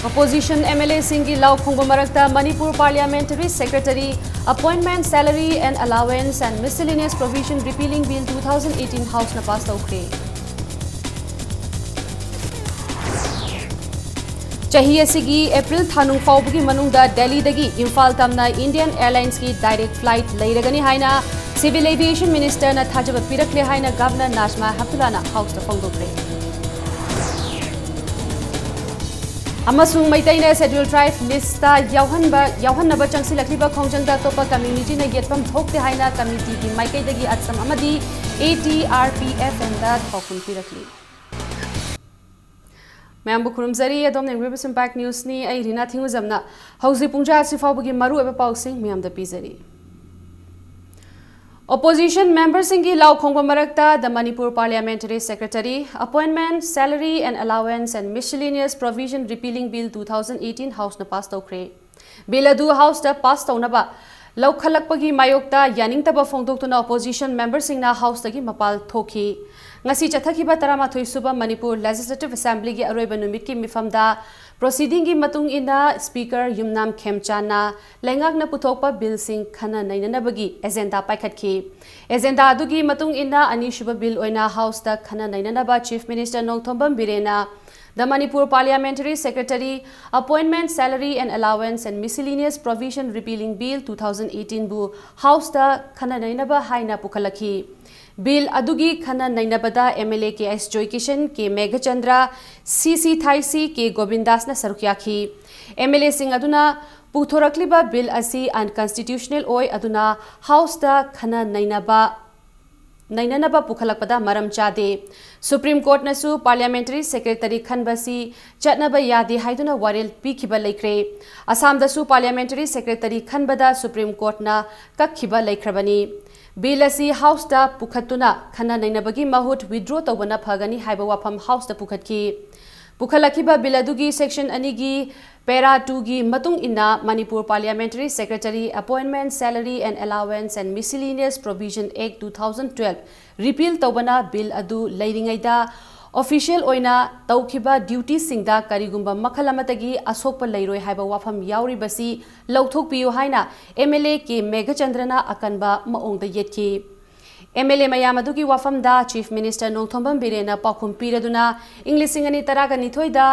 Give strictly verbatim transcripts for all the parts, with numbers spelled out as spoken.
Opposition M L A ꯁꯤꯡꯒꯤ ꯂꯥꯎ ꯈꯣꯡꯕ ꯃꯔꯛꯇ Manipur Parliamentary Secretary Appointment, Salary and Allowance and Miscellaneous Provision Repealing Bill two thousand eighteen House ꯅ pass ꯇꯧꯈ꯭ꯔꯦ꯫ ꯆꯍꯤ ꯑꯁꯤꯒꯤ April ꯊꯥ ꯅꯨꯡ ꯐꯥꯎꯕꯒꯤ ꯃꯅꯨꯡꯗ ꯗꯦꯜꯂꯤꯗꯒꯤ ꯏꯝꯐꯥꯜ ꯇꯝꯅ Indian Airlines ꯀꯤ direct flight ꯂꯩꯔꯒꯅꯤ ꯍꯥꯏꯅ Civil Aviation Minister ꯅ ꯊꯥꯖꯕ ꯄꯤꯔꯛꯂꯦ ꯍꯥꯏꯅ Governor Najma Heptulla ꯅ House ꯇ ꯐꯣꯡꯗꯣꯛꯈ꯭ꯔꯦ꯫ ꯑꯃꯁꯨꯡ ꯃꯩꯇꯩꯅ Scheduled Tribe list ꯇ ꯌꯥꯎꯍꯟꯕ, ꯌꯥꯎꯍꯟꯅꯕ ꯆꯪꯁꯤꯜꯂꯛꯂꯤꯕ ꯈꯣꯡꯖꯪꯗ ꯑꯇꯣꯞꯄ community ꯅ ꯌꯦꯠꯐꯝ ꯊꯣꯛꯇꯦ ꯍꯥꯏꯅ committee ꯒꯤ ꯃꯥꯏꯀꯩꯗꯒꯤ Assam ꯑꯃꯗꯤ A T R P F M ꯗ ꯄꯥꯎꯈꯨꯝ ꯄꯤꯔꯛꯂꯤ꯫ ꯃꯌꯥꯝꯕꯨ ꯈꯨꯔꯨꯝꯖꯔꯤ꯫ ꯑꯗꯣꯝꯅ ꯌꯦꯡꯕꯤꯔꯤꯕꯁꯤ Impact News ꯅꯤ꯫ ꯑꯩ ꯔꯤꯅꯥ ꯊꯤꯡꯉꯨꯖꯝꯅ ꯍꯧꯖꯤꯛ ꯄꯨꯡ ꯇꯔꯥ ꯑꯁꯤ ꯐꯥꯎꯕꯒꯤ ꯃꯔꯨꯑꯣꯏꯕ ꯄꯥꯎꯁꯤꯡ ꯃꯌꯥꯝꯗ ꯄꯤꯖꯔꯤ꯫ Opposition member ꯁꯤꯡꯒꯤ ꯂꯥꯎ ꯈꯣꯡꯕ ꯃꯔꯛꯇ the Manipur Parliamentary Secretary Appointment, Salary and Allowance and Miscellaneous Provision Repealing Bill two thousand eighteen House ꯅ pass ꯇꯧꯈ꯭ꯔꯦ꯫ Bill ꯑꯗꯨ House ꯇ pass ꯇꯧꯅꯕ ꯂꯧꯈꯠꯂꯛꯄꯒꯤ ꯃꯥꯌꯣꯛꯇ ꯌꯥꯅꯤꯡꯗꯕ ꯐꯣꯡꯗꯣꯛꯇꯨꯅ opposition member ꯁꯤꯡꯅ House ꯇꯒꯤ ꯃꯄꯥꯜ ꯊꯣꯛꯈꯤ꯫ ꯉꯁꯤ ꯆꯠꯊꯈꯤꯕ ꯇꯔꯥꯃꯥꯊꯣꯏ ꯁꯨꯕ Manipur Legislative Assembly ꯒꯤ ꯑꯔꯣꯏꯕ ꯅꯨꯃꯤꯠꯀꯤ ꯃꯤꯐꯝꯗ proceeding ꯒꯤ ꯃꯇꯨꯡ ꯏꯟꯅ Speaker ꯌꯨꯝꯅꯥꯝ ꯈꯦꯝꯆꯥꯟꯅ ꯂꯩꯉꯥꯛꯅ ꯄꯨꯊꯣꯛꯄ bill ꯁꯤꯡ ꯈꯟꯅ ꯅꯩꯅꯅꯕꯒꯤ agenda ꯄꯥꯏꯈꯠꯈꯤ꯫ Agenda ꯑꯗꯨꯒꯤ ꯃꯇꯨꯡ ꯏꯟꯅ ꯑꯅꯤꯁꯨꯕ bill ꯑꯣꯏꯅ House ꯇ ꯈꯟꯅ ꯅꯩꯅꯅꯕ Chief Minister ꯅꯣꯡꯊꯣꯝꯕꯝ ꯕꯤꯔꯦꯟꯅ the Manipur Parliamentary Secretary Appointment, Salary and Allowance and Miscellaneous Provision Repealing Bill two thousand eighteen ꯕꯨ House ꯇ ꯈꯟꯅ ꯅꯩꯅꯕ ꯍꯥꯏꯅ ꯄꯨꯈꯠꯂꯛꯈꯤ꯫ Bill ꯑꯗꯨꯒꯤ ꯈꯟꯅ ꯅꯩꯅꯕꯗ M L A K S Joykishan, K Meghachandra, C C ꯊꯥꯏꯁꯤ, K ꯒꯣꯕꯤꯟꯗꯥꯁꯅ ꯁꯔꯨꯛ ꯌꯥꯈꯤ꯫ M L A ꯁꯤꯡ ꯑꯗꯨꯅ ꯄꯨꯊꯣꯔꯛꯂꯤꯕ bill ꯑꯁꯤ unconstitutional ꯑꯣꯏ, ꯑꯗꯨꯅ House ꯇ ꯈꯟꯅ ꯅꯩꯅꯕ, ꯅꯩꯅꯅꯕ ꯄꯨꯈꯠꯂꯛꯄꯗ ꯃꯔꯝ ꯆꯥꯗꯦ꯫ Supreme Court ꯅꯁꯨ Parliamentary Secretary ꯈꯟꯕꯁꯤ ꯆꯠꯅꯕ ꯌꯥꯗꯦ ꯍꯥꯏꯗꯨꯅ ꯋꯥꯔꯦꯞ ꯄꯤꯈꯤꯕ ꯂꯩꯈ꯭ꯔꯦ꯫ ꯑꯁꯥꯝꯗꯁꯨ Parliamentary Secretary ꯈꯟꯕꯗ Supreme Court ꯅ ꯀꯛꯈꯤꯕ ꯂꯩꯈ꯭ꯔꯕꯅꯤ꯫ Bill ꯑꯁꯤ House ꯇ ꯄꯨꯈꯠꯇꯨꯅ ꯈꯟꯅ ꯅꯩꯅꯕꯒꯤ ꯃꯍꯨꯠ withdraw ꯇꯧꯕꯅ ꯐꯒꯅꯤ ꯍꯥꯏꯕ ꯋꯥꯐꯝ House ꯇ ꯄꯨꯈꯠꯈꯤ꯫ ꯄꯨꯈꯠꯂꯛꯈꯤꯕ bill ꯑꯗꯨꯒꯤ section ꯑꯅꯤꯒꯤ para two ꯒꯤ ꯃꯇꯨꯡ ꯏꯟꯅ Manipur Parliamentary Secretary Appointment, Salary and Allowance and Miscellaneous Provision Act two thousand twelve repeal ꯇꯧꯕꯅ bill ꯑꯗꯨ ꯂꯩꯔꯤꯉꯩꯗ ꯑꯣꯐꯤꯁꯤꯌꯦꯜ ꯑꯣꯏꯅ ꯇꯧꯈꯤꯕ ꯗ꯭ꯌꯨꯇꯤꯁꯤꯡꯗ ꯀꯔꯤꯒꯨꯝꯕ ꯃꯈꯜ ꯑꯃꯠꯇꯒꯤ ꯑꯁꯣꯛꯄ ꯂꯩꯔꯣꯏ ꯍꯥꯏꯕ ꯋꯥꯐꯝ ꯌꯥꯎꯔꯤꯕꯁꯤ ꯂꯧꯊꯣꯛꯄꯤꯌꯨ ꯍꯥꯏꯅ ꯑꯦꯝ ꯑꯦꯜ ꯑꯦ ꯀꯦ ꯃꯦꯘꯆꯟꯗ꯭ꯔꯅ ꯑꯀꯟꯕ ꯃꯑꯣꯡꯗ ꯌꯦꯠꯈꯤ꯫ ꯑꯦꯝ ꯑꯦꯜ ꯑꯦ ꯃꯌꯥꯝ ꯑꯗꯨꯒꯤ ꯋꯥꯐꯝꯗ ꯆꯤꯐ ꯃꯤꯅꯤꯁꯇꯔ ꯅꯣꯡꯊꯣꯝꯕꯝ ꯕꯤꯔꯦꯟꯅ ꯄꯥꯎꯈꯨꯝ ꯄꯤꯔꯗꯨꯅ, ꯏꯪ ꯂꯤꯁꯤꯡ ꯑꯅꯤ ꯇꯔꯥꯒ ꯅꯤꯊꯣꯏꯗ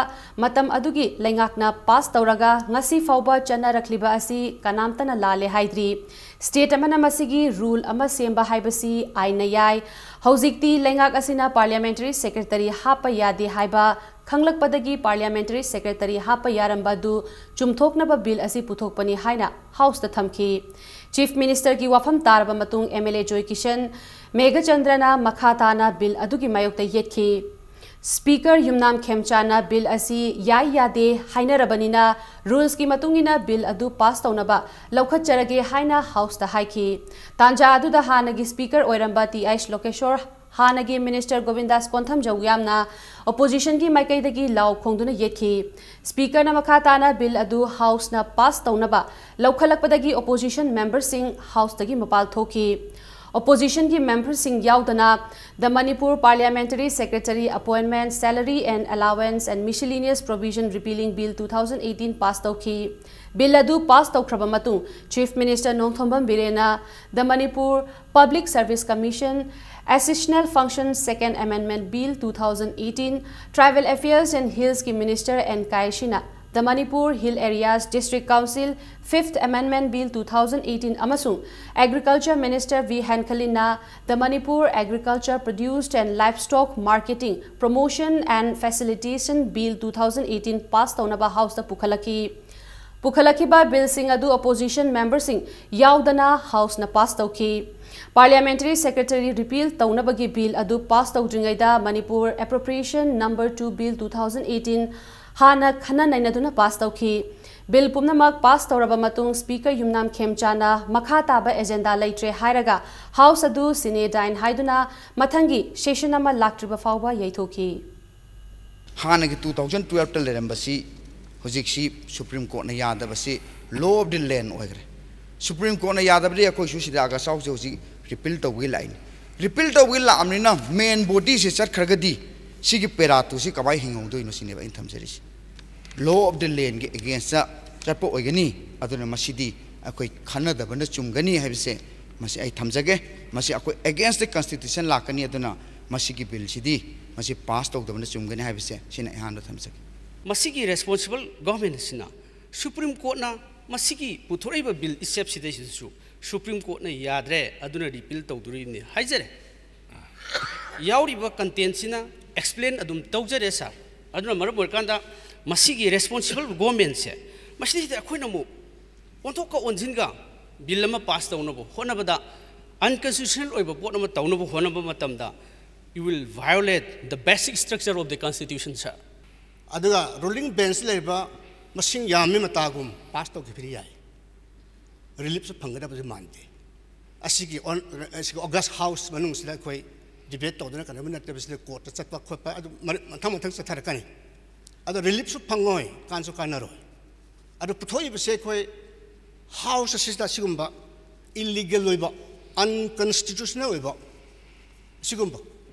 ꯃꯇꯝ ꯑꯗꯨꯒꯤ ꯂꯩꯉꯥꯛꯅ ꯄꯥꯁ ꯇꯧꯔꯒ ꯉꯁꯤ ꯐꯥꯎꯕ ꯆꯠꯅꯔꯛꯂꯤꯕ ꯑꯁꯤ ꯀꯅꯥꯝꯇꯅ ꯂꯥꯜꯂꯦ ꯍꯥꯏꯗ꯭ꯔꯤ꯫ ꯁ꯭ꯇꯦꯠ ꯑꯃꯅ ꯃꯁꯤꯒꯤ ꯔꯨꯜ ꯑꯃ ꯁꯦꯝꯕ ꯍꯥꯏꯕꯁꯤ ꯑꯥꯏꯟꯅ ꯌꯥꯏ꯫ ꯍꯧꯖꯤꯛꯇꯤ ꯂꯩꯉꯥꯛ ꯑꯁꯤꯅ ꯄꯥꯔꯂꯤꯌꯥꯃꯦꯟꯇꯔꯤ ꯁꯦꯀ꯭ꯔꯦꯇꯔꯤ ꯍꯥꯞꯄ ꯌꯥꯗꯦ ꯍꯥꯏꯕ ꯈꯪꯂꯛꯄꯗꯒꯤ ꯄꯥꯔꯂꯤꯌꯥꯃꯦꯟꯇꯔꯤ ꯁꯦꯀ꯭ꯔꯦꯇꯔꯤ ꯍꯥꯞꯄ ꯌꯥꯔꯝꯕ ꯑꯗꯨ ꯆꯨꯝꯊꯣꯛꯅꯕ ꯕꯤꯜ ꯑꯁꯤ ꯄꯨꯊꯣꯛꯄꯅꯤ ꯍꯥꯏꯅ ꯍꯥꯎꯁꯇ ꯊꯝꯈꯤ꯫ ꯆꯤꯐ ꯃꯤꯅꯤꯁꯇꯔꯒꯤ ꯋꯥꯐꯝ ꯇꯥꯔꯕ ꯃꯇꯨꯡ ꯑꯦꯝ ꯑꯦꯜ ꯑꯦ ꯖꯣꯏ ꯀꯤꯁꯟ ꯃꯦꯘꯆꯟꯗ꯭ꯔꯅ ꯃꯈꯥ ꯇꯥꯅ ꯕꯤꯜ ꯑꯗꯨꯒꯤ ꯃꯥꯌꯣꯛꯇ ꯌꯦꯠꯈꯤ꯫ ꯁ꯭ꯄꯤꯀꯔ ꯌꯨꯝꯅꯥꯝ ꯈꯦꯝꯆꯥꯅ ꯕꯤꯜ ꯑꯁꯤ ꯌꯥꯏ ꯌꯥꯗꯦ ꯍꯥꯏꯅꯔꯕꯅꯤꯅ ꯔꯨꯜꯁꯀꯤ ꯃꯇꯨꯡ ꯏꯟꯅ ꯕꯤꯜ ꯑꯗꯨ ꯄꯥꯁ ꯇꯧꯅꯕ ꯂꯧꯈꯠꯆꯔꯒꯦ ꯍꯥꯏꯅ ꯍꯥꯎꯁꯇ ꯍꯥꯏꯈꯤ꯫ ꯇꯥꯟꯖꯥ ꯑꯗꯨꯗ ꯍꯥꯟꯅꯒꯤ ꯁ꯭ꯄꯤꯀꯔ ꯑꯣꯏꯔꯝꯕ ꯇꯤ ꯑꯩꯆ ꯂꯣꯀꯦꯁꯣꯔ, ꯍꯥꯟꯅꯒꯤ ꯃꯤꯅꯤꯁꯇꯔ ꯒꯣꯕꯤꯟꯗꯥꯁ ꯀꯣꯟꯊꯝ ꯖꯧꯌꯥꯝꯅ ꯑꯣꯄꯣꯖꯤꯁꯟꯒꯤ ꯃꯥꯏꯀꯩꯗꯒꯤ ꯂꯥꯎ ꯈꯣꯡꯗꯨꯅ ꯌꯦꯠꯈꯤ꯫ ꯁ꯭ꯄꯤꯀꯔꯅ ꯃꯈꯥ ꯇꯥꯅ ꯕꯤꯜ ꯑꯗꯨ ꯍꯥꯎꯁꯅ ꯄꯥꯁ ꯇꯧꯅꯕ ꯂꯧꯈꯠꯂꯛꯄꯗꯒꯤ ꯑꯣꯄꯣꯖꯤꯁꯟ ꯃꯦꯝꯕꯔꯁꯤꯡ ꯍꯥꯎꯁꯇꯒꯤ ꯃꯄꯥꯜ ꯊꯣꯛꯈꯤ꯫ ꯑꯣꯄꯣꯖꯤꯁꯟꯒꯤ ꯃꯦꯝꯕꯔꯁꯤꯡ ꯌꯥꯎꯗꯅ The Manipur Parliamentary Secretary Appointment, Salary and Allowance and Miscellaneous Provision Repealing Bill two thousand eighteen pass ꯇꯧꯈꯤ꯫ ꯕꯤꯜ ꯑꯗꯨ ꯄꯥꯁ ꯇꯧꯈ꯭ꯔꯕ ꯃꯇꯨꯡ ꯆꯤꯐ ꯃꯤꯅꯤꯁꯇꯔ ꯅꯣꯡꯊꯣꯝꯕꯝ ꯕꯤꯔꯦꯟꯅ The Manipur Public Service Commission, Accessional Functions Second Amendment Bill two thousand eighteen, Tribal Affairs and Hillsꯀꯤ minister N ꯀꯥꯏꯁꯤꯅ The Manipur Hill Areas District Council Fifth Amendment Bill two thousand eighteen ꯑꯃꯁꯨꯡ Agriculture Minister V ꯍꯦꯟꯈꯂꯤꯟꯅ The Manipur Agriculture Produced and Livestock Marketing Promotion and Facilitation Bill two thousand eighteen pass ꯇꯧꯅꯕ ꯍꯥꯎꯁꯇ ꯄꯨꯈꯠꯂꯛꯈꯤ꯫ ꯄꯨꯈꯠꯂꯛꯈꯤꯕ ꯕꯤꯜꯁꯤꯡ ꯑꯗꯨ opposition ꯃꯦꯝꯕꯔꯁꯤꯡ ꯌꯥꯎꯗꯅ ꯍꯥꯎꯁꯅ ꯄꯥꯁ ꯇꯧꯈꯤ꯫ ꯄꯥꯔꯂꯤꯌꯥꯃꯦꯟꯇꯔꯤ ꯁꯦꯀ꯭ꯔꯦꯇꯔꯤ ꯔꯤꯄꯤꯜ ꯇꯧꯅꯕꯒꯤ ꯕꯤꯜ ꯑꯗꯨ ꯄꯥꯁ ꯇꯧꯗ꯭ꯔꯤꯉꯩꯗ Manipur appropriation number two bill two thousand eighteen ꯍꯥꯟꯅ ꯈꯟꯅ ꯅꯩꯅꯗꯨꯅ ꯄꯥꯁ ꯇꯧꯈꯤ꯫ ꯕꯤꯜ ꯄꯨꯝꯅꯃꯛ ꯄꯥꯁ ꯇꯧꯔꯕ ꯃꯇꯨꯡ ꯁ꯭ꯄꯤꯀꯔ ꯌꯨꯝꯅꯥꯝ ꯈꯦꯝꯆꯥꯅ ꯃꯈꯥ ꯇꯥꯕ ꯑꯦꯖꯦꯟꯗꯥ ꯂꯩꯇ꯭ꯔꯦ ꯍꯥꯏꯔꯒ ꯍꯥꯎꯁ ꯑꯗꯨ ꯁꯤꯅꯦ ꯗꯥꯏꯟ ꯍꯥꯏꯗꯨꯅ ꯃꯊꯪꯒꯤ ꯁꯦꯁꯟ ꯑꯃ ꯂꯥꯛꯇ꯭ꯔꯤꯕ ꯐꯥꯎꯕ ꯌꯩꯊꯣꯛꯈꯤ꯫ ꯍꯥꯟꯅꯒꯤ two thousand twelveꯇ ꯂꯩꯔꯝꯕꯁꯤ ꯍꯧꯖꯤꯛꯁꯤ ꯁꯨꯄ꯭ꯔꯤꯝ ꯀꯣꯔꯠꯅ ꯌꯥꯗꯕꯁꯤ law of the land ꯑꯣꯏꯈ꯭ꯔꯦ꯫ ꯁꯨꯄ꯭ꯔꯤꯝ ꯀꯣꯔꯠꯅ ꯌꯥꯗꯕꯗꯤ ꯑꯩꯈꯣꯏꯁꯨ ꯁꯤꯗ ꯑꯒꯁꯥꯎꯁꯦ ꯍꯧꯖꯤꯛ ꯔꯤꯄꯤꯜ ꯇꯧꯕꯒꯤ ꯂꯥꯛꯏꯅꯤ꯫ ꯔꯤꯄꯤꯜ ꯇꯧꯕꯒꯤ ꯂꯥꯛꯑꯕꯅꯤꯅ ꯃꯦꯟ ꯕꯣꯗꯤꯁꯦ ꯆꯠꯈ꯭ꯔꯒꯗꯤ ꯁꯤꯒꯤ ꯄꯦꯔꯥ ꯇꯨꯁꯤ ꯀꯃꯥꯏꯅ ꯍꯤꯡꯍꯧꯗꯣꯏꯅꯣ ꯁꯤꯅꯦꯕ ꯑꯩꯅ ꯊꯝꯖꯔꯤꯁꯤ꯫ Law of the land ꯒꯤ against ꯇ ꯆꯠꯄ ꯑꯣꯏꯒꯅꯤ, ꯑꯗꯨꯅ ꯃꯁꯤꯗꯤ ꯑꯩꯈꯣꯏ ꯈꯟꯅꯗꯕꯅ ꯆꯨꯝꯒꯅꯤ ꯍꯥꯏꯕꯁꯦ ꯃꯁꯤ ꯑꯩ ꯊꯝꯖꯒꯦ꯫ ꯃꯁꯤ ꯑꯩꯈꯣꯏ against the constitution ꯂꯥꯛꯀꯅꯤ, ꯑꯗꯨꯅ ꯃꯁꯤꯒꯤ ꯕꯤꯜꯁꯤꯗꯤ ꯃꯁꯤ ꯄꯥꯁ ꯇꯧꯗꯕꯅ ꯆꯨꯝꯒꯅꯤ ꯍꯥꯏꯕꯁꯦ ꯁꯤꯅ ꯑꯩ ꯑꯍꯥꯟꯕ ꯊꯝꯖꯒꯦ꯫ ꯃꯁꯤꯒꯤ responsible government ꯑꯁꯤꯅ Supreme Court ꯅ ꯃꯁꯤꯒꯤ ꯄꯨꯊꯣꯔꯛꯏꯕ ꯕꯤꯜ ꯏꯁꯦꯞꯁꯤꯗꯩꯁꯤꯗꯁꯨ Supreme Court ꯅ ꯌꯥꯗ꯭ꯔꯦ, ꯑꯗꯨꯅ repeal ꯇꯧꯗꯣꯔꯤꯕꯅꯤ ꯍꯥꯏꯖꯔꯦ꯫ ꯌꯥꯎꯔꯤꯕ content ꯁꯤꯅ explain ꯑꯗꯨꯝ ꯇꯧꯖꯔꯦ, sir꯫ ꯑꯗꯨꯅ ꯃꯔꯝ ꯑꯣꯏꯔꯀꯥꯟꯗ ꯃꯁꯤꯒꯤ responsible government ꯁꯦ ꯃꯁꯤꯗꯩꯁꯤꯗ ꯑꯩꯈꯣꯏꯅ ꯑꯃꯨꯛ ꯑꯣꯟꯊꯣꯛꯀ ꯑꯣꯟꯁꯤꯟꯒ ꯕꯤꯜ ꯑꯃ ꯄꯥꯁ ꯇꯧꯅꯕ ꯍꯣꯠꯅꯕꯗ, unconstitutional ꯑꯣꯏꯕ ꯄꯣꯠ ꯑꯃ ꯇꯧꯅꯕ ꯍꯣꯠꯅꯕ ꯃꯇꯝꯗ, you will violate the basic structure of the constitution, sir꯫ ꯑꯗꯨꯒ ruling bench ꯂꯩꯔꯤꯕ ꯃꯁꯤꯡ ꯌꯥꯝꯃꯤ ꯃꯇꯥꯒꯨꯝ ꯄꯥꯁ ꯇꯧꯈꯤꯕꯗꯤ ꯌꯥꯏ, relief ꯁꯨ ꯐꯪꯒꯗꯕꯁꯨ ꯃꯥꯟꯗꯦ꯫ ꯑꯁꯤꯒꯤ ꯑꯣꯟ-, ꯑꯁꯤꯒꯤ August House ꯃꯅꯨꯡꯁꯤꯗ ꯑꯩꯈꯣꯏ debate ꯇꯧꯗꯅ ꯀꯩꯅꯣꯝꯃ ꯅꯠꯇꯕꯁꯤꯗ court ꯇ ꯆꯠꯄ ꯈꯣꯠꯄ ꯑꯗꯨ ꯃꯔ-, ꯃꯊꯪ ꯃꯊꯪ ꯆꯠꯊꯔꯛꯀꯅꯤ꯫ ꯑꯗꯣ relief ꯁꯨ ꯐꯪꯉꯣꯏ, ꯀꯥꯟꯁꯨ ꯀꯥꯟꯅꯔꯣꯏ꯫ ꯑꯗꯨ ꯄꯨꯊꯣꯛꯏꯕꯁꯦ ꯑꯩꯈꯣꯏ House ꯑꯁꯤꯗ ꯑꯁꯤꯒꯨꯝꯕ illegal ꯑꯣꯏꯕ, unconstitutional ꯑꯣꯏꯕ ꯁꯤꯒꯨꯝꯕ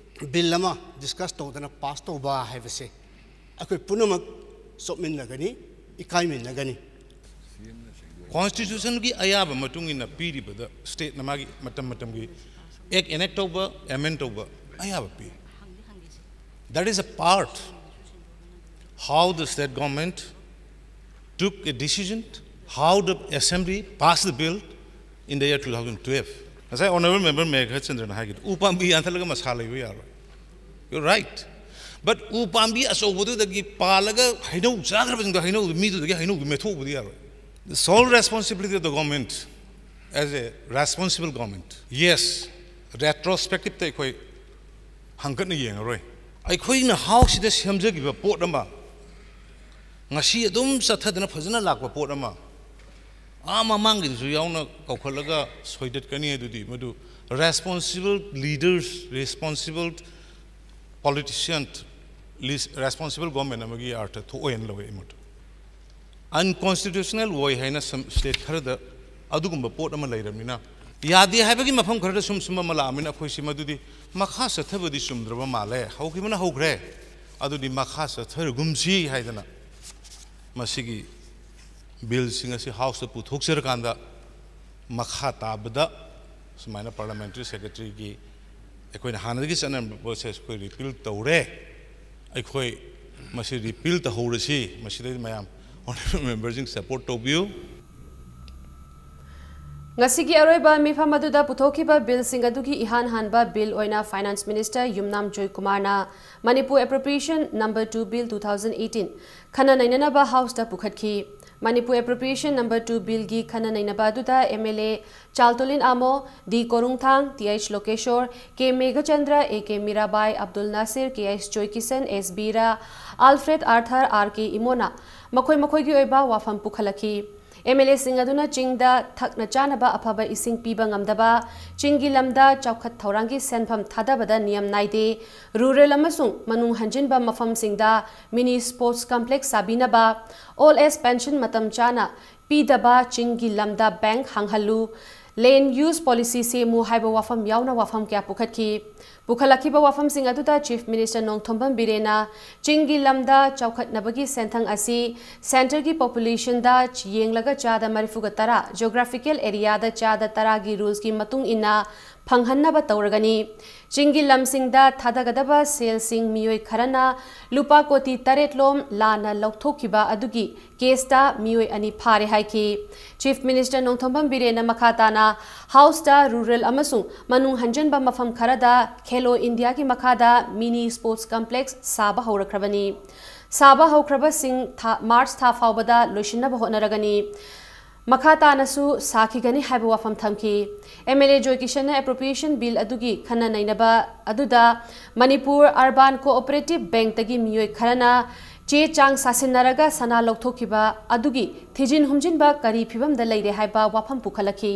ꯕꯤꯜ ꯑꯃ discuss ꯇꯧꯗꯅ ꯄꯥꯁ ꯇꯧꯕ ꯍꯥꯏꯕꯁꯦ ꯑꯩꯈꯣꯏ ꯄꯨꯝꯅꯃꯛ ꯆꯣꯞꯃꯤꯟꯅꯒꯅꯤ, ꯏꯀꯥꯏꯃꯤꯟꯅꯒꯅꯤ꯫ Constitution ꯒꯤ ꯑꯌꯥꯕ ꯃꯇꯨꯡ ꯏꯟꯅ ꯄꯤꯔꯤꯕꯗ state ꯅ ꯃꯥꯒꯤ ꯃꯇꯝ ꯃꯇꯝꯒꯤ act enact ꯇꯧꯕ, amend ꯇꯧꯕ ꯑꯌꯥꯕ ꯄꯤ꯫ That is a part how the state government took a decision, how the assembly passed the bill in the year two thousand twelve. ꯉꯁꯥꯏ honourable member ꯃꯦꯘꯆꯟꯗ꯭ꯔꯅ ꯍꯥꯏꯈꯤꯗꯨ, "ꯎ ꯄꯥꯝꯕꯤ ꯌꯥꯟꯊꯠꯂꯒ ꯃꯁꯥ ꯂꯩꯕ ꯌꯥꯔꯣꯏ"꯫ You're right. But ꯎ ꯄꯥꯝꯕꯤ ꯑꯆꯧꯕꯗꯨꯗꯒꯤ ꯄꯥꯜꯂꯒ ꯍꯩꯅꯧ ꯆꯥꯈ꯭ꯔꯕꯁꯤꯡꯗꯣ, ꯍꯩꯅꯧꯗꯨ ꯃꯤꯗꯨꯗꯒꯤ ꯍꯩꯅꯧꯗꯨ ꯃꯦꯠꯊꯣꯛꯎꯕꯗꯤ ꯌꯥꯔꯣꯏ꯫ The sole responsibility of the government as a responsible government. Yes, retrospective ꯇ ꯑꯩꯈꯣꯏ ꯍꯪꯀꯠꯅ ꯌꯦꯡꯉꯔꯣꯏ꯫ ꯑꯩꯈꯣꯏꯅ House ꯁꯤꯗ ꯁꯦꯝꯖꯈꯤꯕ ꯄꯣꯠ ꯑꯃ, ꯉꯁꯤ ꯑꯗꯨꯝ ꯆꯠꯊꯗꯅ ꯐꯖꯅ ꯂꯥꯛꯄ ꯄꯣꯠ ꯑꯃ, ꯑꯥ ꯃꯃꯥꯡꯒꯤꯗꯨꯁꯨ ꯌꯥꯎꯅ ꯀꯧꯈꯠꯂꯒ ꯁꯣꯏꯗꯠꯀꯅꯤ꯫ ꯑꯗꯨꯗꯤ ꯃꯗꯨ responsible leaders, responsible politician, responsible government ꯑꯃꯒꯤ ꯑꯥꯔꯊ ꯊꯣꯛꯑꯣꯏꯅ ꯂꯧꯋꯦ ꯑꯩ ꯃꯗꯨ꯫ Unconstitutional ꯑꯣꯏ ꯍꯥꯏꯅ ꯁꯝ-, state ꯈꯔꯗ ꯑꯗꯨꯒꯨꯝꯕ ꯄꯣꯠ ꯑꯃ ꯂꯩꯔꯕꯅꯤꯅ, ꯌꯥꯗꯦ ꯍꯥꯏꯕꯒꯤ ꯃꯐꯝ ꯈꯔꯗ ꯁꯨꯝ ꯁꯨꯝ ꯑꯃ ꯂꯥꯛꯑꯃꯤꯅ ꯑꯩꯈꯣꯏꯁꯤ ꯃꯗꯨꯗꯤ ꯃꯈꯥ ꯆꯠꯊꯕꯗꯤ ꯆꯨꯝꯗ꯭ꯔꯕ ꯃꯥꯜꯂꯦ, ꯍꯧꯈꯤꯕꯅ ꯍꯧꯈ꯭ꯔꯦ, ꯑꯗꯨꯗꯤ ꯃꯈꯥ ꯆꯠꯊꯔꯒꯨꯝꯁꯤ ꯍꯥꯏꯗꯅ ꯃꯁꯤꯒꯤ ꯕꯤꯜꯁꯤꯡ ꯑꯁꯤ ꯍꯥꯎꯁꯇ ꯄꯨꯊꯣꯛꯆꯔꯀꯥꯟꯗ ꯃꯈꯥ ꯇꯥꯕꯗ ꯁꯨꯃꯥꯏꯅ ꯄꯥꯔꯂꯤꯌꯥꯃꯦꯟꯇꯔꯤ ꯁꯦꯀ꯭ꯔꯦꯇꯔꯤꯒꯤ ꯑꯩꯈꯣꯏꯅ ꯍꯥꯟꯅꯗꯒꯤ ꯆꯠꯅꯔꯝꯕ ꯄ꯭ꯔꯣꯁꯦꯁ ꯑꯩꯈꯣꯏ ꯔꯤꯄꯤꯜ ꯇꯧꯔꯦ꯫ ꯑꯩꯈꯣꯏ ꯃꯁꯤ ꯔꯤꯄꯤꯜ ꯇꯧꯍꯧꯔꯁꯤ꯫ ꯃꯁꯤꯗꯩꯗ ꯃꯌꯥꯝ ꯑꯣꯅꯔꯦꯕꯜ ꯃꯦꯝꯕꯔꯁꯤꯡ ꯁꯄꯣꯔꯠ ꯇꯧꯕꯤꯌꯨ꯫ ꯉꯁꯤꯒꯤ ꯑꯔꯣꯏꯕ ꯃꯤꯐꯝ ꯑꯗꯨꯗ ꯄꯨꯊꯣꯛꯈꯤꯕ ꯕꯤꯜꯁꯤꯡ ꯑꯗꯨꯒꯤ ꯏꯍꯥꯟ ꯍꯥꯟꯕ ꯕꯤꯜ ꯑꯣꯏꯅ ꯐꯥꯏꯅꯥꯟꯁ ꯃꯤꯅꯤꯁꯇꯔ ꯌꯨꯝꯅꯥꯝ ꯖꯣꯏꯀꯨꯃꯥꯔꯅ Manipur appropriation number two bill two thousand eighteen ꯈꯟꯅ ꯅꯩꯅꯅꯕ ꯍꯥꯎꯁꯇ ꯄꯨꯈꯠꯈꯤ꯫ ꯃꯅꯤꯄꯨꯔ ꯑꯦꯄ꯭ꯔꯣꯄ꯭ꯔꯤꯌꯦꯁꯟ ꯅꯝꯕꯔ ꯇꯨ ꯕꯤꯜꯒꯤ ꯈꯟꯅ ꯅꯩꯅꯕ ꯑꯗꯨꯗ M L A Chaltonlien Amo, D Korungthang, T H Lokeshwar, K Meghachandra, A K Mirabai, Abdul Nasir, K H Joykishan, S Bira, Alfred Arthur, R K ꯏꯃꯣꯅ ꯃꯈꯣꯏ ꯃꯈꯣꯏꯒꯤ ꯑꯣꯏꯕ ꯋꯥꯐꯝ ꯄꯨꯈꯠꯂꯛꯈꯤ꯫ ꯑꯦꯝ ꯑꯦꯜ ꯑꯦꯁꯤꯡ ꯑꯗꯨꯅ ꯆꯤꯡꯗ ꯊꯛꯅ ꯆꯥꯅꯕ ꯑꯐꯕ ꯏꯁꯤꯡ ꯄꯤꯕ ꯉꯝꯗꯕ, ꯆꯤꯡꯒꯤ ꯂꯝꯗ ꯆꯥꯎꯈꯠ ꯊꯧꯔꯥꯡꯒꯤ ꯁꯦꯟꯐꯝ ꯊꯥꯗꯕꯗ ꯅꯤꯌꯝ ꯅꯥꯏꯗꯦ, ꯔꯨꯔꯦꯜ ꯑꯃꯁꯨꯡ ꯃꯅꯨꯡ ꯍꯟꯖꯤꯟꯕ ꯃꯐꯝꯁꯤꯡꯗ ꯃꯤꯅꯤ ꯁ꯭ꯄꯣꯔꯠꯁ ꯀꯝꯄ꯭ꯂꯦꯛꯁ ꯁꯥꯕꯤꯅꯕ, ꯑꯣꯜ ꯑꯦꯖ ꯄꯦꯟꯁꯟ ꯃꯇꯝ ꯆꯥꯅ ꯄꯤꯗꯕ, ꯆꯤꯡꯒꯤ ꯂꯝꯗ ꯕꯦꯡꯛ ꯍꯥꯡꯍꯜꯂꯨ, ꯂꯦꯟꯗ ꯌꯨꯁ ꯄꯣꯂꯤꯁꯤ ꯁꯦꯝꯃꯨ ꯍꯥꯏꯕ ꯋꯥꯐꯝ ꯌꯥꯎꯅ ꯋꯥꯐꯝ ꯀꯌꯥ ꯄꯨꯈꯠꯈꯤ꯫ ꯄꯨꯈꯠꯂꯛꯈꯤꯕ ꯋꯥꯐꯝꯁꯤꯡ ꯑꯗꯨꯗ ꯆꯤꯐ ꯃꯤꯅꯤꯁꯇꯔ ꯅꯣꯡꯊꯣꯝꯕꯝ ꯕꯤꯔꯦꯟꯅ ꯆꯤꯡꯒꯤ ꯂꯝꯗ ꯆꯥꯎꯈꯠꯅꯕꯒꯤ ꯁꯦꯟꯊꯪ ꯑꯁꯤ ꯁꯦꯟꯇꯔꯒꯤ ꯄꯣꯄꯨꯂꯦꯁꯟꯗ ꯌꯦꯡꯂꯒ ꯆꯥꯗ ꯃꯔꯤꯐꯨꯒ ꯇꯔꯥ, ꯖꯣꯒ꯭ꯔꯥꯐꯤꯀꯦꯜ ꯑꯦꯔꯤꯌꯥꯗ ꯆꯥꯗ ꯇꯔꯥꯒꯤ ꯔꯨꯜꯁꯀꯤ ꯃꯇꯨꯡ ꯏꯟꯅ ꯐꯪꯍꯟꯅꯕ ꯇꯧꯔꯒꯅꯤ꯫ ꯆꯤꯡꯒꯤ ꯂꯝꯁꯤꯡꯗ ꯊꯥꯗꯒꯗꯕ ꯁꯦꯜꯁꯤꯡ ꯃꯤꯑꯣꯏ ꯈꯔꯅ ꯂꯨꯄꯥ ꯀꯣꯇꯤ ꯇꯔꯦꯠ ꯂꯣꯝ ꯂꯥꯟꯅ ꯂꯧꯊꯣꯛꯈꯤꯕ ꯑꯗꯨꯒꯤ ꯀꯦꯁꯇ ꯃꯤꯑꯣꯏ ꯑꯅꯤ ꯐꯥꯔꯦ ꯍꯥꯏꯈꯤ꯫ ꯆꯤꯐ ꯃꯤꯅꯤꯁꯇꯔ ꯅꯣꯡꯊꯣꯝꯕꯝ ꯕꯤꯔꯦꯟꯅ ꯃꯈꯥ ꯇꯥꯅ ꯍꯥꯎꯁꯇ ꯔꯨꯔꯦꯜ ꯑꯃꯁꯨꯡ ꯃꯅꯨꯡ ꯍꯟꯖꯤꯟꯕ ꯃꯐꯝ ꯈꯔꯗ ꯈꯦꯂꯣ ꯏꯟꯗꯤꯌꯥꯒꯤ ꯃꯈꯥꯗ ꯃꯤꯅꯤ ꯁ꯭ꯄꯣꯔꯠꯁ ꯀꯝꯄ꯭ꯂꯦꯛꯁ ꯁꯥꯕ ꯍꯧꯔꯛꯈ꯭ꯔꯕꯅꯤ꯫ ꯁꯥꯕ ꯍꯧꯈ꯭ꯔꯕꯁꯤꯡ ꯊꯥ, ꯃꯥꯔꯆ ꯊꯥ ꯐꯥꯎꯕꯗ ꯂꯣꯏꯁꯤꯟꯅꯕ ꯍꯣꯠꯅꯔꯒꯅꯤ꯫ ꯃꯈꯥ ꯇꯥꯅꯁꯨ ꯁꯥꯈꯤꯒꯅꯤ ꯍꯥꯏꯕ ꯋꯥꯐꯝ ꯊꯝꯈꯤ꯫ ꯑꯦꯝ ꯑꯦꯜ ꯑꯦ ꯖꯣꯏꯀꯤꯁꯟꯅ ꯑꯦꯄ꯭ꯔꯣꯄ꯭ꯔꯤꯌꯦꯁꯟ ꯕꯤꯜ ꯑꯗꯨꯒꯤ ꯈꯟꯅ ꯅꯩꯅꯕ ꯑꯗꯨꯗ ꯃꯅꯤꯄꯨꯔ ꯑꯔꯕꯥꯟ ꯀꯣꯑꯣꯄꯔꯦꯇꯤꯚ ꯕꯦꯡꯛꯇꯒꯤ ꯃꯤꯑꯣꯏ ꯈꯔꯅ ꯆꯦ ꯆꯥꯡ ꯁꯥꯁꯤꯟꯅꯔꯒ ꯁꯅꯥ ꯂꯧꯊꯣꯛꯈꯤꯕ ꯑꯗꯨꯒꯤ ꯊꯤꯖꯤꯟ ꯍꯨꯝꯖꯤꯟꯕ ꯀꯔꯤ ꯐꯤꯚꯝꯗ ꯂꯩꯔꯦ ꯍꯥꯏꯕ ꯋꯥꯐꯝ ꯄꯨꯈꯠꯂꯛꯈꯤ꯫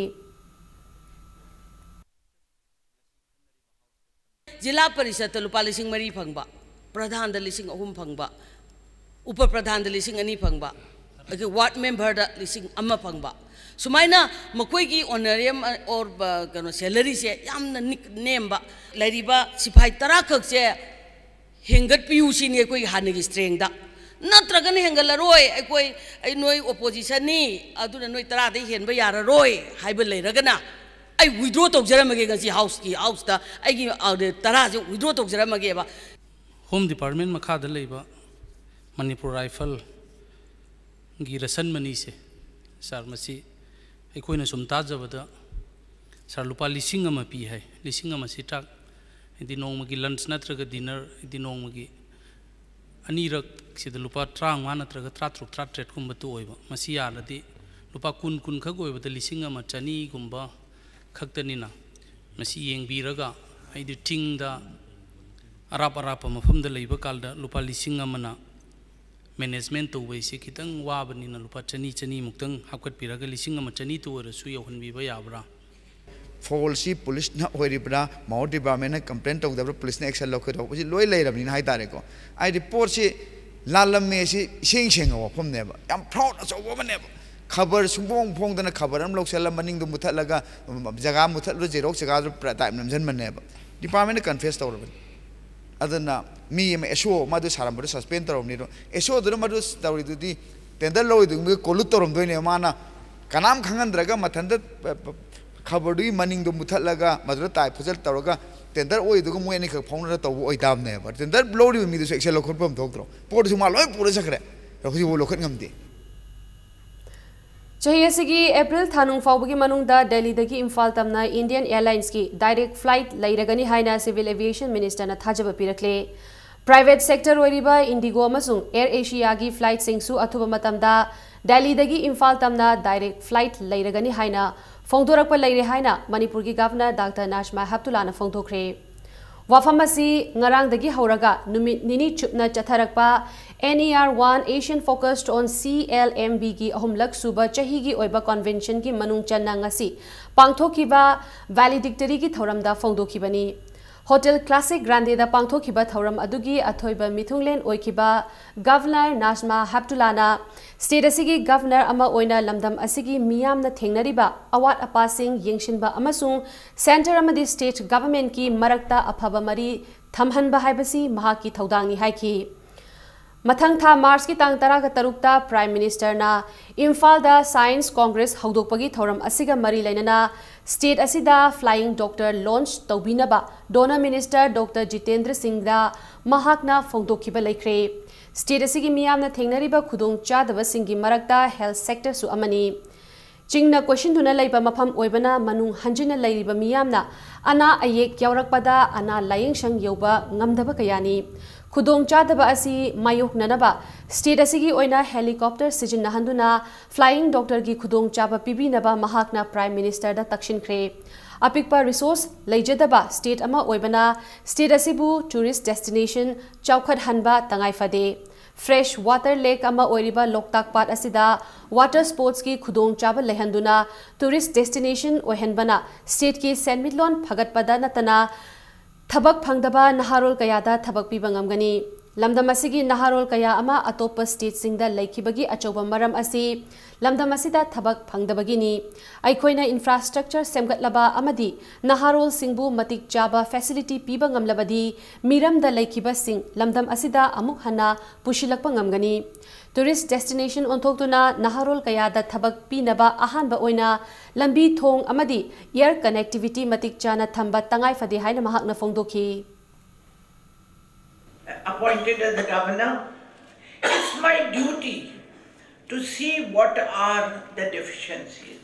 ꯖꯤꯂꯥ ꯄꯔꯤꯁꯠꯇ ꯂꯨꯄꯥ ꯂꯤꯁꯤꯡ ꯃꯔꯤ ꯐꯪꯕ, ꯄ꯭ꯔꯙꯥꯟꯗ ꯂꯤꯁꯤꯡ ꯑꯍꯨꯝ ꯐꯪꯕ, ꯎꯄ ꯄ꯭ꯔꯙꯥꯟꯗ ꯂꯤꯁꯤꯡ ꯑꯅꯤ ꯐꯪꯕ, ꯑꯗꯒꯤ ꯋꯥꯔꯗ ꯃꯦꯝꯕꯔꯗ ꯂꯤꯁꯤꯡ ꯑꯃ ꯐꯪꯕ, ꯁꯨꯃꯥꯏꯅ ꯃꯈꯣꯏꯒꯤ ꯑꯣꯅꯔꯦꯝ ꯑꯣꯔ ꯀꯩꯅꯣ ꯁꯦꯂꯔꯤꯁꯦ ꯌꯥꯝꯅ ꯅꯤꯛ- ꯅꯦꯝꯕ, ꯂꯩꯔꯤꯕ ꯁꯤꯐꯥꯏ ꯇꯔꯥ ꯈꯛꯁꯦ ꯍꯦꯟꯒꯠꯄꯤꯌꯨ ꯁꯤꯅꯤ ꯑꯩꯈꯣꯏꯒꯤ ꯍꯥꯟꯅꯒꯤ ꯁ꯭ꯇ꯭ꯔꯦꯡꯗ꯫ ꯅꯠꯇ꯭ꯔꯒꯅ ꯍꯦꯟꯒꯠꯂꯔꯣꯏ, ꯑꯩꯈꯣꯏ, ꯑꯩ ꯅꯣꯏ ꯑꯣꯄꯣꯖꯤꯁꯟꯅꯤ, ꯑꯗꯨꯅ ꯅꯣꯏ ꯇꯔꯥꯗꯩ ꯍꯦꯟꯕ ꯌꯥꯔꯔꯣꯏ ꯍꯥꯏꯕ ꯂꯩꯔꯒꯅ ꯑꯩ ꯋꯤꯗ꯭ꯔꯣ ꯇꯧꯖꯔꯝꯃꯒꯦ ꯉꯁꯤ ꯍꯥꯎꯁꯀꯤ, ꯍꯥꯎꯁꯇ ꯑꯩꯒꯤ ꯑ, ꯇꯔꯥꯁꯦ ꯋꯤꯗ꯭ꯔꯣ ꯇꯧꯖꯔꯝꯃꯒꯦꯕ꯫ ꯍꯣꯝ ꯗꯤꯄꯥꯔꯠꯃꯦꯟ ꯃꯈꯥꯗ ꯂꯩꯕ ꯃꯅꯤꯄꯨꯔ ꯔꯥꯏꯐꯜꯒꯤ ꯔꯁꯟ ꯃꯅꯤꯁꯦ, ꯁꯥꯔ, ꯃꯁꯤ ꯑꯩꯈꯣꯏꯅ ꯁꯨꯝ ꯇꯥꯖꯕꯗ, ꯁꯥꯔ, ꯂꯨꯄꯥ ꯂꯤꯁꯤꯡ ꯑꯃ ꯄꯤ ꯍꯥꯏ꯫ ꯂꯤꯁꯤꯡ ꯑꯃꯁꯤ ꯇ꯭ꯔꯥꯛ, ꯍꯥꯏꯗꯤ ꯅꯣꯡꯃꯒꯤ ꯂꯟꯁ ꯅꯠꯇ꯭ꯔꯒ ꯗꯤꯅꯔ, ꯍꯥꯏꯗꯤ ꯅꯣꯡꯃꯒꯤ ꯑꯅꯤꯔꯛꯁꯤꯗ ꯂꯨꯄꯥ ꯇꯔꯥꯃꯉꯥ ꯅꯠꯇ꯭ꯔꯒ ꯇꯔꯥꯇꯔꯨꯛ, ꯇꯔꯥꯇꯔꯦꯠꯀꯨꯝꯕꯇ ꯑꯣꯏꯕ꯫ ꯃꯁꯤ ꯌꯥꯔꯗꯤ ꯂꯨꯄꯥ ꯀꯨꯟ, ꯀꯨꯟꯈꯛ ꯑꯣꯏꯕꯗ ꯂꯤꯁꯤꯡ ꯑꯃ ꯆꯅꯤꯒꯨꯝꯕ ꯈꯛꯇꯅꯤꯅ, ꯃꯁꯤ ꯌꯦꯡꯕꯤꯔꯒ, ꯍꯥꯏꯗꯤ ꯆꯤꯡꯗ ꯑꯔꯥꯞ ꯑꯔꯥꯞꯄ ꯃꯐꯝꯗ ꯂꯩꯕ ꯀꯥꯟꯗ ꯂꯨꯄꯥ ꯂꯤꯁꯤꯡ ꯑꯃꯅ ꯃꯦꯅꯦꯖꯃꯦꯟ ꯇꯧꯕ ꯍꯥꯏꯁꯤ ꯈꯤꯇꯪ ꯋꯥꯕꯅꯤꯅ, ꯂꯨꯄꯥ ꯆꯅꯤ, ꯆꯅꯤꯃꯨꯛꯇꯪ ꯍꯥꯞꯀꯠꯄꯤꯔꯒ ꯂꯤꯁꯤꯡ ꯑꯃ ꯆꯅꯤꯇ ꯑꯣꯏꯔꯁꯨ ꯌꯧꯍꯟꯕꯤꯕ ꯌꯥꯕ꯭ꯔꯥ? ꯐꯣꯜꯁꯤ ꯄꯨꯂꯤꯁꯅ ꯑꯣꯏꯔꯤꯕ꯭ꯔꯥ, ꯃꯥꯎ ꯗꯤꯄꯥꯔꯠꯃꯦꯟꯅ ꯀꯝꯄ꯭ꯂꯦꯟ ꯇꯧꯗꯕ꯭ꯔꯥ, ꯄꯨꯂꯤꯁꯅ ꯑꯦꯛꯁꯟ ꯂꯧꯒꯗꯧꯕꯁꯤ ꯂꯣꯏ ꯂꯩꯔꯕꯅꯤꯅ ꯍꯥꯏꯇꯥꯔꯦꯀꯣ꯫ ꯍꯥꯏꯗꯤ ꯄꯣꯠꯁꯤ ꯂꯥꯜꯂꯝꯃꯦ ꯁꯤ ꯏꯁꯦꯡ ꯁꯦꯡꯉ ꯋꯥꯐꯝꯅꯦꯕ, ꯌꯥꯝ ꯐ꯭ꯔꯣꯗ ꯑꯆꯧꯕ ꯑꯃꯅꯦꯕ꯫ ꯈꯕꯔ ꯁꯨꯡꯐꯣꯡ ꯐꯣꯡꯗꯅ ꯈꯕꯔ ꯑꯃ ꯂꯧꯁꯤꯜꯂ ꯃꯅꯤꯡꯗꯣ ꯃꯨꯊꯠꯂꯒ, ꯖꯒꯥ ꯃꯨꯊꯠꯂ ꯖꯦꯔꯣꯛꯁ ꯖꯒꯥꯗꯨ ꯇꯥꯏꯞ ꯅꯝꯁꯤꯟꯕꯅꯦꯕ꯫ ꯗꯤꯄꯥꯔꯠꯃꯦꯟꯅ ꯀꯟꯐꯦꯁ ꯇꯧꯔꯕꯅꯤ꯫ ꯑꯗꯨꯅ ꯃꯤ ꯑꯃ ꯑꯦꯁ ꯑꯣ ꯃꯗꯨ ꯁꯥꯔꯝꯕꯗꯨ ꯁꯁꯄꯦꯟ ꯇꯧꯔꯝꯅꯤꯗꯣ, ꯑꯦꯁ ꯑꯣꯗꯨꯅ ꯃꯗꯨ ꯇꯧꯔꯤꯗꯨꯗꯤ ꯇꯦꯟꯗꯔ ꯂꯧꯔꯤꯗꯨ ꯀꯣꯂꯨꯠ ꯇꯧꯔꯝꯗꯣꯏꯅꯦꯕ꯫ ꯃꯥꯅ ꯀꯅꯥꯝ ꯈꯪꯍꯟꯗ꯭ꯔꯒ ꯃꯊꯟꯇ ꯈꯕꯔꯗꯨꯒꯤ ꯃꯅꯤꯡꯗꯣ ꯃꯨꯊꯠꯂꯒ ꯃꯗꯨꯗ ꯇꯥꯏ ꯐꯖꯜ ꯇꯧꯔꯒ ꯇꯦꯟꯗꯔ ꯑꯣꯏꯗꯨꯒ ꯃꯣꯏ ꯑꯅꯤꯈꯛ ꯐꯥꯎꯅꯔ ꯇꯧꯕ ꯑꯣꯏꯇꯥꯕꯅꯦꯕ꯫ ꯇꯦꯟꯗꯔ ꯂꯧꯔꯤꯕ ꯃꯤꯗꯨꯁꯨ ꯑꯦꯛꯁꯟ ꯂꯧꯈꯠꯄ ꯑꯃ ꯊꯣꯛꯇ꯭ꯔꯣ? ꯄꯣꯠꯇꯨꯁꯨ ꯃꯥ ꯂꯣꯏ ꯄꯨꯔ ꯆꯠꯈ꯭ꯔꯦ, ꯍꯧꯖꯤꯛꯐꯥꯎ ꯂꯧꯈꯠ ꯉꯝꯗꯦ꯫ ꯆꯍꯤ ꯑꯁꯤꯒꯤ ꯑꯦꯄ꯭ꯔꯤꯜ ꯊꯥ ꯅꯨꯡ ꯐꯥꯎꯕꯒꯤ ꯃꯅꯨꯡꯗ ꯗꯦꯜꯂꯤꯗꯒꯤ ꯏꯝꯐꯥꯜ ꯇꯝꯅ ꯏꯟꯗꯤꯌꯟ ꯑꯦꯌꯔꯂꯥꯏꯟꯁꯀꯤ ꯗꯥꯏꯔꯦꯛ ꯐ꯭ꯂꯥꯏꯠ ꯂꯩꯔꯒꯅꯤ ꯍꯥꯏꯅ ꯁꯤꯚꯤꯜ ꯑꯦꯚꯤꯌꯦꯁꯟ ꯃꯤꯅꯤꯁꯇꯔꯅ ꯊꯥꯖꯕ ꯄꯤꯔꯛꯂꯦ꯫ ꯄ꯭ꯔꯥꯏꯚꯦꯠ ꯁꯦꯛꯇꯔ ꯑꯣꯏꯔꯤꯕ ꯏꯟꯗꯤꯒꯣ ꯑꯃꯁꯨꯡ ꯑꯦꯌꯔ ꯑꯦꯁꯤꯌꯥꯒꯤ ꯐ꯭ꯂꯥꯏꯠꯁꯤꯡꯁꯨ ꯑꯊꯨꯕ ꯃꯇꯝꯗ ꯗꯦꯜꯂꯤꯗꯒꯤ ꯏꯝꯐꯥꯜ ꯇꯝꯅ ꯗꯥꯏꯔꯦꯛ ꯐ꯭ꯂꯥꯏꯠ ꯂꯩꯔꯒꯅꯤ ꯍꯥꯏꯅ ꯐꯣꯡꯗꯣꯔꯛꯄ ꯂꯩꯔꯦ ꯍꯥꯏꯅ ꯃꯅꯤꯄꯨꯔꯒꯤ ꯒꯚꯔꯅꯔ ꯗꯥꯛꯇꯔ ꯅꯥꯖꯃꯥ ꯍꯦꯞꯇꯨꯂꯥꯅ ꯐꯣꯡꯗꯣꯛꯈ꯭ꯔꯦ꯫ ꯋꯥꯐꯝ ꯑꯁꯤ ꯉꯔꯥꯡꯗꯒꯤ ꯍꯧꯔꯒ ꯅꯨꯃꯤꯠ ꯅꯤꯅꯤ ꯆꯨꯞꯅ ꯆꯠꯊꯔꯛꯄ N E R one, Asian Focused on C L M Bꯒꯤ ꯑꯍꯨꯝꯂꯛ ꯁꯨꯕ ꯆꯍꯤꯒꯤ ꯑꯣꯏꯕ ꯀꯟꯚꯦꯟꯁꯟꯒꯤ ꯃꯅꯨꯡ ꯆꯟꯅ ꯉꯁꯤ ꯄꯥꯡꯊꯣꯛꯈꯤꯕ ꯚꯦꯂꯤꯗꯤꯛꯇꯔꯤꯒꯤ ꯊꯧꯔꯝꯗ ꯐꯣꯡꯗꯣꯛꯈꯤꯕꯅꯤ꯫ Hotel Classic Grandeꯗ ꯄꯥꯡꯊꯣꯛꯈꯤꯕ ꯊꯧꯔꯝ ꯑꯗꯨꯒꯤ ꯑꯊꯣꯏꯕ ꯃꯤꯊꯨꯡꯂꯦꯟ ꯑꯣꯏꯈꯤꯕ Governor Najma Heptullahꯅ state ꯑꯁꯤꯒꯤ Governor ꯑꯃ ꯑꯣꯏꯅ ꯂꯝꯗꯝ ꯑꯁꯤꯒꯤ ꯃꯤꯌꯥꯝꯅ ꯊꯦꯡꯅꯔꯤꯕ ꯑꯋꯥꯠ ꯑꯄꯥꯁꯤꯡ ꯌꯦꯡꯁꯤꯟꯕ ꯑꯃꯁꯨꯡ centre ꯑꯃꯗꯤ state governmentꯀꯤ ꯃꯔꯛꯇ ꯑꯐꯕ ꯃꯔꯤ ꯊꯝꯍꯟꯕ ꯍꯥꯏꯕꯁꯤ ꯃꯍꯥꯛꯀꯤ ꯊꯧꯗꯥꯡꯅꯤ ꯍꯥꯏꯈꯤ꯫ ꯃꯊꯪ ꯊꯥ Marchꯀꯤ ꯇꯥꯡ ꯇꯔꯥꯒ ꯇꯔꯨꯛꯇ Prime Ministerꯅ ꯏꯝꯐꯥꯜꯗ Science Congress ꯍꯧꯗꯣꯛꯄꯒꯤ ꯊꯧꯔꯝ ꯑꯁꯤꯒ ꯃꯔꯤ ꯂꯩꯅꯅ state ꯑꯁꯤꯗ Flying Doctor launch ꯇꯧꯕꯤꯅꯕ Donor Minister Doctor Jitendra Singhꯗ ꯃꯍꯥꯛꯅ ꯐꯣꯡꯗꯣꯛꯈꯤꯕ ꯂꯩꯈ꯭ꯔꯦ꯫ State ꯑꯁꯤꯒꯤ ꯃꯤꯌꯥꯝꯅ ꯊꯦꯡꯅꯔꯤꯕ ꯈꯨꯗꯣꯡꯆꯥꯗꯕꯁꯤꯡꯒꯤ ꯃꯔꯛꯇ health sectorꯁꯨ ꯑꯃꯅꯤ꯫ ꯆꯤꯡꯅ ꯀꯣꯏꯁꯤꯟꯗꯨꯅ ꯂꯩꯕ ꯃꯐꯝ ꯑꯣꯏꯕꯅ ꯃꯅꯨꯡ ꯍꯟꯖꯤꯟꯅ ꯂꯩꯔꯤꯕ ꯃꯤꯌꯥꯝꯅ ꯑꯅꯥ ꯑꯌꯦꯛ ꯌꯥꯎꯔꯛꯄꯗ ꯑꯅꯥ ꯂꯥꯌꯦꯡꯁꯪ ꯌꯧꯕ ꯉꯝꯗꯕ ꯀꯌꯥꯅꯤ꯫ ꯈꯨꯗꯣꯡꯆꯥꯗꯕ ꯑꯁꯤ ꯃꯥꯌꯣꯛꯅꯅꯕ state ꯑꯁꯤꯒꯤ ꯑꯣꯏꯅ helicopter ꯁꯤꯖꯤꯟꯅꯍꯟꯗꯨꯅ Flying Doctorꯒꯤ ꯈꯨꯗꯣꯡꯆꯥꯕ ꯄꯤꯕꯤꯅꯕ ꯃꯍꯥꯛꯅ Prime Ministerꯗ ꯇꯛꯁꯤꯟꯈ꯭ꯔꯦ꯫ ꯑꯄꯤꯛꯄ resource ꯂꯩꯖꯗꯕ state ꯑꯃ ꯑꯣꯏꯕꯅ state ꯑꯁꯤꯕꯨ tourist destination ꯆꯥꯎꯈꯠꯍꯟꯕ ꯇꯉꯥꯏ ꯐꯗꯦ꯫ Fresh water lake ꯑꯃ ꯑꯣꯏꯔꯤꯕ ꯂꯣꯛꯇꯥꯛ ꯄꯥꯠ ꯑꯁꯤꯗ water sportsꯀꯤ ꯈꯨꯗꯣꯡꯆꯥꯕ ꯂꯩꯍꯟꯗꯨꯅ tourist destination ꯑꯣꯏꯍꯟꯕꯅ stateꯀꯤ ꯁꯦꯟꯃꯤꯠꯂꯣꯟ ꯐꯒꯠꯄꯗ ꯅꯠꯇꯅ ꯊꯕꯛ ꯐꯪꯗꯕ ꯅꯍꯥꯔꯣꯜ ꯀꯌꯥꯗ ꯊꯕꯛ ꯄꯤꯕ ꯉꯝꯒꯅꯤ꯫ ꯂꯝꯗꯝ ꯑꯁꯤꯒꯤ ꯅꯍꯥꯔꯣꯜ ꯀꯌꯥ ꯑꯃ ꯑꯇꯣꯞꯄ stateꯁꯤꯡꯗ ꯂꯩꯈꯤꯕꯒꯤ ꯑꯆꯧꯕ ꯃꯔꯝ ꯑꯁꯤ ꯂꯝꯗꯝ ꯑꯁꯤꯗ ꯊꯕꯛ ꯐꯪꯗꯕꯒꯤꯅꯤ꯫ ꯑꯩꯈꯣꯏꯅ infrastructure ꯁꯦꯝꯒꯠꯂꯕ ꯑꯃꯗꯤ ꯅꯍꯥꯔꯣꯜꯁꯤꯡꯕꯨ ꯃꯇꯤꯛ ꯆꯥꯕ facility ꯄꯤꯕ ꯉꯝꯂꯕꯗꯤ ꯃꯤꯔꯝꯗ ꯂꯩꯈꯤꯕꯁꯤꯡ ꯂꯝꯗꯝ ꯑꯁꯤꯗ ꯑꯃꯨꯛ ꯍꯟꯅ ꯄꯨꯁꯤꯜꯂꯛꯄ ꯉꯝꯒꯅꯤ꯫ Tourist destination ꯑꯣꯟꯊꯣꯛꯇꯨꯅ ꯅꯍꯥꯔꯣꯜ ꯀꯌꯥꯗ ꯊꯕꯛ ꯄꯤꯅꯕ ꯑꯍꯥꯟꯕ ꯑꯣꯏꯅ ꯂꯝꯕꯤ ꯊꯣꯡ ꯑꯃꯗꯤ air connectivity ꯃꯇꯤꯛ ꯆꯥꯅ ꯊꯝꯕ ꯇꯉꯥꯏ ꯐꯗꯦ ꯍꯥꯏꯅ ꯃꯍꯥꯛꯅ ꯐꯣꯡꯗꯣꯛꯈꯤ꯫ Appointed as the governor, it's my duty to see what are the deficiencies.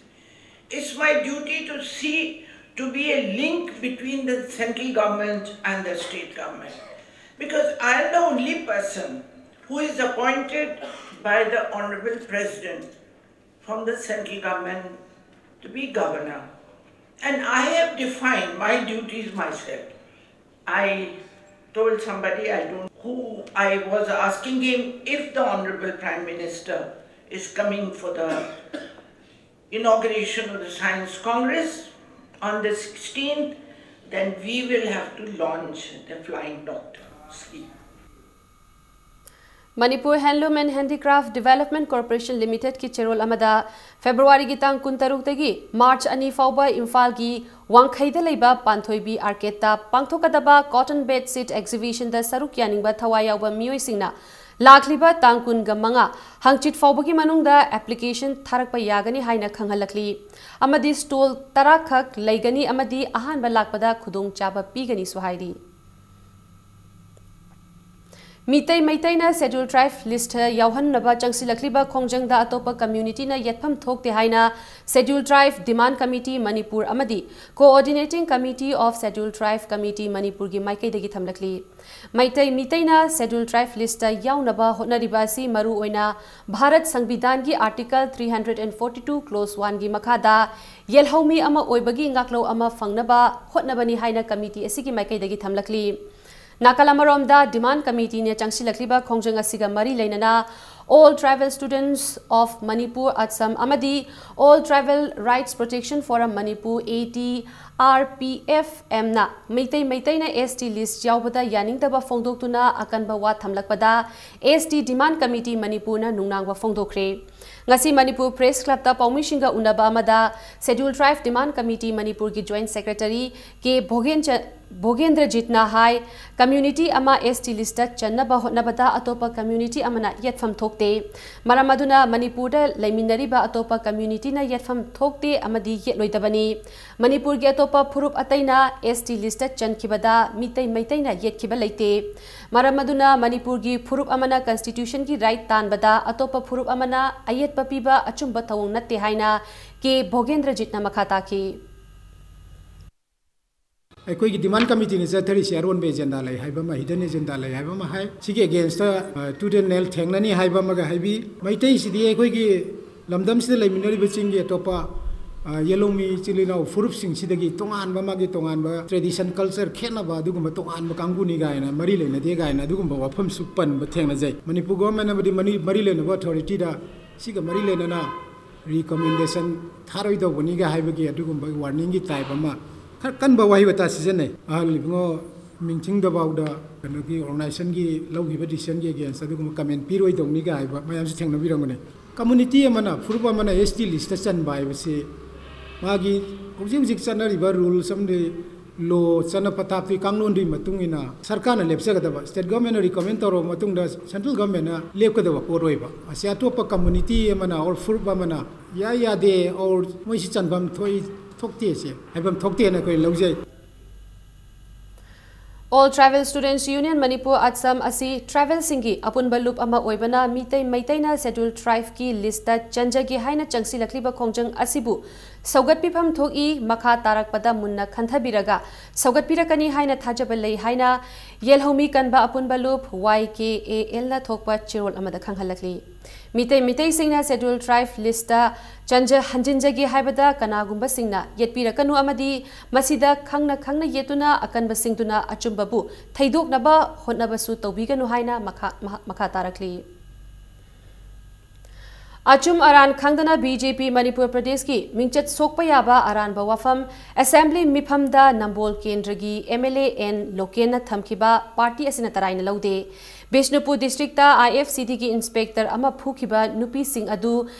It's my duty to see, to be a link between the central government and the state government. Because I am the only person who is appointed by the Honorable President from the central government to be governor. And I have defined my duties myself. I told somebody, I don't, who I was asking him if the Honorable Prime Minister is coming for the inauguration of the Science Congress on the sixteenth. Then we will have to launch the flying doctor scheme. Manipur Handloom and Handicraft Development Corporation Limited ꯀꯤ ꯆꯦꯔꯣꯜ ꯑꯃꯗ ꯐꯦꯕ꯭ꯔꯨꯋꯥꯔꯤꯒꯤ ꯇꯥꯡ ꯀꯨꯟꯇꯔꯨꯛꯇꯒꯤ March ꯑꯅꯤ ꯐꯥꯎꯕ ꯏꯝꯐꯥꯜꯒꯤ ꯋꯥꯡꯈꯩꯗ ꯂꯩꯕ ꯄꯥꯟꯊꯣꯏꯕꯤ ꯑꯥꯔꯀꯦꯗꯇ ꯄꯥꯡꯊꯣꯛꯀꯗꯕ Cotton Bed Sheet Exhibition ꯗ ꯁꯔꯨꯛ ꯌꯥꯅꯤꯡꯕ ꯊꯋꯥꯏ ꯌꯥꯎꯕ ꯃꯤꯑꯣꯏꯁꯤꯡꯅ ꯂꯥꯛꯂꯤꯕ ꯇꯥꯡ ꯀꯨꯟꯒ ꯃꯉꯥ ꯍꯪꯆꯤꯠ ꯐꯥꯎꯕꯒꯤ ꯃꯅꯨꯡꯗ application ꯊꯥꯔꯛꯄ ꯌꯥꯒꯅꯤ ꯍꯥꯏꯅ ꯈꯪꯍꯜꯂꯛꯂꯤ ꯑꯃꯗꯤ stall ꯇꯔꯥ ꯈꯛ ꯂꯩꯒꯅꯤ ꯑꯃꯗꯤ ꯑꯍꯥꯟꯕ ꯂꯥꯛꯄꯗ ꯈꯨꯗꯣꯡꯆꯥꯕ ꯄꯤꯒꯅꯤꯁꯨ ꯍꯥꯏꯔꯤ꯫ ꯃꯤꯇꯩ ꯃꯩꯇꯩꯅ Scheduled Tribe list ꯇ ꯌꯥꯎꯍꯟꯅꯕ ꯆꯪꯁꯤꯜꯂꯛꯂꯤꯕ ꯈꯣꯡꯖꯪꯗ ꯑꯇꯣꯞꯄ community ꯅ ꯌꯦꯠꯐꯝ ꯊꯣꯛꯇꯦ ꯍꯥꯏꯅ Scheduled Tribe Demand Committee Manipur ꯑꯃꯗꯤ Coordinating Committee of Scheduled Tribe Committee ꯃꯅꯤꯄꯨꯔꯒꯤ ꯃꯥꯏꯀꯩꯗꯒꯤ ꯊꯝꯂꯛꯂꯤ꯫ ꯃꯩꯇꯩ ꯃꯤꯇꯩꯅ Scheduled Tribe list ꯇ ꯌꯥꯎꯅꯕ ꯍꯣꯠꯅꯔꯤꯕ ꯑꯁꯤ ꯃꯔꯨꯑꯣꯏꯅ Bharat ꯁꯪꯕꯤꯙꯥꯟꯒꯤ Article three hundred and forty two Clause one ꯒꯤ ꯃꯈꯥꯗ ꯌꯦꯜꯍꯧꯃꯤ ꯑꯃ ꯑꯣꯏꯕꯒꯤ ꯉꯥꯛꯂꯧ ꯑꯃ ꯐꯪꯅꯕ ꯍꯣꯠꯅꯕꯅꯤ ꯍꯥꯏꯅ committee ꯑꯁꯤꯒꯤ ꯃꯥꯏꯀꯩꯗꯒꯤ ꯊꯝꯂꯛꯂꯤ꯫ ꯅꯥꯀꯜ ꯑꯃꯔꯣꯝꯗ Demand Committee ꯅ ꯆꯪꯁꯤꯜꯂꯛꯂꯤꯕ ꯈꯣꯡꯖꯪ ꯑꯁꯤꯒ ꯃꯔꯤ ꯂꯩꯅꯅ All Tribal Students of Manipur, ATSUM ꯑꯃꯗꯤ All Tribal Rights Protection Forum Manipur, A T R P F M ꯅ ꯃꯩꯇꯩ ꯃꯩꯇꯩꯅ S T list ꯌꯥꯎꯕꯗ ꯌꯥꯅꯤꯡꯗꯕ ꯐꯣꯡꯗꯣꯛꯇꯨꯅ ꯑꯀꯟꯕ ꯋꯥ ꯊꯝꯂꯛꯄꯗ S T Demand Committee ꯃꯅꯤꯄꯨꯔꯅ ꯅꯨꯡꯅꯥꯡꯕ ꯐꯣꯡꯗꯣꯛꯈ꯭ꯔꯦ꯫ ꯉꯁꯤ ꯃꯅꯤꯄꯨꯔ Press Club ꯇ ꯄꯥꯎꯃꯤꯁꯤꯡꯒ ꯎꯅꯕ ꯑꯃꯗ Scheduled Tribe Demand Committee ꯃꯅꯤꯄꯨꯔꯒꯤ Joint Secretary ꯀꯦ ꯚꯣꯒꯦꯟꯆ-, ꯚꯣꯒꯦꯟꯗ꯭ꯔꯖꯤꯠꯅ ꯍꯥꯏ, community ꯑꯃ S T list ꯇ ꯆꯟꯅꯕ ꯍꯣꯠꯅꯕꯗ ꯑꯇꯣꯞꯄ community ꯑꯃꯅ ꯌꯦꯠꯐꯝ ꯊꯣꯛꯇꯦ꯫ ꯃꯔꯝ ꯑꯗꯨꯅ ꯃꯅꯤꯄꯨꯔꯗ ꯂꯩꯃꯤꯟꯅꯔꯤꯕ ꯑꯇꯣꯞꯄ community ꯅ ꯌꯦꯠꯐꯝ ꯊꯣꯛꯇꯦ ꯑꯃꯗꯤ ꯌꯦꯠꯂꯣꯏꯗꯕꯅꯤ꯫ ꯃꯅꯤꯄꯨꯔꯒꯤ ꯑꯇꯣꯞꯄ ꯐꯨꯔꯨꯞ ꯑꯇꯩꯅ S T list ꯇ ꯆꯟꯈꯤꯕꯗ ꯃꯤꯇꯩ ꯃꯩꯇꯩꯅ ꯌꯦꯠꯈꯤꯕ ꯂꯩꯇꯦ꯫ ꯃꯔꯝ ꯑꯗꯨꯅ ꯃꯅꯤꯄꯨꯔꯒꯤ ꯐꯨꯔꯨꯞ ꯑꯃꯅ constitution ꯒꯤ right ꯇꯥꯟꯕꯗ ꯑꯇꯣꯞꯄ ꯐꯨꯔꯨꯞ ꯑꯃꯅ ꯑꯌꯦꯠꯄ ꯄꯤꯕ ꯑꯆꯨꯝꯕ ꯊꯧꯑꯣꯡ ꯅꯠꯇꯦ ꯍꯥꯏꯅ ꯀꯦ ꯚꯣꯒꯦꯟꯗ꯭ꯔꯖꯤꯠꯅ ꯃꯈꯥ ꯇꯥꯈꯤ꯫ ꯑꯩꯈꯣꯏꯒꯤ Demand Committee ꯅ ꯆꯠꯊꯔꯤꯁꯤ ꯑꯔꯣꯟꯕ agenda ꯂꯩ ꯍꯥꯏꯕ ꯑꯃ, hidden agenda ꯂꯩ ꯍꯥꯏꯕ ꯑꯃ ꯍꯥꯏ꯫ ꯁꯤꯒꯤ against ꯇ, ꯑ, tooth and nail ꯊꯦꯡꯅꯅꯤ ꯍꯥꯏꯕ ꯑꯃꯒ ꯍꯥꯏꯕꯤ꯫ ꯃꯩꯇꯩꯁꯤꯗꯤ ꯑꯩꯈꯣꯏꯒꯤ ꯂꯝꯗꯝꯁꯤꯗ ꯂꯩꯃꯤꯟꯅꯔꯤꯕ ꯆꯤꯡꯒꯤ ꯑꯇꯣꯞꯄ, ꯑ, ꯌꯦꯜꯍꯧꯃꯤ ꯏꯆꯤꯜ ꯏꯅꯥꯎ ꯐꯨꯔꯨꯞꯁꯤꯡꯁꯤꯗꯒꯤ ꯇꯣꯉꯥꯟꯕ, ꯃꯥꯒꯤ ꯇꯣꯉꯥꯟꯕ tradition, culture ꯈꯦꯠꯅꯕ ꯑꯗꯨꯒꯨꯝꯕ ꯇꯣꯉꯥꯟꯕ ꯀꯥꯡꯕꯨꯅꯤ ꯀꯥꯏꯅ, ꯃꯔꯤ ꯂꯩꯅꯗꯦ ꯀꯥꯏꯅ ꯑꯗꯨꯒꯨꯝꯕ ꯋꯥꯐꯝꯁꯨ ꯄꯟꯕ ꯊꯦꯡꯅꯖꯩ꯫ ꯃꯅꯤꯄꯨꯔ government ꯑꯃꯗꯤ ꯃꯔꯤ, ꯃꯔꯤ ꯂꯩꯅꯕ authority ꯗ ꯁꯤꯒ ꯃꯔꯤ ꯂꯩꯅꯅ recommendation ꯊꯥꯔꯣꯏꯗꯧꯕꯅꯤꯒ ꯍꯥꯏꯕꯒꯤ ꯑꯗꯨꯒꯨꯝꯕ warning ꯒꯤ type ꯑꯃ ꯈꯔ ꯀꯟꯕ ꯋꯥꯍꯩ ꯋꯥꯇꯥ ꯁꯤꯖꯤꯟꯅꯩ꯫ ꯑꯍꯜ ꯏꯕꯨꯡꯉꯣ ꯃꯤꯡꯊꯤꯡꯗꯐꯥꯎꯗ ꯀꯩꯅꯣꯒꯤ organization ꯒꯤ ꯂꯧꯈꯤꯕ decision ꯒꯤ against ꯑꯗꯨꯒꯨꯝꯕ comment ꯄꯤꯔꯣꯏꯗꯧꯅꯤꯒ ꯍꯥꯏꯕ ꯃꯌꯥꯝꯁꯨ ꯊꯦꯡꯅꯕꯤꯔꯝꯒꯅꯤ꯫ Community ꯑꯃꯅ, ꯐꯨꯔꯨꯞ ꯑꯃꯅ S T list ꯇ ꯆꯟꯕ ꯍꯥꯏꯕꯁꯤ ꯃꯥꯒꯤ ꯍꯧꯖꯤꯛ ꯍꯧꯖꯤꯛ ꯆꯠꯅꯔꯤꯕ rules ꯑꯃꯗꯤ law, ꯆꯠꯅ ꯄꯊꯥꯞꯇꯨꯒꯤ ꯀꯥꯡꯂꯣꯟꯗꯨꯒꯤ ꯃꯇꯨꯡ ꯏꯟꯅ ꯁꯔꯀꯥꯔꯅ ꯂꯦꯞꯆꯒꯗꯕ, state government ꯅ recommend ꯇꯧꯔꯕ ꯃꯇꯨꯡꯗ central government ꯅ ꯂꯦꯞꯀꯗꯕ ꯄꯣꯠ ꯑꯣꯏꯕ꯫ ꯑꯁꯤ ꯑꯇꯣꯞꯄ community ꯑꯃꯅ or ꯐꯨꯔꯨꯞ ꯑꯃꯅ ꯌꯥꯏ ꯌꯥꯗꯦ or ꯃꯣꯏꯁꯤ ꯆꯟꯐꯝ ꯊꯣꯛꯏ ꯊꯣꯛꯇꯦꯁꯦ ꯍꯥꯏꯐꯝ ꯊꯣꯛꯇꯦꯅ ꯑꯩꯈꯣꯏ ꯂꯧꯖꯩ꯫ All Tribal Students Union Manipur, ꯑꯠꯁꯝ, ꯑꯁꯤ tribal ꯁꯤꯡꯒꯤ ꯑꯄꯨꯟꯕ ꯂꯨꯞ ꯑꯃ ꯑꯣꯏꯕꯅ ꯃꯤꯇꯩ ꯃꯩꯇꯩꯅ Scheduled Tribe ꯀꯤ list ꯇ ꯆꯟꯖꯒꯦ ꯍꯥꯏꯅ ꯆꯪꯁꯤꯜꯂꯛꯂꯤꯕ ꯈꯣꯡꯖꯪ ꯑꯁꯤꯕꯨ ꯁꯧꯒꯠꯄꯤꯐꯝ ꯊꯣꯛꯏ, ꯃꯈꯥ ꯇꯥꯔꯛꯄꯗ ꯃꯨꯟꯅ ꯈꯟꯊꯕꯤꯔꯒ ꯁꯧꯒꯠꯄꯤꯔꯛꯀꯅꯤ ꯍꯥꯏꯅ ꯊꯥꯖꯕ ꯂꯩ ꯍꯥꯏꯅ ꯌꯦꯜꯍꯧꯃꯤ ꯀꯟꯕ ꯑꯄꯨꯟꯕ ꯂꯨꯞ, Y K A L ꯅ ꯊꯣꯛꯄ ꯆꯦꯔꯣꯜ ꯑꯃꯗ ꯈꯪꯍꯜꯂꯛꯂꯤ꯫ ꯃꯤꯇꯩ ꯃꯤꯇꯩꯁꯤꯡꯅ Scheduled Tribe list ꯇ ꯆꯟꯖ ꯍꯟꯖꯤꯟꯖꯒꯦ ꯍꯥꯏꯕꯗ ꯀꯅꯥꯒꯨꯝꯕꯁꯤꯡꯅ ꯌꯦꯠꯄꯤꯔꯛꯀꯅꯨ ꯑꯃꯗꯤ ꯃꯁꯤꯗ ꯈꯪꯅ ꯈꯪꯅ ꯌꯦꯠꯇꯨꯅ ꯑꯀꯟꯕꯁꯤꯡꯗꯨꯅ ꯑꯆꯨꯝꯕꯕꯨ ꯊꯩꯗꯣꯛꯅꯕ ꯍꯣꯠꯅꯕꯁꯨ ꯇꯧꯕꯤꯒꯅꯨ ꯍꯥꯏꯅ ꯃꯈꯥ, ꯃꯍꯥꯛ ꯃꯈꯥ ꯇꯥꯔꯛꯂꯤ꯫ ꯑꯆꯨꯝ ꯑꯔꯥꯟ ꯈꯪꯗꯅ B J P ꯃꯅꯤꯄꯨꯔ ꯄ꯭ꯔꯗꯦꯁꯀꯤ ꯃꯤꯡꯆꯠ ꯁꯣꯛꯄ ꯌꯥꯕ ꯑꯔꯥꯟꯕ ꯋꯥꯐꯝ ꯑꯦꯁꯦꯝꯕ꯭ꯂꯤ ꯃꯤꯐꯝꯗ ꯅꯝꯕꯣꯜ ꯀꯦꯟꯗ꯭ꯔꯒꯤ M L A N ꯂꯣꯀꯦꯟꯅ ꯊꯝꯈꯤꯕ ꯄꯥꯔꯇꯤ ꯑꯁꯤꯅ ꯇꯔꯥꯏꯅ ꯂꯧꯗꯦ꯫ Bishnupur district I F C D ꯒꯤ ꯏꯟꯁꯄꯦꯛꯇꯔ ꯑꯃ ꯐꯨꯈꯤꯕ ꯅꯨꯄꯤꯁꯤꯡ ꯑꯗꯨ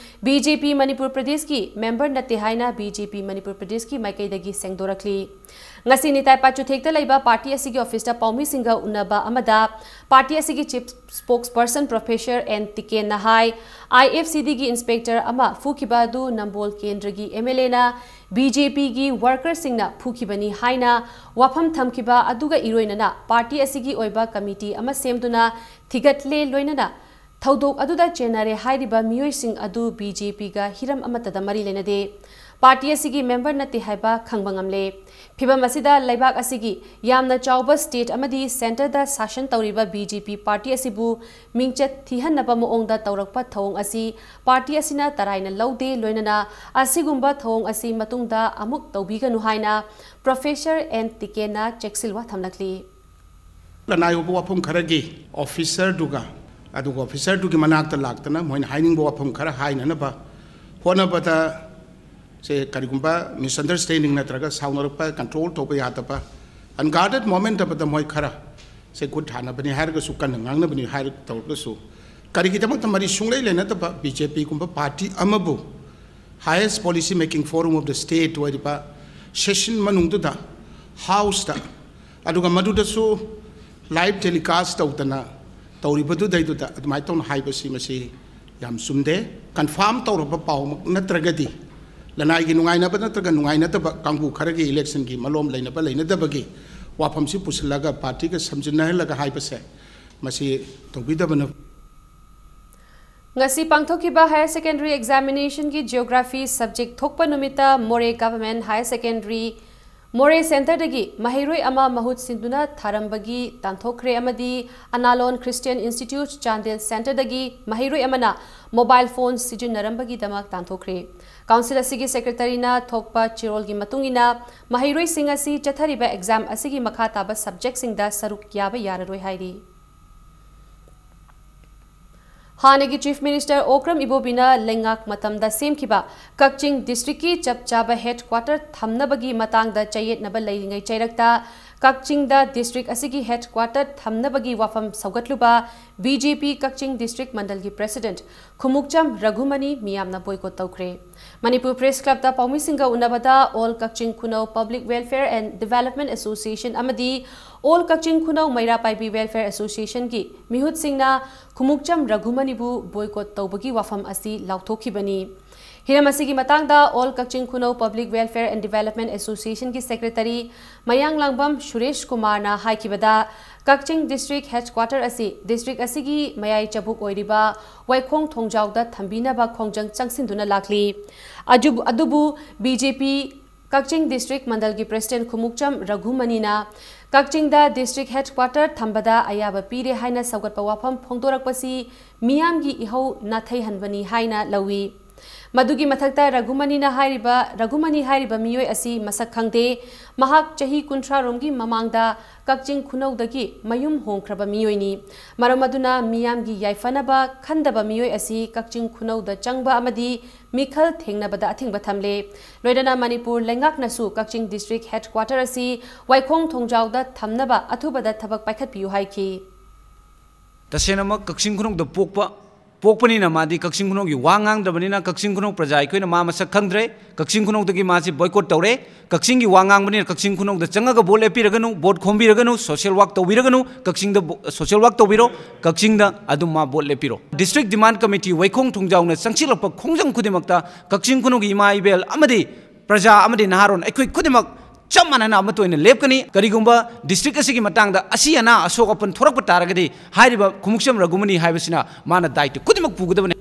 B J P ꯃꯅꯤꯄꯨꯔ ꯄ꯭ꯔꯗꯦꯁꯀꯤ ꯃꯦꯝꯕꯔ ꯅꯠꯇꯦ ꯍꯥꯏꯅ B J P ꯃꯅꯤꯄꯨꯔ ꯄ꯭ꯔꯗꯦꯁꯀꯤ ꯃꯥꯏꯀꯩꯗꯒꯤ ꯁꯦꯡꯗꯣꯔꯛꯂꯤ꯫ ꯉꯁꯤ ꯅꯤꯇꯥꯏ ꯄꯥꯆꯨꯊꯦꯛꯇ ꯂꯩꯕ ꯄꯥꯔꯇꯤ ꯑꯁꯤꯒꯤ ꯑꯣꯐꯤꯁꯇ ꯄꯥꯎꯃꯤꯁꯤꯡꯒ ꯎꯅꯕ ꯑꯃꯗ ꯄꯥꯔꯇꯤ ꯑꯁꯤꯒꯤ ꯆꯤꯐ ꯁ꯭ꯄꯣꯛꯁꯄꯔꯁꯟ ꯄ꯭ꯔꯣꯐꯦꯁꯔ ꯑꯦꯟ ꯇꯤꯀꯦꯟꯅ ꯍꯥꯏ, I F C D ꯒꯤ ꯏꯟꯁꯄꯦꯛꯇꯔ ꯑꯃ ꯐꯨꯈꯤꯕ ꯑꯗꯨ ꯅꯝꯕꯣꯜ ꯀꯦꯟꯗ꯭ꯔꯒꯤ M L A ꯅ B J P ꯒꯤ ꯋꯥꯔꯀꯔꯁꯤꯡꯅ ꯐꯨꯈꯤꯕꯅꯤ ꯍꯥꯏꯅ ꯋꯥꯐꯝ ꯊꯝꯈꯤꯕ ꯑꯗꯨꯒ ꯏꯔꯣꯏꯅꯅ ꯄꯥꯔꯇꯤ ꯑꯁꯤꯒꯤ ꯑꯣꯏꯕ ꯀꯃꯤꯇꯤ ꯑꯃ ꯁꯦꯝꯗꯨꯅ ꯊꯤꯒꯠꯂꯦ, ꯂꯣꯏꯅꯅ ꯊꯧꯗꯣꯛ ꯑꯗꯨꯗ ꯆꯦꯟꯅꯔꯦ ꯍꯥꯏꯔꯤꯕ ꯃꯤꯑꯣꯏꯁꯤꯡ ꯑꯗꯨ B J P ꯒ ꯍꯤꯔꯝ ꯑꯃꯠꯇꯗ ꯃꯔꯤ ꯂꯩꯅꯗꯦ꯫ ꯄꯥꯔꯇꯤ ꯑꯁꯤꯒꯤ ꯃꯦꯝꯕꯔ ꯅꯠꯇꯦ ꯍꯥꯏꯕ ꯈꯪꯕ ꯉꯝꯂꯦ꯫ ꯐꯤꯚꯝ ꯑꯁꯤꯗ ꯂꯩꯕꯥꯛ ꯑꯁꯤꯒꯤ ꯌꯥꯝꯅ ꯆꯥꯎꯕ ꯁ꯭ꯇꯦꯠ ꯑꯃꯗꯤ ꯁꯦꯟꯇꯔꯗ ꯁꯥꯁꯟ ꯇꯧꯔꯤꯕ B J P ꯄꯥꯔꯇꯤ ꯑꯁꯤꯕꯨ ꯃꯤꯡꯆꯠ ꯊꯤꯍꯟꯅꯕ ꯃꯑꯣꯡꯗ ꯇꯧꯔꯛꯄ ꯊꯧꯑꯣꯡ ꯑꯁꯤ ꯄꯥꯔꯇꯤ ꯑꯁꯤꯅ ꯇꯔꯥꯏꯅ ꯂꯧꯗꯦ, ꯂꯣꯏꯅꯅ ꯑꯁꯤꯒꯨꯝꯕ ꯊꯧꯑꯣꯡ ꯑꯁꯤ ꯃꯇꯨꯡꯗ ꯑꯃꯨꯛ ꯇꯧꯕꯤꯒꯅꯨ ꯍꯥꯏꯅ ꯄ꯭ꯔꯣꯐꯦꯁꯔ ꯑꯦꯟ ꯇꯤꯀꯦꯟꯅ ꯆꯦꯛꯁꯤꯜꯋꯥ ꯊꯝꯂꯛꯂꯤ꯫ ꯂꯅꯥꯏ ꯑꯣꯏꯕ ꯋꯥꯐꯝ ꯈꯔꯒꯤ ꯑꯣꯐꯤꯁꯔꯗꯨꯒ, ꯑꯗꯨꯒ ꯑꯣꯐꯤꯁꯔꯗꯨꯒꯤ ꯃꯅꯥꯛꯇ ꯂꯥꯛꯇꯅ ꯃꯣꯏꯅ ꯍꯥꯏꯅꯤꯡꯕ ꯋꯥꯐꯝ ꯈꯔ ꯍꯥꯏꯅꯅꯕ ꯍꯣꯠꯅꯕꯗ ꯁꯦ ꯀꯔꯤꯒꯨꯝꯕ ꯃꯤꯁꯑꯟꯗꯔꯁ꯭ꯇꯦꯟꯗꯤꯡ ꯅꯠꯇ꯭ꯔꯒ ꯁꯥꯎꯅꯔꯛꯄ, ꯀꯟꯇ꯭ꯔꯣꯜ ꯇꯧꯕ ꯌꯥꯗꯕ, ꯑꯟꯒꯥꯔꯗꯦꯗ ꯃꯣꯃꯦꯟꯠ ꯑꯃꯗ ꯃꯣꯏ ꯈꯔ ꯁꯦ ꯈꯨꯠ ꯊꯥꯅꯕꯅꯤ ꯍꯥꯏꯔꯒꯁꯨ, ꯀꯟꯅ ꯉꯥꯡꯅꯕꯅꯤ ꯍꯥꯏꯔ ꯇꯧꯔꯒꯁꯨ, ꯀꯔꯤꯒꯤꯗꯃꯛꯇ ꯃꯔꯤ ꯁꯨꯡꯂꯩ ꯂꯩꯅꯗꯕ ꯕꯤ ꯖꯦ ꯄꯤꯒꯨꯝꯕ ꯄꯥꯔꯇꯤ ꯑꯃꯕꯨ highest policy making forum of the state ꯑꯣꯏꯔꯤꯕ ꯁꯦꯁꯟ ꯃꯅꯨꯡꯗꯨꯗ, ꯍꯥꯎꯁꯇ, ꯑꯗꯨꯒ ꯃꯗꯨꯗꯁꯨ ꯂꯥꯏꯚ ꯇꯦꯂꯤꯀꯥꯁ ꯇꯧꯗꯅ ꯇꯧꯔꯤꯕꯗꯨꯗꯩꯗꯨꯗ ꯑꯗꯨꯃꯥꯏꯅ ꯇꯧꯅ ꯍꯥꯏꯕꯁꯤ, ꯃꯁꯤ ꯌꯥꯝ ꯆꯨꯝꯗꯦ꯫ ꯀꯟꯐꯥꯔꯝ ꯇꯧꯔꯕ ꯄꯥꯎꯃꯛ ꯅꯠꯇ꯭ꯔꯒꯗꯤ, ꯂꯅꯥꯏꯒꯤ ꯅꯨꯡꯉꯥꯏꯅꯕ ꯅꯠꯇ꯭ꯔꯒ ꯅꯨꯡꯉꯥꯏꯅꯗꯕ ꯀꯥꯡꯕꯨ ꯈꯔꯒꯤ ꯏꯂꯦꯛꯁꯟꯒꯤ ꯃꯂꯣꯝ ꯂꯩꯅꯕ ꯂꯩꯅꯗꯕꯒꯤ ꯋꯥꯐꯝꯁꯤ ꯄꯨꯁꯤꯜꯂꯒ ꯄꯥꯔꯇꯤꯒ ꯁꯝꯖꯤꯟꯅꯍꯜꯂꯒ ꯍꯥꯏꯕꯁꯦ, ꯃꯁꯤ ꯇꯧꯕꯤꯗꯕꯅ꯫ ꯉꯁꯤ ꯄꯥꯡꯊꯣꯛꯈꯤꯕ ꯍꯥꯌꯔ ꯁꯦꯀꯦꯟꯗꯔꯤ ꯑꯦꯛꯖꯥꯃꯤꯅꯦꯁꯟꯒꯤ ꯖꯤꯑꯣꯒ꯭ꯔꯥꯐꯤ ꯁꯕꯖꯦꯛ ꯊꯣꯛꯄ ꯅꯨꯃꯤꯠꯇ ꯃꯣꯔꯦ ꯒꯚꯔꯟꯃꯦꯟꯠ ꯍꯥꯌꯔ ꯁꯦꯀꯦꯟꯗꯔꯤ ꯃꯣꯔꯦ ꯁꯦꯟꯇꯔꯗꯒꯤ ꯃꯍꯩꯔꯣꯏ ꯑꯃ ꯃꯍꯨꯠ ꯁꯤꯟꯗꯨꯅ ꯊꯥꯔꯝꯕꯒꯤ ꯇꯥꯟꯊꯣꯛꯈ꯭ꯔꯦ ꯑꯃꯗꯤ ꯑꯅꯥꯂꯣꯟ ꯈ꯭ꯔꯤꯁꯇꯤꯌꯟ ꯏꯟꯁꯇꯤꯇ꯭ꯌꯨꯠ ꯆꯥꯟꯗꯦꯜ ꯁꯦꯟꯇꯔꯗꯒꯤ ꯃꯍꯩꯔꯣꯏ ꯑꯃꯅ ꯃꯣꯕꯥꯏꯜ ꯐꯣꯟ ꯁꯤꯖꯤꯟꯅꯔꯝꯕꯒꯤꯗꯃꯛ ꯇꯥꯟꯊꯣꯛꯈ꯭ꯔꯦ꯫ ꯀꯥꯎꯟꯁꯤꯜ ꯑꯁꯤꯒꯤ ꯁꯦꯀ꯭ꯔꯦꯇꯔꯤꯅ ꯊꯣꯛꯄ ꯆꯦꯔꯣꯜꯒꯤ ꯃꯇꯨꯡ ꯏꯟꯅ, ꯃꯍꯩꯔꯣꯏꯁꯤꯡ ꯑꯁꯤ ꯆꯠꯊꯔꯤꯕ ꯑꯦꯛꯖꯥꯝ ꯑꯁꯤꯒꯤ ꯃꯈꯥ ꯇꯥꯕ ꯁꯕꯖꯦꯛꯁꯤꯡꯗ ꯁꯔꯨꯛ ꯌꯥꯕ ꯌꯥꯔꯔꯣꯏ ꯍꯥꯏꯔꯤ꯫ ꯍꯥꯟꯅꯒꯤ ꯆꯤꯐ ꯃꯤꯅꯤꯁꯇꯔ ꯑꯣꯀ꯭ꯔꯝ ꯏꯕꯣꯕꯤꯅ ꯂꯩꯉꯥꯛ ꯃꯇꯝꯗ ꯁꯦꯝꯈꯤꯕ ꯀꯛꯆꯤꯡ ꯗꯤꯁꯇ꯭ꯔꯤꯛꯀꯤ ꯆꯞ ꯆꯥꯕ ꯍꯦꯗ ꯀ꯭ꯋꯥꯇꯔ ꯊꯝꯅꯕꯒꯤ ꯃꯇꯥꯡꯗ ꯆꯌꯦꯠꯅꯕ ꯂꯩꯔꯤꯉꯩ ꯆꯩꯔꯛꯇ, ꯀꯛꯆꯤꯡꯗ ꯗꯤꯁꯇ꯭ꯔꯤꯛ ꯑꯁꯤꯒꯤ ꯍꯦꯗ ꯀ꯭ꯋꯥꯇꯔ ꯊꯝꯅꯕꯒꯤ ꯋꯥꯐꯝ ꯁꯧꯒꯠꯂꯨꯕ B J P Kakching district ꯃꯟꯗꯜꯒꯤ ꯄ꯭ꯔꯦꯁꯤꯗꯦꯟꯠ ꯈꯨꯃꯨꯛꯆꯝ ꯔꯘꯨꯃꯅꯤ ꯃꯤꯌꯥꯝꯅ ꯕꯣꯏꯀꯣꯠ ꯇꯧꯈ꯭ꯔꯦ꯫ ꯃꯅꯤꯄꯨꯔ ꯄ꯭ꯔꯦꯁ ꯀ꯭ꯂꯕꯇ ꯄꯥꯎꯃꯤꯁꯤꯡꯒ ꯎꯅꯕꯗ all Kakching Khunou public welfare and development association ꯑꯃꯗꯤ ꯑꯣꯜ ꯀꯛꯆꯤꯡ ꯈꯨꯅꯧ ꯃꯩꯔꯥ ꯄꯥꯏꯕꯤ ꯋꯦꯜꯐꯤꯌꯔ ꯑꯦꯁꯣꯁꯤꯌꯦꯁꯟꯒꯤ ꯃꯤꯍꯨꯠꯁꯤꯡꯅ ꯈꯨꯃꯨꯛꯆꯝ ꯔꯘꯨꯃꯅꯤꯕꯨ ꯕꯣꯏꯀꯣꯠ ꯇꯧꯕꯒꯤ ꯋꯥꯐꯝ ꯑꯁꯤ ꯂꯥꯎꯊꯣꯛꯈꯤꯕꯅꯤ꯫ ꯍꯤꯔꯝ ꯑꯁꯤꯒꯤ ꯃꯇꯥꯡꯗ all Kakching Khunou public welfare and development ꯑꯦꯁꯣꯁꯤꯌꯦꯁꯟꯒꯤ ꯁꯦꯀ꯭ꯔꯦꯇꯔꯤ ꯃꯌꯥꯡꯂꯥꯡꯕꯝ ꯁꯨꯔꯦꯁ ꯀꯨꯃꯥꯔꯅ ꯍꯥꯏꯈꯤꯕꯗ, ꯀꯛꯆꯤꯡ ꯗꯤꯁꯇ꯭ꯔꯤꯛ ꯍꯦꯗ ꯀ꯭ꯋꯥꯇꯔ ꯑꯁꯤ ꯗꯤꯁꯇ꯭ꯔꯤꯛ ꯑꯁꯤꯒꯤ ꯃꯌꯥꯏ ꯆꯕꯨꯛ ꯑꯣꯏꯔꯤꯕ ꯋꯥꯏꯈꯣꯡ ꯊꯣꯡꯖꯥꯎꯗ ꯊꯝꯕꯤꯅꯕ ꯈꯣꯡꯖꯪ ꯆꯪꯁꯤꯟꯗꯨꯅ ꯂꯥꯛꯂꯤ꯫ ꯑꯗꯨꯕꯨ, ꯑꯗꯨꯕꯨ B J P Kakching district ꯃꯟꯗꯜꯒꯤ ꯄ꯭ꯔꯦꯁꯤꯗꯦꯟꯠ ꯈꯨꯃꯨꯛꯆꯝ ꯔꯘꯨꯃꯅꯤꯅ ꯀꯛꯆꯤꯡꯗ ꯗꯤꯁꯇ꯭ꯔꯤꯛ ꯍꯦꯗ ꯀ꯭ꯋꯥꯇꯔ ꯊꯝꯕꯗ ꯑꯌꯥꯕ ꯄꯤꯔꯦ ꯍꯥꯏꯅ ꯁꯧꯒꯠꯄ ꯋꯥꯐꯝ ꯐꯣꯡꯗꯣꯔꯛꯄꯁꯤ ꯃꯤꯌꯥꯝꯒꯤ ꯏꯍꯧ ꯅꯥꯊꯩꯍꯟꯕꯅꯤ ꯍꯥꯏꯅ ꯂꯧꯏ꯫ ꯃꯗꯨꯒꯤ ꯃꯊꯛꯇ ꯔꯘꯨꯃꯅꯤꯅ ꯍꯥꯏꯔꯤꯕ, ꯔꯘꯨꯃꯅꯤ ꯍꯥꯏꯔꯤꯕ ꯃꯤꯑꯣꯏ ꯑꯁꯤ ꯃꯁꯛ ꯈꯪꯗꯦ꯫ ꯃꯍꯥꯛ ꯆꯍꯤ ꯀꯨꯟꯊ꯭ꯔꯥ ꯔꯣꯝꯒꯤ ꯃꯃꯥꯡꯗ ꯀꯛꯆꯤꯡ ꯈꯨꯅꯧꯗꯒꯤ ꯃꯌꯨꯝ ꯍꯣꯡꯈ꯭ꯔꯕ ꯃꯤꯑꯣꯏꯅꯤ꯫ ꯃꯔꯝ ꯑꯗꯨꯅ ꯃꯤꯌꯥꯝꯒꯤ ꯌꯥꯏꯐꯅꯕ ꯈꯟꯗꯕ ꯃꯤꯑꯣꯏ ꯑꯁꯤ ꯀꯛꯆꯤꯡ ꯈꯨꯅꯧꯗ ꯆꯪꯕ ꯑꯃꯗꯤ ꯃꯤꯈꯜ ꯊꯦꯡꯅꯕꯗ ꯑꯊꯤꯡꯕ ꯊꯝꯂꯦ꯫ ꯂꯣꯏꯅꯅ ꯃꯅꯤꯄꯨꯔ ꯂꯩꯉꯥꯛꯅꯁꯨ ꯀꯛꯆꯤꯡ district headquarter ꯑꯁꯤ ꯋꯥꯏꯈꯣꯡ ꯊꯣꯡꯖꯥꯎꯗ ꯊꯝꯅꯕ ꯑꯊꯨꯕꯗ ꯊꯕꯛ ꯄꯥꯏꯈꯠꯄꯤꯌꯨ ꯍꯥꯏꯈꯤ꯫ ꯇꯁꯦꯡꯅꯃꯛ ꯀꯛꯆꯤꯡ ꯈꯨꯅꯧꯗ ꯄꯣꯛꯄ, ꯄꯣꯛꯄꯅꯤꯅ ꯃꯥꯗꯤ ꯀꯛꯆꯤꯡ ꯈꯨꯅꯧꯒꯤ ꯋꯥ ꯉꯥꯡꯗ꯭ꯔꯕꯅꯤꯅ ꯀꯛꯆꯤꯡ ꯈꯨꯅꯧ ꯄ꯭ꯔꯖꯥ ꯑꯩꯈꯣꯏꯅ ꯃꯥ ꯃꯁꯛ ꯈꯪꯗ꯭ꯔꯦ꯫ ꯀꯛꯆꯤꯡ ꯈꯨꯅꯧꯗꯒꯤ ꯃꯥꯁꯤ boycott ꯇꯧꯔꯦ꯫ ꯀꯛꯆꯤꯡꯒꯤ ꯋꯥ ꯉꯥꯡꯕꯅꯤꯅ ꯀꯛꯆꯤꯡ ꯈꯨꯅꯧꯗ ꯆꯪꯉꯒ vote ꯂꯦꯞꯄꯤꯔꯒꯅꯨ, vote ꯈꯣꯝꯕꯤꯔꯒꯅꯨ, social work ꯇꯧꯕꯤꯔꯒꯅꯨ, ꯀꯛꯆꯤꯡꯗ ꯕꯣ-, social work ꯇꯧꯕꯤꯔꯣ, ꯀꯛꯆꯤꯡꯗ ꯑꯗꯨꯝ ꯃꯥ vote ꯂꯦꯞꯄꯤꯔꯣ꯫ District Demand Committee ꯋꯥꯏꯈꯣꯡ ꯊꯣꯡꯖꯥꯎꯅ ꯆꯪꯁꯤꯜꯂꯛꯄ ꯈꯣꯡꯖꯪ ꯈꯨꯗꯤꯡꯃꯛꯇ ꯀꯛꯆꯤꯡ ꯈꯨꯅꯧꯒꯤ ꯏꯃꯥ ꯏꯕꯦꯜ ꯑꯃꯗꯤ ꯄ꯭ꯔꯖꯥ ꯑꯃꯗꯤ ꯅꯍꯥꯔꯣꯜ ꯑꯩꯈꯣꯏ ꯈꯨꯗꯤꯡꯃꯛ ꯆꯞ ꯃꯥꯟꯅꯅ ꯑꯃꯠꯇ ꯑꯣꯏꯅ ꯂꯦꯞꯀꯅꯤ꯫ ꯀꯔꯤꯒꯨꯝꯕ district ꯑꯁꯤꯒꯤ ꯃꯇꯥꯡꯗ ꯑꯁꯤ ꯑꯅꯥ ꯑꯁꯣꯛ ꯑꯄꯟ ꯊꯣꯔꯛꯄ ꯇꯥꯔꯒꯗꯤ ꯍꯥꯏꯔꯤꯕ ꯈꯣꯡꯎꯞꯆꯝ ꯔꯘꯨꯃꯅꯤ ꯍꯥꯏꯕꯁꯤꯅ ꯃꯥꯅ ꯗꯥꯏꯇ꯭ꯋ ꯈꯨꯗꯤꯡꯃꯛ ꯄꯨꯒꯗꯕꯅꯤ꯫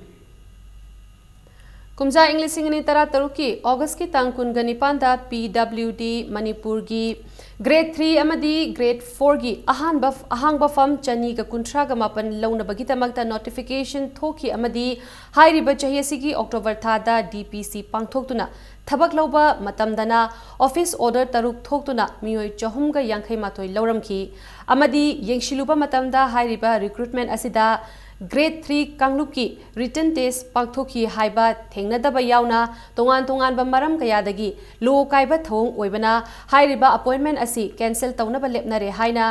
ꯀꯨꯝꯖꯥ ꯏꯪ ꯂꯤꯁꯤꯡ ꯑꯅꯤ ꯇꯔꯥꯇꯔꯨꯛꯀꯤ ꯑꯣꯒꯁꯀꯤ ꯇꯥꯡ ꯀꯨꯟꯒ ꯅꯤꯄꯥꯟꯗ P W D ꯃꯅꯤꯄꯨꯔꯒꯤ grade three ꯑꯃꯗꯤ grade fourꯒꯤ ꯑꯍꯥꯟꯕ ꯑꯍꯥꯡꯕ ꯐꯝ ꯆꯅꯤꯒ ꯀꯨꯟꯊ꯭ꯔꯥꯒ ꯃꯥꯄꯟ ꯂꯧꯅꯕꯒꯤꯗꯃꯛꯇ notification ꯊꯣꯛꯈꯤ ꯑꯃꯗꯤ ꯍꯥꯏꯔꯤꯕ ꯆꯍꯤ ꯑꯁꯤꯒꯤ October ꯊꯥꯗ D P C ꯄꯥꯡꯊꯣꯛꯇꯨꯅ ꯊꯕꯛ ꯂꯧꯕ ꯃꯇꯝꯗꯅ office order ꯇꯔꯨꯛ ꯊꯣꯛꯇꯨꯅ ꯃꯤꯑꯣꯏ ꯆꯍꯨꯝꯒ ꯌꯥꯡꯈꯩ ꯃꯥꯊꯣꯏ ꯂꯧꯔꯝꯈꯤ ꯑꯃꯗꯤ ꯌꯦꯡꯁꯤꯜꯂꯨꯕ ꯃꯇꯝꯗ ꯍꯥꯏꯔꯤꯕ recruitment ꯑꯁꯤꯗ grade three ꯀꯥꯡꯂꯨꯞꯀꯤ written test ꯄꯥꯡꯊꯣꯛꯈꯤ ꯍꯥꯏꯕ ꯊꯦꯡꯅꯗꯕ ꯌꯥꯎꯅ ꯇꯣꯉꯥꯟ ꯇꯣꯉꯥꯟꯕ ꯃꯔꯝ ꯀꯌꯥꯗꯒꯤ ꯂꯣ ꯀꯥꯏꯕ ꯊꯧꯑꯣꯡ ꯑꯣꯏꯕꯅ ꯍꯥꯏꯔꯤꯕ appointment ꯑꯁꯤ cancel ꯇꯧꯅꯕ ꯂꯦꯞꯅꯔꯦ ꯍꯥꯏꯅ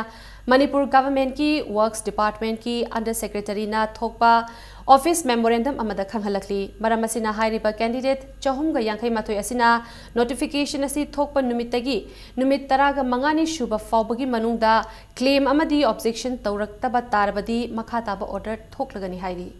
ꯃꯅꯤꯄꯨꯔ governmentꯀꯤ Works Departmentꯀꯤ Under Secretaryꯅ ꯊꯣꯛꯄ office memorandum ꯑꯃꯗ ꯈꯪꯍꯜꯂꯛꯂꯤ꯫ ꯃꯔꯝ ꯑꯁꯤꯅ ꯍꯥꯏꯔꯤꯕ candidate ꯆꯍꯨꯝꯒ ꯌꯥꯡꯈꯩ ꯃꯥꯊꯣꯏ ꯑꯁꯤꯅ notification ꯑꯁꯤ ꯊꯣꯛꯄ ꯅꯨꯃꯤꯠꯇꯒꯤ ꯅꯨꯃꯤꯠ ꯇꯔꯥꯒ ꯃꯉꯥꯅꯤ ꯁꯨꯕ ꯐꯥꯎꯕꯒꯤ ꯃꯅꯨꯡꯗ claim ꯑꯃꯗꯤ objection ꯇꯧꯔꯛꯇꯕ ꯇꯥꯔꯕꯗꯤ ꯃꯈꯥ ꯇꯥꯕ order ꯊꯣꯛꯂꯒꯅꯤ ꯍꯥꯏꯔꯤ꯫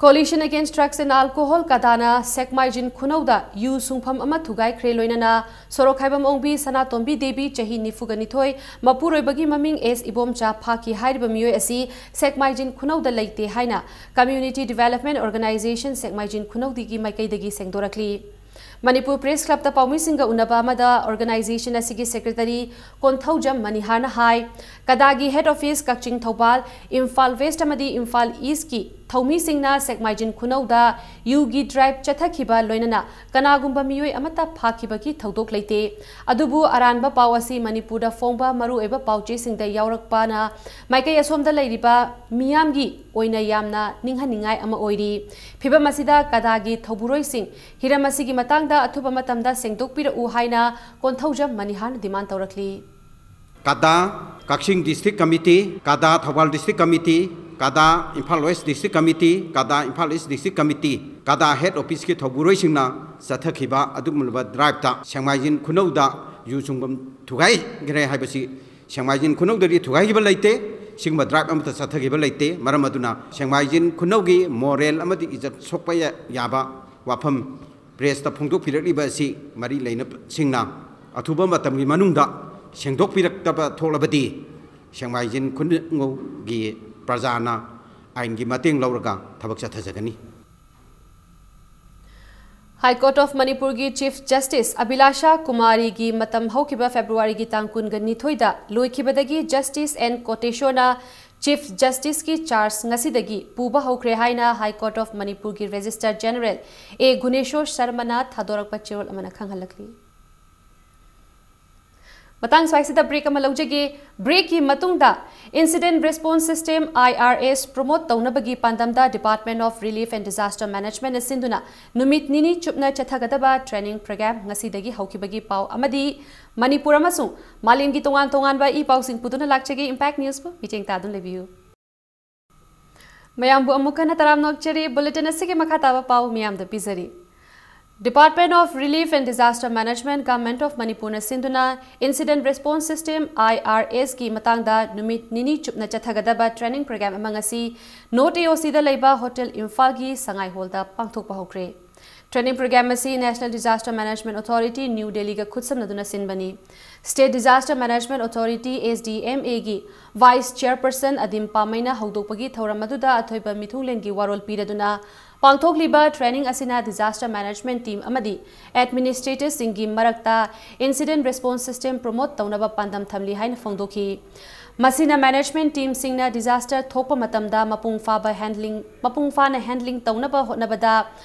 Coalition Against Drugs and Alcohol, ꯀꯗꯥꯅ ꯁꯦꯛꯃꯥꯏꯖꯤꯟ ꯈꯨꯅꯧꯗ ꯌꯨ ꯁꯨꯡꯐꯝ ꯑꯃ ꯊꯨꯒꯥꯏꯈ꯭ꯔꯦ꯫ ꯂꯣꯏꯅꯅ ꯁꯣꯔꯣꯛꯈꯥꯏꯕꯝ ꯑꯣꯡꯕꯤ ꯁꯅꯥꯇꯣꯝꯕꯤ ꯗꯦꯕꯤ, ꯆꯍꯤ ꯅꯤꯐꯨꯒ ꯅꯤꯊꯣꯏ, ꯃꯄꯨꯔꯣꯏꯕꯒꯤ ꯃꯃꯤꯡ ꯑꯦꯁ ꯏꯕꯣꯝꯆꯥ ꯐꯥꯈꯤ ꯍꯥꯏꯔꯤꯕ ꯃꯤꯑꯣꯏ ꯑꯁꯤ ꯁꯦꯛꯃꯥꯏꯖꯤꯟ ꯈꯨꯅꯧꯗ ꯂꯩꯇꯦ ꯍꯥꯏꯅ Community Development Organisation ꯁꯦꯛꯃꯥꯏꯖꯤꯟ ꯈꯨꯅꯧꯗꯒꯤ ꯃꯥꯏꯀꯩꯗꯒꯤ ꯁꯦꯡꯗꯣꯔꯛꯂꯤ꯫ ꯃꯅꯤꯄꯨꯔ ꯄ꯭ꯔꯦꯁ ꯀ꯭ꯂꯕꯇ ꯄꯥꯎꯃꯤꯁꯤꯡꯒ ꯎꯅꯕ ꯑꯃꯗ ꯑꯣꯔꯒꯅꯥꯏꯖꯦꯁꯟ ꯑꯁꯤꯒꯤ ꯁꯦꯀ꯭ꯔꯦꯇꯔꯤ ꯀꯣꯟꯊꯧꯖꯝ ꯃꯅꯤꯍꯥꯔꯅ ꯍꯥꯏ, ꯀꯗꯥꯒꯤ ꯍꯦꯗ ꯑꯣꯐꯤꯁ ꯀꯛꯆꯤꯡ, ꯊꯧꯕꯥꯜ, ꯏꯝꯐꯥꯜ ꯋꯦꯁ꯭ꯠ ꯑꯃꯗꯤ ꯏꯝꯐꯥꯜ ꯏꯁ꯭ꯠꯀꯤ ꯊꯧꯃꯤꯁꯤꯡꯅ ꯁꯦꯛꯃꯥꯏꯖꯤꯟ ꯈꯨꯅꯧꯗ ꯌꯨꯒꯤ ꯗ꯭ꯔꯥꯏꯚ ꯆꯠꯊꯈꯤꯕ ꯂꯣꯏꯅꯅ ꯀꯅꯥꯒꯨꯝꯕ ꯃꯤꯑꯣꯏ ꯑꯃꯠꯇ ꯐꯥꯈꯤꯕꯒꯤ ꯊꯧꯗꯣꯛ ꯂꯩꯇꯦ꯫ ꯑꯗꯨꯕꯨ ꯑꯔꯥꯟꯕ ꯄꯥꯎ ꯑꯁꯤ ꯃꯅꯤꯄꯨꯔꯗ ꯐꯣꯡꯕ ꯃꯔꯨꯑꯣꯏꯕ ꯄꯥꯎꯆꯦꯁꯤꯡꯗ ꯌꯥꯎꯔꯛꯄꯅ ꯃꯥꯏꯀꯩ ꯑꯁꯣꯝꯗ ꯂꯩꯔꯤꯕ ꯃꯤꯌꯥꯝꯒꯤ ꯑꯣꯏꯅ ꯌꯥꯝꯅ ꯅꯤꯡꯍꯟꯅꯤꯡꯉꯥꯏ ꯑꯃ ꯑꯣꯏꯔꯤ꯫ ꯐꯤꯚꯝ ꯑꯁꯤꯗ ꯀꯗꯥꯒꯤ ꯊꯧꯕꯨꯔꯣꯏꯁꯤꯡ ꯍꯤꯔꯝ ꯑꯁꯤꯒꯤ ꯃꯇꯥꯡꯗ ꯑꯊꯨꯕ ꯃꯇꯝꯗ ꯁꯦꯡꯗꯣꯛꯄꯤꯔꯛꯎ ꯍꯥꯏꯅ ꯀꯣꯟꯊꯧꯖꯝ ꯃꯅꯤꯍꯥꯔꯅ ꯗꯤꯃꯥꯟ ꯇꯧꯔꯛꯂꯤ꯫ ꯀꯗꯥ ꯀꯛꯆꯤꯡ ꯗꯤꯁꯇ꯭ꯔꯤꯛ ꯀꯃꯤꯇꯤ, ꯀꯗꯥ ꯊꯧꯕꯥꯜ ꯗꯤꯁꯇ꯭ꯔꯤꯛ ꯀꯃꯤꯇꯤ, ꯀꯗꯥ ꯏꯝꯐꯥꯜ ꯋꯦꯁ꯭ꯠ ꯗꯤꯁꯇ꯭ꯔꯤꯛ ꯀꯃꯤꯇꯤ, ꯀꯗꯥ ꯏꯝꯐꯥꯜ ꯏꯁ꯭ꯠ ꯗꯤꯁꯇ꯭ꯔꯤꯛ ꯀꯃꯤꯇꯤ, ꯀꯗꯥ ꯍꯦꯗ ꯑꯣꯐꯤꯁꯀꯤ ꯊꯧꯕꯨꯔꯣꯏꯁꯤꯡꯅ ꯆꯠꯊꯈꯤꯕ ꯑꯗꯨꯒꯨꯝꯂꯕ ꯗ꯭ꯔꯥꯏꯚꯇ ꯁꯦꯛꯃꯥꯏꯖꯤꯟ ꯈꯨꯅꯧꯗ ꯌꯨ ꯁꯨꯡꯐꯝ ꯊꯨꯒꯥꯏꯈ꯭ꯔꯦ ꯍꯥꯏꯕꯁꯤ, ꯁꯦꯛꯃꯥꯏꯖꯤꯟ ꯈꯨꯅꯧꯗꯗꯤ ꯊꯨꯒꯥꯏꯈꯤꯕ ꯂꯩꯇꯦ, ꯁꯤꯒꯨꯝꯕ ꯗ꯭ꯔꯥꯏꯚ ꯑꯃꯠꯇ ꯆꯠꯊꯈꯤꯕ ꯂꯩꯇꯦ꯫ ꯃꯔꯝ ꯑꯗꯨꯅ ꯁꯦꯛꯃꯥꯏꯖꯤꯟ ꯈꯨꯅꯧꯒꯤ ꯃꯣꯔꯦꯜ ꯑꯃꯗꯤ ꯏꯖꯠ ꯁꯣꯛꯄ ꯌꯥ-, ꯌꯥꯕ ꯋꯥꯐꯝ ꯄ꯭ꯔꯦꯁꯇ ꯐꯣꯡꯗꯣꯛꯄꯤꯔꯛꯂꯤꯕ ꯑꯁꯤ ꯃꯔꯤ ꯂꯩꯅꯕꯁꯤꯡꯅ ꯑꯊꯨꯕ ꯃꯇꯝꯒꯤ ꯃꯅꯨꯡꯗ ꯁꯦꯡꯗꯣꯛꯄꯤꯔꯛꯇꯕ ꯊꯣꯛꯂꯕꯗꯤ ꯁꯦꯛꯃꯥꯏꯖꯤꯟ ꯈꯨꯅꯧꯒꯤ ꯄ꯭ꯔꯖꯥꯅ ꯑꯥꯏꯟꯒꯤ ꯃꯇꯦꯡ ꯂꯧꯔꯒ ꯊꯕꯛ ꯆꯠꯊꯖꯒꯅꯤ꯫ ꯍꯥꯏ ꯀꯣꯔꯠ ꯑꯣꯐ ꯃꯅꯤꯄꯨꯔꯒꯤ ꯆꯤꯐ ꯖꯁꯇꯤꯁ ꯑꯚꯤꯂꯥꯁꯥ ꯀꯨꯃꯥꯔꯤꯒꯤ ꯃꯇꯝ ꯍꯧꯈꯤꯕ ꯐꯦꯕ꯭ꯔꯨꯋꯥꯔꯤꯒꯤ ꯇꯥꯡ ꯀꯨꯟꯒ ꯅꯤꯊꯣꯏꯗ ꯂꯣꯏꯈꯤꯕꯗꯒꯤ ꯖꯁꯇꯤꯁ ꯑꯦꯟ ꯀꯣꯇꯦꯁꯣꯔꯅ ꯆꯤꯐ ꯖꯁꯇꯤꯁꯀꯤ ꯆꯥꯔꯖ ꯉꯁꯤꯗꯒꯤ ꯄꯨꯕ ꯍꯧꯈ꯭ꯔꯦ ꯍꯥꯏꯅ ꯍꯥꯏ ꯀꯣꯔꯠ ꯑꯣꯐ ꯃꯅꯤꯄꯨꯔꯒꯤ ꯔꯦꯖꯤꯁꯇ꯭ꯔꯥꯔ ꯖꯦꯅꯔꯦꯜ ꯑꯦ ꯒꯨꯅꯦꯁꯣꯔ ꯁꯔꯃꯅ ꯊꯥꯗꯣꯔꯛꯄ ꯆꯦꯔꯣꯜ ꯑꯃꯅ ꯈꯪꯍꯜꯂꯛꯂꯤ꯫ ꯃꯇꯥꯡ ꯁ꯭ꯋꯥꯏꯁꯤꯗ ꯕ꯭ꯔꯦꯛ ꯑꯃ ꯂꯧꯖꯒꯦ꯫ ꯕ꯭ꯔꯦꯛꯀꯤ ꯃꯇꯨꯡꯗ Incident Response System, I R S, promote ꯇꯧꯅꯕꯒꯤ ꯄꯥꯟꯗꯝꯗ Department of Relief and Disaster Management ꯅ ꯁꯤꯟꯗꯨꯅ ꯅꯨꯃꯤꯠ ꯅꯤꯅꯤ ꯆꯨꯞꯅ ꯆꯠꯊꯒꯗꯕ ꯇ꯭ꯔꯦꯅꯤꯡ ꯄ꯭ꯔꯣꯒ꯭ꯔꯥꯝ ꯉꯁꯤꯗꯒꯤ ꯍꯧꯈꯤꯕꯒꯤ ꯄꯥꯎ ꯑꯃꯗꯤ ꯃꯅꯤꯄꯨꯔ ꯑꯃꯁꯨꯡ ꯃꯥꯂꯦꯝꯒꯤ ꯇꯣꯉꯥꯟ ꯇꯣꯉꯥꯟꯕ ꯏ ꯄꯥꯎꯁꯤꯡ ꯄꯨꯗꯨꯅ ꯂꯥꯛꯆꯒꯦ꯫ Impact News ꯄꯨ ꯃꯤꯠꯌꯦꯡ ꯇꯥꯗꯨꯅ ꯂꯩꯕꯤꯌꯨ꯫ ꯃꯌꯥꯝꯕꯨ ꯑꯃꯨꯛ ꯍꯟꯅ ꯇꯔꯥꯝꯅ ꯑꯣꯛꯆꯔꯤ꯫ Bulletin ꯑꯁꯤꯒꯤ ꯃꯈꯥ ꯇꯥꯕ ꯄꯥꯎ ꯃꯤꯌꯥꯝꯗ ꯄꯤꯖꯔꯤ꯫ Department of Relief and Disaster Management, Government of ꯃꯅꯤꯄꯨꯔꯅ ꯁꯤꯟꯗꯨꯅ Incident Response System, I R S ꯀꯤ ꯃꯇꯥꯡꯗ ꯅꯨꯃꯤꯠ ꯅꯤꯅꯤ ꯆꯨꯞꯅ ꯆꯠꯊꯒꯗꯕ ꯇ꯭ꯔꯦꯅꯤꯡ ꯄ꯭ꯔꯣꯒ꯭ꯔꯥꯝ ꯑꯃ ꯉꯁꯤ ꯅꯣꯔꯠ A O C ꯗ ꯂꯩꯕ ꯍꯣꯇꯦꯜ ꯏꯝꯐꯥꯜꯒꯤ ꯁꯉꯥꯏ ꯍꯣꯜꯗ ꯄꯥꯡꯊꯣꯛꯄ ꯍꯧꯈ꯭ꯔꯦ꯫ ꯇ꯭ꯔꯦꯅꯤꯡ ꯄ꯭ꯔꯣꯒ꯭ꯔꯥꯝ ꯑꯁꯤ National Disaster Management Authority, new ꯗꯦꯜꯂꯤꯒ ꯈꯨꯠꯁꯝꯅꯗꯨꯅ ꯁꯤꯟꯕꯅꯤ꯫ State Disaster Management Authority, S D M A ꯒꯤ Vice Chairperson ꯑꯗꯤꯝ ꯄꯥꯃꯩꯅ ꯍꯧꯗꯣꯛꯄꯒꯤ ꯊꯧꯔꯝ ꯑꯗꯨꯗ ꯑꯊꯣꯏꯕ ꯃꯤꯊꯨꯡꯂꯦꯟꯒꯤ ꯋꯥꯔꯣꯜ ꯄꯤꯔꯗꯨꯅ ꯄꯥꯡꯊꯣꯛꯂꯤꯕ training ꯑꯁꯤꯅ disaster management team ꯑꯃꯗꯤ administratorꯁꯤꯡꯒꯤ ꯃꯔꯛꯇ incident response system promote ꯇꯧꯅꯕ ꯄꯥꯟꯗꯝ ꯊꯝꯂꯤ ꯍꯥꯏꯅ ꯐꯣꯡꯗꯣꯛꯈꯤ꯫ ꯃꯁꯤꯅ management teamꯁꯤꯡꯅ disaster ꯊꯣꯛꯄ ꯃꯇꯝꯗ ꯃꯄꯨꯡ ꯐꯥꯕ handling, ꯃꯄꯨꯡ ꯐꯥꯅ handling ꯇꯧꯅꯕ ꯍꯣꯠꯅꯕꯗ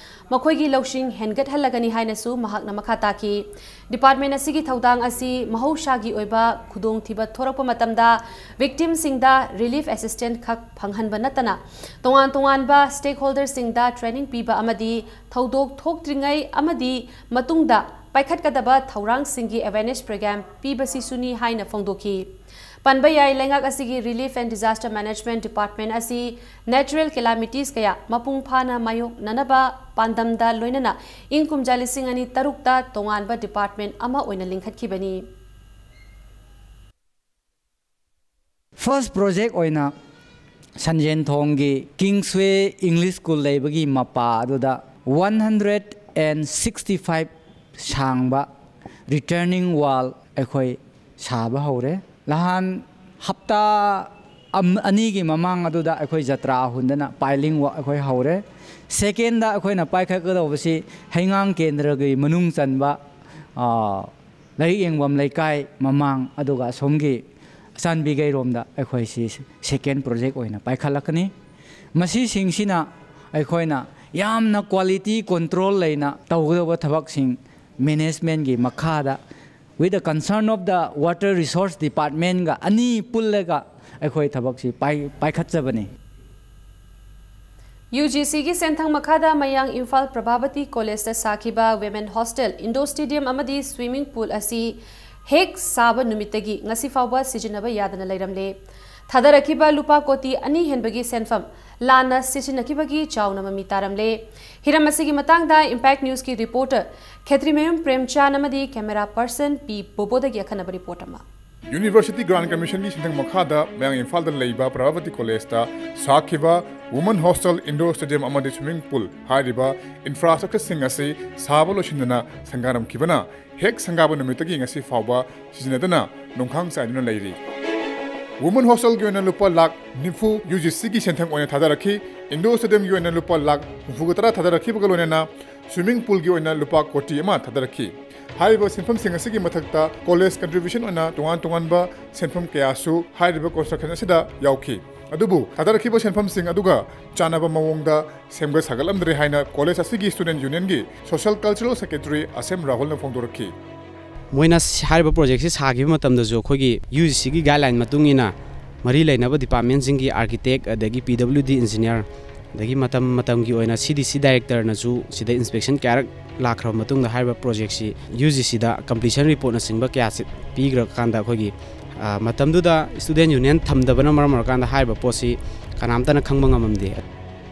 ꯃꯈꯣꯏꯒꯤ ꯂꯧꯁꯤꯡ ꯍꯦꯟꯒꯠꯍꯜꯂꯒꯅꯤ ꯍꯥꯏꯅꯁꯨ ꯃꯍꯥꯛꯅ ꯃꯈꯥ ꯇꯥꯈꯤ꯫ Department ꯑꯁꯤꯒꯤ ꯊꯧꯗꯥꯡ ꯑꯁꯤ ꯃꯍꯧꯁꯥꯒꯤ ꯑꯣꯏꯕ ꯈꯨꯗꯣꯡꯊꯤꯕ ꯊꯣꯔꯛꯄ ꯃꯇꯝꯗ victimꯁꯤꯡꯗ relief assistance ꯈꯛ ꯐꯪꯍꯟꯕ ꯅꯠꯇꯅ, ꯇꯣꯉꯥꯟ ꯇꯣꯉꯥꯟꯕ stakeholderꯁꯤꯡꯗ training ꯄꯤꯕ ꯑꯃꯗꯤ ꯊꯧꯗꯣꯛ ꯊꯣꯛꯇ꯭ꯔꯤꯉꯩ ꯑꯃꯗꯤ ꯃꯇꯨꯡꯗ ꯄꯥꯏꯈꯠꯀꯗꯕ ꯊꯧꯔꯥꯡꯁꯤꯡꯒꯤ awareness program ꯄꯤꯕꯁꯤꯁꯨꯅꯤ ꯍꯥꯏꯅ ꯐꯣꯡꯗꯣꯛꯈꯤ꯫ ꯄꯟꯕ ꯌꯥꯏ, ꯂꯩꯉꯥꯛ ꯑꯁꯤꯒꯤ Relief and Disaster Management Department ꯑꯁꯤ natural calamities ꯀꯌꯥ ꯃꯄꯨꯡ ꯐꯥꯅ ꯃꯥꯌꯣꯛꯅꯅꯕ ꯄꯥꯟꯗꯝꯗ ꯂꯣꯏꯅꯅ ꯏꯪ ꯀꯨꯝꯖꯥ ꯂꯤꯁꯤꯡ ꯑꯅꯤ ꯇꯔꯨꯛꯇ ꯇꯣꯉꯥꯟꯕ department ꯑꯃ ꯑꯣꯏꯅ ꯂꯤꯡꯈꯠꯈꯤꯕꯅꯤ꯫ First project ꯑꯣꯏꯅ ꯁꯟꯖꯦꯟꯊꯣꯡꯒꯤ Kingsway English School ꯂꯩꯕꯒꯤ ꯃꯄꯥ ꯑꯗꯨꯗ one hundred and sixty five ꯁꯥꯡꯕ retaining wall ꯑꯩꯈꯣꯏ ꯁꯥꯕ ꯍꯧꯔꯦ꯫ ꯅꯍꯥꯟ ꯍꯞꯇꯥ ꯑꯝ-, ꯑꯅꯤꯒꯤ ꯃꯃꯥꯡ ꯑꯗꯨꯗ ꯑꯩꯈꯣꯏ ꯖꯇ꯭ꯔꯥ ꯍꯨꯟꯗꯅ piling work ꯑꯩꯈꯣꯏ ꯍꯧꯔꯦ꯫ Secondꯗ ꯑꯩꯈꯣꯏꯅ ꯄꯥꯏꯈꯠꯀꯗꯧꯕꯁꯤ ꯍꯩꯉꯥꯡ ꯀꯦꯟꯗ꯭ꯔꯒꯤ ꯃꯅꯨꯡ ꯆꯟꯕ, ꯑ, ꯂꯥꯏꯔꯤꯛ ꯌꯦꯡꯐꯝ ꯂꯩꯀꯥꯏ ꯃꯃꯥꯡ, ꯑꯗꯨꯒ ꯑꯁꯣꯝꯒꯤ ꯑꯆꯥꯟꯕꯤꯒꯩꯔꯣꯝꯗ ꯑꯩꯈꯣꯏꯁꯤ second project ꯑꯣꯏꯅ ꯄꯥꯏꯈꯠꯂꯛꯀꯅꯤ꯫ ꯃꯁꯤꯁꯤꯡꯁꯤꯅ ꯑꯩꯈꯣꯏꯅ ꯌꯥꯝꯅ quality control ꯂꯩꯅ ꯇꯧꯒꯗꯧꯕ ꯊꯕꯛꯁꯤꯡ managementꯀꯤ ꯃꯈꯥꯗ, with the concern of the Water Resource Departmentꯒ ꯑꯅꯤ ꯄꯨꯜꯂꯒ ꯑꯩꯈꯣꯏ ꯊꯕꯛꯁꯤ ꯄꯥꯏ-, ꯄꯥꯏꯈꯠꯆꯕꯅꯤ꯫ UGCꯒꯤ ꯁꯦꯟꯊꯪ ꯃꯈꯥꯗ ꯃꯌꯥꯡ ꯏꯝꯐꯥꯜ ꯄ꯭ꯔꯚꯥꯕꯇꯤ ꯀꯣꯂꯦꯖꯇ ꯁꯥꯈꯤꯕ Women Hostel, Indoor Stadium ꯑꯃꯗꯤ Swimming Pool ꯑꯁꯤ ꯍꯦꯛ ꯁꯥꯕ ꯅꯨꯃꯤꯠꯇꯒꯤ ꯉꯁꯤ ꯐꯥꯎꯕ ꯁꯤꯖꯤꯟꯅꯕ ꯌꯥꯗꯅ ꯂꯩꯔꯝꯂꯦ꯫ ꯊꯥꯗꯔꯛꯈꯤꯕ ꯂꯨꯄꯥ ꯀꯣꯇꯤ ꯑꯅꯤ ꯍꯦꯟꯕꯒꯤ ꯁꯦꯟꯐꯝ ꯂꯥꯟꯅ ꯁꯤꯖꯤꯟꯅꯈꯤꯕꯒꯤ ꯆꯥꯎꯅ ꯃꯃꯤ ꯇꯥꯔꯝꯂꯦ꯫ ꯍꯤꯔꯝ ꯑꯁꯤꯒꯤ ꯃꯇꯥꯡꯗ Impact Newsꯀꯤ reporter ꯈꯦꯇ꯭ꯔꯤꯃꯌꯨꯝ ꯄ꯭ꯔꯦꯝꯆꯥꯟ ꯑꯃꯗꯤ camera person ꯄꯤ ꯕꯣꯕꯣꯗꯒꯤ ꯑꯈꯟꯅꯕ report ꯑꯃ꯫ University Grant Commissionꯒꯤ ꯁꯤꯟꯊꯪ ꯃꯈꯥꯗ ꯃꯌꯥꯡ ꯏꯝꯐꯥꯜꯗ ꯂꯩꯕ ꯄ꯭ꯔꯚꯥꯕꯇꯤ ꯀꯣꯂꯦꯖꯇ ꯁꯥꯈꯤꯕ Women Hostel, Indoor Stadium ꯑꯃꯗꯤ Swimming Pool ꯍꯥꯏꯔꯤꯕ infrastructureꯁꯤꯡ ꯑꯁꯤ ꯁꯥꯕ ꯂꯣꯏꯁꯤꯟꯗꯅ ꯁꯪꯒꯥꯔꯝꯈꯤꯕꯅ ꯍꯦꯛ ꯁꯪꯒꯥꯕ ꯅꯨꯃꯤꯠꯇꯒꯤ ꯉꯁꯤ ꯐꯥꯎꯕ ꯁꯤꯖꯤꯟꯅꯗꯅ ꯅꯣꯡꯈꯥꯡ ꯆꯥꯏꯗꯨꯅ ꯂꯩꯔꯤ꯫ Women Hostelꯒꯤ ꯑꯣꯏꯅ ꯂꯨꯄꯥ ꯂꯥꯈ ꯅꯤꯐꯨ UGCꯒꯤ ꯁꯦꯟꯊꯪ ꯑꯣꯏꯅ ꯊꯥꯗꯔꯛꯈꯤ꯫ Indoor Stadiumꯒꯤ ꯑꯣꯏꯅ ꯂꯨꯄꯥ ꯂꯥꯈ ꯍꯨꯝꯐꯨꯒ ꯇꯔꯥ ꯊꯥꯗꯔꯛꯈꯤꯕꯒ ꯂꯣꯏꯅꯅ Swimming Poolꯒꯤ ꯑꯣꯏꯅ ꯂꯨꯄꯥ ꯀꯣꯇꯤ ꯑꯃ ꯊꯥꯗꯔꯛꯈꯤ꯫ ꯍꯥꯏꯔꯤꯕ ꯁꯦꯟꯐꯝꯁꯤꯡ ꯑꯁꯤꯒꯤ ꯃꯊꯛꯇ college contribution ꯑꯣꯏꯅ ꯇꯣꯉꯥꯟ ꯇꯣꯉꯥꯟꯕ ꯁꯦꯟꯐꯝ ꯀꯌꯥꯁꯨ ꯍꯥꯏꯔꯤꯕ construction ꯑꯁꯤꯗ ꯌꯥꯎꯈꯤ꯫ ꯑꯗꯨꯕꯨ ꯊꯥꯗꯔꯛꯈꯤꯕ ꯁꯦꯟꯐꯝꯁꯤꯡ ꯑꯗꯨꯒ ꯆꯥꯟꯅꯕ ꯃꯑꯣꯡꯗ ꯁꯦꯝꯒꯠ ꯁꯥꯒꯠꯂꯝꯗ꯭ꯔꯦ ꯍꯥꯏꯅ college ꯑꯁꯤꯒꯤ Student Unionꯒꯤ Social Cultural Secretary ꯑꯁꯦꯝ ꯔꯥꯍꯨꯜꯅ ꯐꯣꯡꯗꯣꯔꯛꯈꯤ꯫ ꯃꯣꯏꯅ ꯁꯤ-, ꯍꯥꯏꯔꯤꯕ projectꯁꯤ ꯁꯥꯈꯤꯕ ꯃꯇꯝꯗꯁꯨ ꯑꯩꯈꯣꯏꯒꯤ UGCꯒꯤ guideline ꯃꯇꯨꯡ ꯏꯟꯅ ꯃꯔꯤ ꯂꯩꯅꯕ departmentꯁꯤꯡꯒꯤ architect, ꯑꯗꯒꯤ PWD engineer, ꯑꯗꯒꯤ ꯃꯇꯝ ꯃꯇꯝꯒꯤ ꯑꯣꯏꯅ CDC directorꯅꯁꯨ ꯁꯤꯗ inspection ꯀꯌꯥꯔꯛ ꯂꯥꯛꯈ꯭ꯔꯕ ꯃꯇꯨꯡꯗ ꯍꯥꯏꯔꯤꯕ projectꯁꯤ UGCꯗ completion reportꯅꯆꯤꯡꯕ ꯀꯌꯥꯁꯤ ꯄꯤꯈ꯭ꯔꯀꯥꯟꯗ ꯑꯩꯈꯣꯏꯒꯤ, ꯑ, ꯃꯇꯝꯗꯨꯗ Student Union ꯊꯝꯗꯕꯅ ꯃꯔꯝ ꯑꯣꯏꯔꯀꯥꯟꯗ ꯍꯥꯏꯔꯤꯕ ꯄꯣꯠꯁꯤ ꯀꯅꯥꯝꯇꯅ ꯈꯪꯕ ꯉꯝꯃꯝꯗꯦ꯫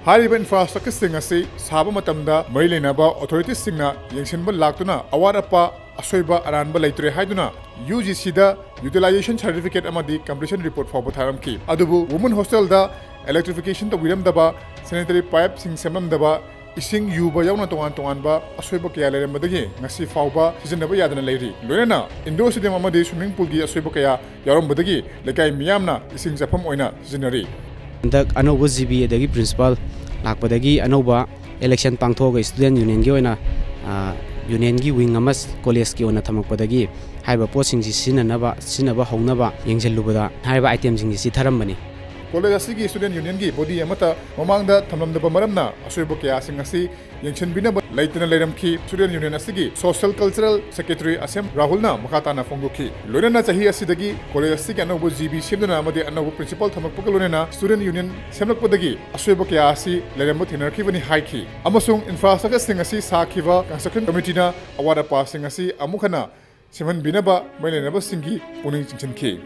ꯍꯥꯏꯔꯤꯕ infrastructureꯁꯤꯡ ꯑꯁꯤ ꯁꯥꯕ ꯃꯇꯝꯗ ꯃꯔꯤ ꯂꯩꯅꯕ authoritiesꯁꯤꯡꯅ ꯌꯦꯡꯁꯤꯟꯕ ꯂꯥꯛꯇꯨꯅ ꯑꯋꯥꯠ ꯑꯄꯥ, ꯑꯁꯣꯏꯕ ꯑꯔꯥꯟꯕ ꯂꯩꯇ꯭ꯔꯦ ꯍꯥꯏꯗꯨꯅ UGCꯗ utilization certificate ꯑꯃꯗꯤ completion report ꯐꯥꯎꯕ ꯊꯥꯔꯝꯈꯤ꯫ ꯑꯗꯨꯕꯨ Women Hostelꯗ electrification ꯇꯧꯕꯤꯔꯝꯗꯕ, sanitary pipeꯁꯤꯡ ꯁꯦꯝꯂꯝꯗꯕ, ꯏꯁꯤꯡ ꯌꯨꯕ ꯌꯥꯎꯅ ꯇꯣꯉꯥꯟ ꯇꯣꯉꯥꯟꯕ ꯑꯁꯣꯏꯕ ꯀꯌꯥ ꯂꯩꯔꯝꯕꯗꯒꯤ ꯉꯁꯤ ꯐꯥꯎꯕ ꯁꯤꯖꯤꯟꯅꯕ ꯌꯥꯗꯅ ꯂꯩꯔꯤ꯫ ꯂꯣꯏꯅꯅ Indoor Stadium ꯑꯃꯗꯤ Swimming Poolꯒꯤ ꯑꯁꯣꯏꯕ ꯀꯌꯥ ꯌꯥꯎꯔꯝꯕꯗꯒꯤ ꯂꯩꯀꯥꯏ ꯃꯤꯌꯥꯝꯅ ꯏꯁꯤꯡ ꯆꯥꯐꯝ ꯑꯣꯏꯅ ꯁꯤꯖꯤꯟꯅꯔꯤ꯫ ꯍꯟꯗꯛ ꯑꯅꯧꯕ GB ꯑꯗꯒꯤ principal ꯂꯥꯛꯄꯗꯒꯤ ꯑꯅꯧꯕ election ꯄꯥꯡꯊꯣꯛꯑꯒ Student Unionꯒꯤ ꯑꯣꯏꯅ, ꯑ, unionꯒꯤ wing ꯑꯃ collegeꯀꯤ ꯑꯣꯏꯅ ꯊꯝꯃꯛꯄꯗꯒꯤ ꯍꯥꯏꯔꯤꯕ ꯄꯣꯠꯁꯤꯡꯁꯤ ꯁꯤꯖꯤꯟꯅꯅꯕ, ꯁꯤꯖꯤꯟꯅꯕ ꯍꯧꯅꯕ ꯌꯦꯡꯁꯤꯜꯂꯨꯕꯗ ꯍꯥꯏꯔꯤꯕ itemꯁꯤꯡꯁꯤ ꯆꯤꯊꯔꯝꯕꯅꯤ꯫ College ꯑꯁꯤꯒꯤ Student Unionꯒꯤ body ꯑꯃꯠꯇ ꯃꯃꯥꯡꯗ ꯊꯝꯂꯝꯗꯕ ꯃꯔꯝꯅ ꯑꯁꯣꯏꯕ ꯀꯌꯥꯁꯤꯡ ꯑꯁꯤ ꯌꯦꯡꯁꯤꯟꯕꯤꯅꯕ ꯂꯩꯇꯅ ꯂꯩꯔꯝꯈꯤ꯫ Student Union ꯑꯁꯤꯒꯤ Social Cultural Secretary ꯑꯁꯦꯝ ꯔꯥꯍꯨꯜꯅ ꯃꯈꯥ ꯇꯥꯅ ꯐꯣꯡꯗꯣꯛꯈꯤ꯫ ꯂꯣꯏꯅꯅ ꯆꯍꯤ ꯑꯁꯤꯗꯒꯤ college ꯑꯁꯤꯒꯤ ꯑꯅꯧꯕ GB ꯁꯦꯝꯗꯨꯅ ꯑꯃꯗꯤ ꯑꯅꯧꯕ principal ꯊꯝꯂꯛꯄꯒ ꯂꯣꯏꯅꯅ Student Union ꯁꯦꯝꯂꯛꯄꯗꯒꯤ ꯑꯁꯣꯏꯕ ꯀꯌꯥ ꯑꯁꯤ ꯂꯩꯔꯝꯕ ꯊꯦꯡꯅꯔꯛꯈꯤꯕꯅꯤ ꯍꯥꯏꯈꯤ꯫ ꯑꯃꯁꯨꯡ infrastructureꯁꯤꯡ ꯑꯁꯤ ꯁꯥꯈꯤꯕ construction committeeꯅ ꯑꯋꯥꯠ ꯑꯄꯥꯁꯤꯡ ꯑꯁꯤ ꯑꯃꯨꯛ ꯍꯟꯅ ꯁꯦꯝꯍꯟꯕꯤꯅꯕ ꯃꯔꯤ ꯂꯩꯅꯕꯁꯤꯡꯒꯤ ꯄꯨꯛꯅꯤꯡ ꯆꯤꯡꯁꯤꯟꯈꯤ꯫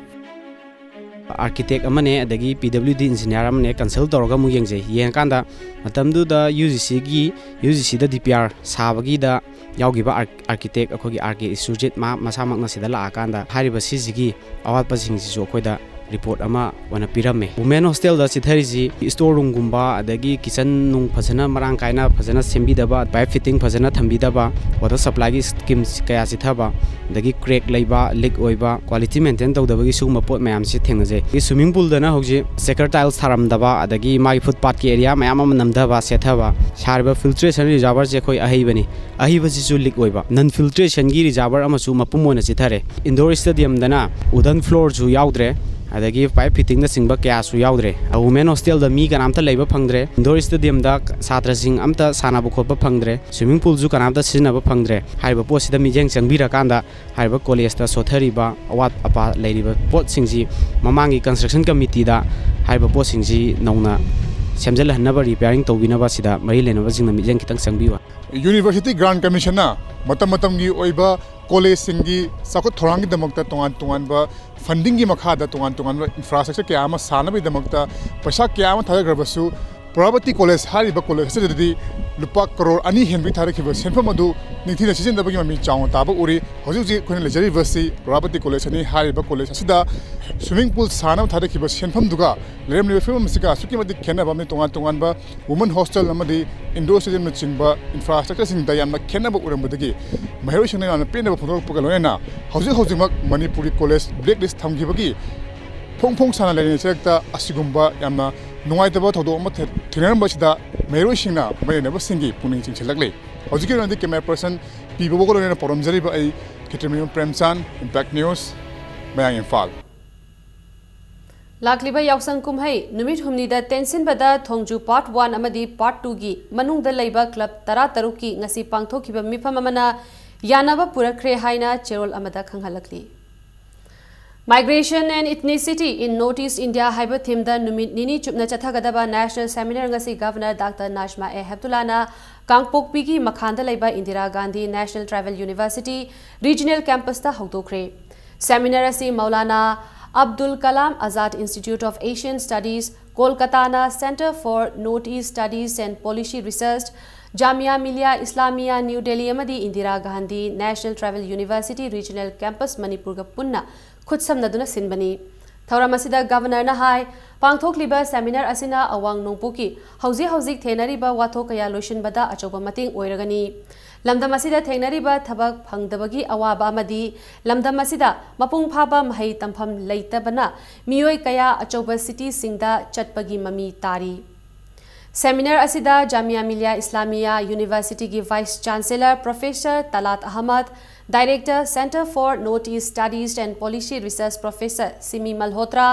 Architect ꯑꯃꯅꯦ, ꯑꯗꯒꯤ PWD engineer ꯑꯃꯅꯦ consult ꯇꯧꯔꯒ ꯑꯃꯨꯛ ꯌꯦꯡꯖꯩ꯫ ꯌꯦꯡꯉꯀꯥꯟꯗ ꯃꯇꯝꯗꯨꯗ UGCꯒꯤ, UGCꯗ DPR ꯁꯥꯕꯒꯤꯗ ꯌꯥꯎꯈꯤꯕ ar-, architect ꯑꯩꯈꯣꯏꯒꯤ RK ꯏꯁꯨꯔꯖꯤꯠ ꯃꯥ ꯃꯁꯥꯃꯛꯅ ꯁꯤꯗ ꯂꯥꯛꯑꯀꯥꯟꯗ ꯍꯥꯏꯔꯤꯕ ꯁꯤꯁꯤꯒꯤ ꯑꯋꯥꯠꯄꯁꯤꯡꯁꯤꯁꯨ ꯑꯩꯈꯣꯏꯗ ꯔꯤꯄꯣꯔꯠ ꯑꯃ ꯑꯣꯏꯅ ꯄꯤꯔꯝꯃꯦ꯫ ꯋꯨꯃꯦꯟ ꯍꯣꯁꯇꯦꯜꯗ ꯆꯤꯊꯔꯤꯁꯤ ꯁ꯭ꯇꯣꯔ ꯔꯨꯝꯒꯨꯝꯕ, ꯑꯗꯒꯤ ꯀꯤꯆꯟ ꯅꯨꯡ ꯐꯖꯅ ꯃꯔꯥꯡ ꯀꯥꯏꯅ ꯐꯖꯅ ꯁꯦꯝꯕꯤꯗꯕ, ꯄꯥꯏꯞ ꯐꯤꯠꯇꯤꯡ ꯐꯖꯅ ꯊꯝꯕꯤꯗꯕ, ꯋꯥꯇꯔ ꯁꯄ꯭ꯂꯥꯏꯒꯤ ꯁ꯭ꯀꯤꯝꯁ ꯀꯌꯥ ꯆꯤꯊꯕ, ꯑꯗꯒꯤ ꯀ꯭ꯔꯦꯛ ꯂꯩꯕ, ꯂꯤꯛ ꯑꯣꯏꯕ, ꯀ꯭ꯋꯥꯂꯤꯇꯤ ꯃꯦꯟꯇꯦꯟ ꯇꯧꯗꯕꯒꯤ ꯁꯤꯒꯨꯝꯕ ꯄꯣꯠ ꯃꯌꯥꯝꯁꯤ ꯊꯦꯡꯅꯖꯩ꯫ ꯑꯗꯒꯤ ꯁ꯭ꯋꯤꯃꯤꯡ ꯄꯨꯜꯗꯅ ꯍꯧꯖꯤꯛ ꯆꯦꯀꯔ ꯇꯥꯏꯜꯁ ꯊꯥꯔꯝꯗꯕ, ꯑꯗꯒꯤ ꯃꯥꯒꯤ ꯐꯨꯠꯄꯥꯠꯀꯤ ꯑꯦꯔꯤꯌꯥ ꯃꯌꯥꯝ ꯑꯃ ꯅꯝꯊꯕ, ꯁꯦꯠꯊꯕ꯫ ꯁꯥꯔꯤꯕ ꯐꯤꯜꯇ꯭ꯔꯦꯁꯟ ꯔꯤꯖꯥꯔꯚꯔꯁꯦ ꯑꯩꯈꯣꯏ ꯑꯍꯩꯕꯅꯤ, ꯑꯍꯩꯕꯁꯤꯁꯨ ꯂꯤꯛ ꯑꯣꯏꯕ꯫ ꯅꯟ ꯐꯤꯜꯇ꯭ꯔꯦꯁꯟꯒꯤ ꯔꯤꯖꯥꯔꯚꯔ ꯑꯃꯁꯨ ꯃꯄꯨꯝ ꯑꯣꯏꯅ ꯆꯤꯊꯔꯦ꯫ ꯏꯟꯗꯣꯔ ꯁ꯭ꯇꯦꯗꯤꯌꯝꯗꯅ ꯋꯨꯗꯟ ꯐ꯭ꯂꯣꯔꯁꯨ ꯌꯥꯎꯗ꯭ꯔꯦ, ꯑꯗꯒꯤ ꯄꯥꯏꯞ ꯐꯤꯠꯇꯤꯡꯅꯆꯤꯡꯕ ꯀꯌꯥꯁꯨ ꯌꯥꯎꯗ꯭ꯔꯦ꯫ ꯋꯨꯃꯦꯟ ꯍꯣꯁꯇꯦꯜꯗ ꯃꯤ ꯀꯅꯥꯝꯇ ꯂꯩꯕ ꯐꯪꯗ꯭ꯔꯦ꯫ ꯏꯟꯗꯣꯔ ꯁ꯭ꯇꯦꯗꯤꯌꯝꯗ ꯁꯥꯇ꯭ꯔꯁꯤꯡ ꯑꯝꯇ ꯁꯥꯟꯅꯕ ꯈꯣꯠꯄ ꯐꯪꯗ꯭ꯔꯦ꯫ ꯁ꯭ꯋꯤꯃꯤꯡ ꯄꯨꯜꯁꯨ ꯀꯅꯥꯝꯇ ꯁꯤꯖꯤꯟꯅꯕ ꯐꯪꯗ꯭ꯔꯦ꯫ ꯍꯥꯏꯔꯤꯕ ꯄꯣꯠꯁꯤꯗ ꯃꯤꯠꯌꯦꯡ ꯆꯪꯕꯤꯔꯀꯥꯟꯗ ꯍꯥꯏꯔꯤꯕ ꯀꯣꯂꯦꯖꯇ ꯁꯣꯠꯊꯔꯤꯕ ꯑꯋꯥꯠ ꯑꯄꯥ ꯂꯩꯔꯤꯕ ꯄꯣꯠꯁꯤꯡꯁꯤ ꯃꯃꯥꯡꯒꯤ ꯀꯟꯁꯇ꯭ꯔꯛꯁꯟ ꯀꯃꯤꯇꯤꯗ ꯍꯥꯏꯔꯤꯕ ꯄꯣꯠꯁꯤꯡꯁꯤ ꯅꯧꯅ ꯁꯦꯝꯖꯤꯜꯍꯟꯅꯕ, ꯔꯤꯄꯤꯌꯥꯔꯤꯡ ꯇꯧꯕꯤꯅꯕ ꯁꯤꯗ ꯃꯔꯤ ꯂꯩꯅꯕꯁꯤꯡꯅ ꯃꯤꯠꯌꯦꯡ ꯈꯤꯇꯪ ꯆꯪꯕꯤꯌꯨ꯫ ꯌꯨꯅꯤꯚꯔꯁꯤꯇꯤ ꯒ꯭ꯔꯥꯟ ꯀꯃꯤꯁꯟꯅ ꯃꯇꯝ ꯃꯇꯝꯒꯤ ꯑꯣꯏꯕ ꯀꯣꯂꯦꯖꯁꯤꯡꯒꯤ ꯆꯥꯎꯈꯠ ꯊꯧꯔꯥꯡꯒꯤꯗꯃꯛꯇ ꯇꯣꯉꯥꯟ ꯇꯣꯉꯥꯟꯕ ꯐꯟꯗꯤꯡꯒꯤ ꯃꯈꯥꯗ ꯇꯣꯉꯥꯟ ꯇꯣꯉꯥꯟꯕ ꯏꯟꯐ꯭ꯔꯥꯁ꯭ꯇ꯭ꯔꯛꯆꯔ ꯀꯌꯥ ꯑꯃ ꯁꯥꯅꯕꯒꯤꯗꯃꯛꯇ ꯄꯩꯁꯥ ꯀꯌꯥ ꯑꯃ ꯊꯥꯗꯈ꯭ꯔꯕꯁꯨ, ꯄ꯭ꯔꯚꯥꯕꯇꯤ ꯀꯣꯂꯦꯖ ꯍꯥꯏꯔꯤꯕ ꯀꯣꯂꯦꯖ ꯑꯁꯤꯗꯗꯤ ꯂꯨꯄꯥ ꯀꯔꯣꯔ ꯑꯅꯤ ꯍꯦꯟꯕꯒꯤ ꯊꯥꯗꯈꯤꯕ ꯁꯦꯟꯐꯝ ꯑꯗꯨ ꯅꯤꯡꯊꯤꯅ ꯁꯤꯖꯤꯟꯅꯗꯕꯒꯤ ꯃꯃꯤ ꯆꯥꯎꯅ ꯇꯥꯕ ꯎꯔꯤ꯫ ꯍꯧꯖꯤꯛ ꯍꯧꯖꯤꯛ ꯑꯩꯈꯣꯏꯅ ꯂꯩꯖꯔꯤꯕꯁꯤ ꯄ꯭ꯔꯚꯥꯕꯇꯤ ꯀꯣꯂꯦꯖ ꯑꯅꯤ ꯍꯥꯏꯔꯤꯕ ꯀꯣꯂꯦꯖ ꯑꯁꯤꯗ ꯁ꯭ꯋꯤꯃꯤꯡ ꯄꯨꯜ ꯁꯥꯅꯕ ꯊꯥꯗꯈꯤꯕ ꯁꯦꯟꯐꯝꯗꯨꯒ ꯂꯩꯔꯝꯂꯤꯕ ꯐꯤꯕꯝ ꯑꯁꯤꯒ ꯑꯁꯨꯛꯀꯤ ꯃꯇꯤꯛ ꯈꯦꯠꯅꯕ ꯑꯃꯅꯤ꯫ ꯇꯣꯉꯥꯟ ꯇꯣꯉꯥꯟꯕ ꯋꯨꯃꯦꯟ ꯍꯣꯁꯇꯦꯜ ꯑꯃꯗꯤ ꯏꯟꯗꯣꯔ ꯁ꯭ꯇꯦꯗꯤꯌꯝꯅꯆꯤꯡꯕ ꯏꯟꯐ꯭ꯔꯥꯁ꯭ꯇ꯭ꯔꯛꯆꯔꯁꯤꯡꯗ ꯌꯥꯝꯅ ꯈꯦꯠꯅꯕ ꯎꯔꯝꯕꯗꯒꯤ ꯃꯍꯩꯔꯣꯏꯁꯤꯡꯅ ꯌꯥꯝꯅ ꯄꯦꯟꯗꯕ ꯐꯣꯡꯗꯣꯔꯛꯄꯒ ꯂꯣꯏꯅꯅ ꯍꯧꯖꯤꯛ ꯍꯧꯖꯤꯛꯃꯛ ꯃꯅꯤꯄꯨꯔꯒꯤ ꯀꯣꯂꯦꯖ ꯕ꯭ꯂꯦꯛ ꯂꯤꯁ ꯊꯝꯈꯤꯕꯒꯤ ꯐꯣꯡ ꯐꯣꯡ ꯁꯥꯅ ꯂꯩꯔꯤꯉꯩ ꯆꯔꯛꯇ ꯑꯁꯤꯒꯨꯝꯕ ꯌꯥꯝꯅ ꯅꯨꯡꯉꯥꯏꯇꯕ ꯊꯧꯗꯣꯛ ꯑꯃ ꯊꯦ-, ꯊꯦꯡꯅꯔꯝꯕꯁꯤꯗ ꯃꯍꯩꯔꯣꯏꯁꯤꯡꯅ ꯃꯔꯤ ꯂꯩꯅꯕꯁꯤꯡꯒꯤ ꯄꯨꯛꯅꯤꯡ ꯆꯤꯡꯁꯤꯜꯂꯛꯂꯤ꯫ ꯍꯧꯖꯤꯛꯀꯤ ꯑꯣꯏꯅꯗꯤ ꯀꯦꯃꯦꯔꯥ ꯄꯔꯁꯟ ꯄꯤ ꯕꯣꯕꯣꯒ ꯂꯣꯏꯅꯅ ꯄꯥꯎꯗꯝꯖꯔꯤꯕ ꯑꯩ ꯈꯦꯇ꯭ꯔꯤꯃꯌꯨꯝ ꯄ꯭ꯔꯦꯝꯆꯥꯟ, ꯏꯝꯄꯦꯛ ꯅ꯭ꯌꯨꯁ, ꯃꯌꯥꯡ ꯏꯝꯐꯥꯜ꯫ ꯂꯥꯛꯂꯤꯕ ꯌꯥꯎꯁꯪ ꯀꯨꯝꯍꯩ ꯅꯨꯃꯤꯠ ꯍꯨꯝꯅꯤꯗ ꯇꯦꯟꯁꯤꯟꯕꯗ ꯊꯣꯡꯖꯨ ꯄꯥꯔꯠ ꯋꯥꯟ ꯑꯃꯗꯤ ꯄꯥꯔꯠ ꯇꯨꯒꯤ ꯃꯅꯨꯡꯗ ꯂꯩꯕ ꯀ꯭ꯂꯕ ꯇꯔꯥꯇꯔꯨꯛꯀꯤ ꯉꯁꯤ ꯄꯥꯡꯊꯣꯛꯈꯤꯕ ꯃꯤꯐꯝ ꯑꯃꯅ ꯌꯥꯅꯕ ꯄꯨꯔꯛꯈ꯭ꯔꯦ ꯍꯥꯏꯅ ꯆꯦꯔꯣꯜ ꯑꯃꯗ ꯈꯪꯍꯜꯂꯛꯂꯤ꯫ Migration and Ethnicity in North East India ꯍꯥꯏꯕ ꯊꯤꯝꯗ ꯅꯨꯃꯤꯠ ꯅꯤꯅꯤ ꯆꯨꯞꯅ ꯆꯠꯊꯒꯗꯕ ꯅꯦꯁꯅꯦꯜ ꯁꯦꯃꯤꯅꯥꯔ ꯉꯁꯤ ꯒꯚꯔꯅꯔ ꯗꯥꯛꯇꯔ ꯅꯥꯖꯃꯥ ꯑꯦ ꯍꯦꯞꯇꯨꯂꯥꯅ ꯀꯥꯡꯄꯣꯛꯄꯤꯒꯤ ꯃꯈꯥꯗ ꯂꯩꯕ Indira Gandhi National Tribal University Regional ꯀꯦꯝꯄꯁꯇ ꯍꯧꯗꯣꯛꯈ꯭ꯔꯦ꯫ ꯁꯦꯃꯤꯅꯥꯔ ꯑꯁꯤ Maulana Abdul Kalam Azad Institute of Asian Studies, ꯀꯣꯜꯀꯇꯥꯅ Centre for North East Studies and Policy Research, Jamia Millia Islamia New Delhi ꯑꯃꯗꯤ Indira Gandhi National Tribal University Regional campus ꯃꯅꯤꯄꯨꯔꯒ ꯄꯨꯟꯅ ꯈꯨꯠꯁꯝꯅꯗꯨꯅ ꯁꯤꯟꯕꯅꯤ꯫ ꯊꯧꯔꯝ ꯑꯁꯤꯗ ꯒꯚꯔꯅꯔꯅ ꯍꯥꯏ, ꯄꯥꯡꯊꯣꯛꯂꯤꯕ ꯁꯦꯃꯤꯅꯥꯔ ꯑꯁꯤꯅ ꯑꯋꯥꯡ ꯅꯣꯡꯄꯣꯛꯀꯤ ꯍꯧꯖꯤꯛ ꯍꯧꯖꯤꯛ ꯊꯦꯡꯅꯔꯤꯕ ꯋꯥꯊꯣꯛ ꯀꯌꯥ ꯂꯣꯏꯁꯤꯟꯕꯗ ꯑꯆꯧꯕ ꯃꯇꯦꯡ ꯑꯣꯏꯔꯒꯅꯤ꯫ ꯂꯝꯗꯝ ꯑꯁꯤꯗ ꯊꯦꯡꯅꯔꯤꯕ ꯊꯕꯛ ꯐꯪꯗꯕꯒꯤ ꯑꯋꯥꯕ ꯑꯃꯗꯤ ꯂꯝꯗꯝ ꯑꯁꯤꯗ ꯃꯄꯨꯡ ꯐꯥꯕ ꯃꯍꯩ ꯇꯝꯐꯝ ꯂꯩꯇꯕꯅ ꯃꯤꯑꯣꯏ ꯀꯌꯥ ꯑꯆꯧꯕ ꯁꯤꯇꯤꯁꯤꯡꯗ ꯆꯠꯄꯒꯤ ꯃꯃꯤ ꯇꯥꯔꯤ꯫ ꯁꯦꯃꯤꯅꯥꯔ ꯑꯁꯤꯗ ꯖꯥꯃꯤꯌꯥ ꯃꯤꯂꯤꯌꯥ ꯏꯁꯂꯥꯃꯤꯌꯥ ꯌꯨꯅꯤꯚꯔꯁꯤꯇꯤꯒꯤ vice chancellor professor Talat Ahmad, director, Centre for North East Studies and Policy Research, professor Simi Malhotra,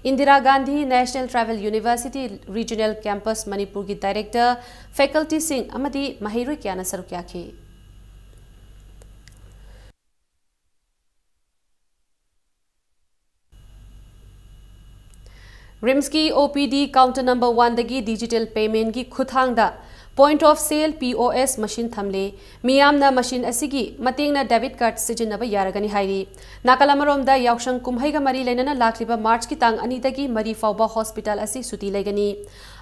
Indira Gandhi National Tribal University Regional Campus ꯃꯅꯤꯄꯨꯔꯒꯤ ꯗꯥꯏꯔꯦꯛꯇꯔ, ꯐꯦꯀꯜꯇꯤꯁꯤꯡ ꯑꯃꯗꯤ ꯃꯍꯩꯔꯣꯏ ꯀꯌꯥꯅ ꯁꯔꯨꯛ ꯌꯥꯈꯤ꯫ ꯔꯤꯝꯁꯀꯤ O P D counter number ꯋꯥꯟꯗꯒꯤ ꯗꯤꯖꯤꯇꯦꯜ ꯄꯦꯃꯦꯟꯒꯤ ꯈꯨꯠꯊꯥꯡꯗ ꯄꯣꯏꯟꯠ ꯑꯣꯐ ꯁꯦꯜ, ꯄꯤ ꯑꯣ ꯑꯦꯁ, ꯃꯁꯤꯟ ꯊꯝꯂꯦ꯫ ꯃꯤꯌꯥꯝꯅ ꯃꯁꯤꯟ ꯑꯁꯤꯒꯤ ꯃꯇꯦꯡꯅ ꯗꯦꯕꯤꯠ ꯀꯥꯔꯗ ꯁꯤꯖꯤꯟꯅꯕ ꯌꯥꯔꯒꯅꯤ ꯍꯥꯏꯔꯤ꯫ ꯅꯥꯀꯜ ꯑꯃꯔꯣꯝꯗ, ꯌꯥꯎꯁꯪ ꯀꯨꯝꯍꯩꯒ ꯃꯔꯤ ꯂꯩꯅꯅ ꯂꯥꯛꯂꯤꯕ ꯃꯥꯔꯆꯀꯤ ꯇꯥꯡ ꯑꯅꯤꯗꯒꯤ ꯃꯔꯤ ꯐꯥꯎꯕ ꯍꯣꯁꯄꯤꯇꯥꯜ ꯑꯁꯤ ꯁꯨꯇꯤ ꯂꯩꯒꯅꯤ꯫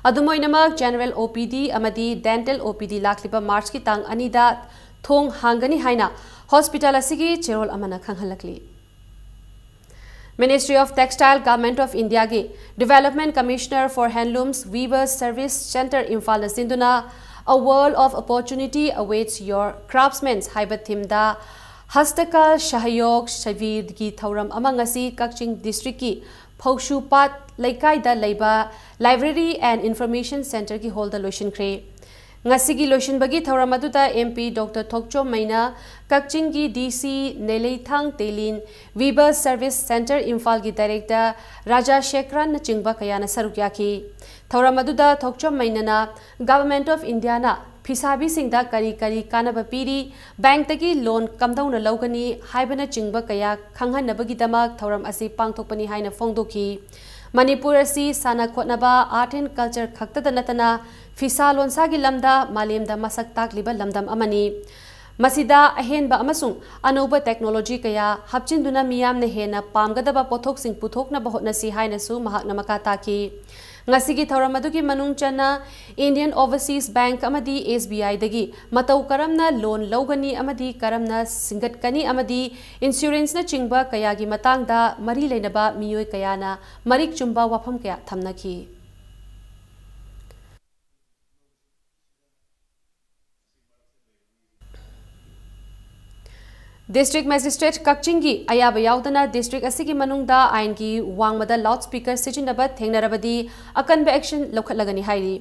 ꯑꯗꯨꯝ ꯑꯣꯏꯅꯃꯛ, ꯖꯦꯅꯔꯦꯜ ꯑꯣ ꯄꯤ ꯗꯤ ꯑꯃꯗꯤ ꯗꯦꯟꯇꯦꯜ ꯑꯣ ꯄꯤ ꯗꯤ ꯂꯥꯛꯂꯤꯕ ꯃꯥꯔꯆꯀꯤ ꯇꯥꯡ ꯑꯅꯤꯗ ꯊꯣꯡ ꯍꯥꯡꯒꯅꯤ ꯍꯥꯏꯅ ꯍꯣꯁꯄꯤꯇꯥꯜ ꯑꯁꯤꯒꯤ ꯆꯦꯔꯣꯜ ꯑꯃꯅ ꯈꯪꯍꯜꯂꯛꯂꯤ꯫ Ministry of Textile, Government of Indiaꯒꯤ Development Commissioner for Handlooms Weavers Service Centre ꯏꯝꯐꯥꯜꯅ ꯁꯤꯟꯗꯨꯅ A World of Opportunity Awaits Your Craftsmen ꯍꯥꯏꯕ ꯊꯤꯝꯗ ꯍꯁꯇꯀꯥ ꯁꯍꯌꯣꯒ ꯁꯤꯕꯤꯔꯒꯤ ꯊꯧꯔꯝ ꯑꯃ ꯉꯁꯤ ꯀꯛꯆꯤꯡ ꯗꯤꯁꯇ꯭ꯔꯤꯛꯀꯤ ꯐꯧꯁꯨꯄꯥꯠ ꯂꯩꯀꯥꯏꯗ ꯂꯩꯕ Library and Information Centreꯒꯤ ꯍꯣꯜꯗ ꯂꯣꯏꯁꯤꯟꯈ꯭ꯔꯦ꯫ ꯉꯁꯤꯒꯤ ꯂꯣꯏꯁꯤꯟꯕꯒꯤ ꯊꯧꯔꯝ ꯑꯗꯨꯗ ꯑꯦꯝ ꯄꯤ ꯗꯣꯛꯇꯔ ꯊꯣꯛꯆꯣꯝ ꯃꯩꯅ ꯀꯛꯆꯤꯡꯒꯤ ꯗꯤ ꯁꯤ ꯅꯦꯂꯩꯊꯥꯡ ꯇꯦꯂꯤꯟ, ꯋꯤꯕꯔ ꯁꯔꯚꯤꯁ ꯁꯦꯟꯇꯔ ꯏꯝꯐꯥꯜꯒꯤ ꯗꯥꯏꯔꯦꯛꯇꯔ ꯔꯥꯖꯥ ꯁꯦꯈ꯭ꯔꯥꯟꯅꯆꯤꯡꯕ ꯀꯌꯥꯅ ꯁꯔꯨꯛ ꯌꯥꯈꯤ꯫ ꯊꯧꯔꯝ ꯑꯗꯨꯗ ꯊꯣꯛꯆꯣꯝ ꯃꯩꯅꯅ Government of Indiaꯅ ꯐꯤꯁꯥꯕꯤꯁꯤꯡꯗ ꯀꯔꯤ ꯀꯔꯤ ꯀꯥꯟꯅꯕ ꯄꯤꯔꯤ, ꯕꯦꯡꯛꯇꯒꯤ ꯂꯣꯟ ꯀꯝꯗꯧꯅ ꯂꯧꯒꯅꯤ ꯍꯥꯏꯕꯅꯆꯤꯡꯕ ꯀꯌꯥ ꯈꯪꯍꯟꯅꯕꯒꯤꯗꯃꯛ ꯊꯧꯔꯝ ꯑꯁꯤ ꯄꯥꯡꯊꯣꯛꯄꯅꯤ ꯍꯥꯏꯅ ꯐꯣꯡꯗꯣꯛꯈꯤ꯫ ꯃꯅꯤꯄꯨꯔ ꯑꯁꯤ ꯁꯥꯟꯅ ꯈꯣꯠꯅꯕ, art and culture ꯈꯛꯇꯗ ꯅꯠꯇꯅ ꯐꯤꯁꯥ ꯂꯣꯟꯁꯥꯒꯤ ꯂꯝꯗ ꯃꯥꯂꯦꯝꯗ ꯃꯁꯛ ꯇꯥꯛꯂꯤꯕ ꯂꯝꯗꯝ ꯑꯃꯅꯤ꯫ ꯃꯁꯤꯗ ꯑꯍꯦꯟꯕ ꯑꯃꯁꯨꯡ ꯑꯅꯧꯕ technology ꯀꯌꯥ ꯍꯥꯞꯆꯤꯟꯗꯨꯅ ꯃꯤꯌꯥꯝꯅ ꯍꯦꯟꯅ ꯄꯥꯝꯒꯗꯕ ꯄꯣꯠꯊꯣꯛꯁꯤꯡ ꯄꯨꯊꯣꯛꯅꯕ ꯍꯣꯠꯅꯁꯤ ꯍꯥꯏꯅꯁꯨ ꯃꯍꯥꯛꯅ ꯃꯈꯥ ꯇꯥꯈꯤ꯫ ꯉꯁꯤꯒꯤ ꯊꯧꯔꯝ ꯑꯗꯨꯒꯤ ꯃꯅꯨꯡ ꯆꯟꯅ Indian Overseas Bank ꯑꯃꯗꯤ S B I ꯗꯒꯤ ꯃꯇꯧ ꯀꯔꯝꯅ loan ꯂꯧꯒꯅꯤ ꯑꯃꯗꯤ ꯀꯔꯝꯅ ꯁꯤꯡꯒꯠꯀꯅꯤ ꯑꯃꯗꯤ insurance ꯅꯆꯤꯡꯕ ꯀꯌꯥꯒꯤ ꯃꯇꯥꯡꯗ ꯃꯔꯤ ꯂꯩꯅꯕ ꯃꯤꯑꯣꯏ ꯀꯌꯥꯅ ꯃꯔꯤꯛ ꯆꯨꯝꯕ ꯋꯥꯐꯝ ꯀꯌꯥ ꯊꯝꯅꯈꯤ꯫ District Magistrate ꯀꯛꯆꯤꯡꯒꯤ ꯑꯌꯥꯕ ꯌꯥꯎꯗꯅ district ꯑꯁꯤꯒꯤ ꯃꯅꯨꯡꯗ ꯑꯥꯏꯟꯒꯤ ꯋꯥꯡꯃꯗ loud speaker ꯁꯤꯖꯤꯟꯅꯕ ꯊꯦꯡꯅꯔꯕꯗꯤ ꯑꯀꯟꯕ action ꯂꯧꯈꯠꯂꯒꯅꯤ ꯍꯥꯏꯔꯤ꯫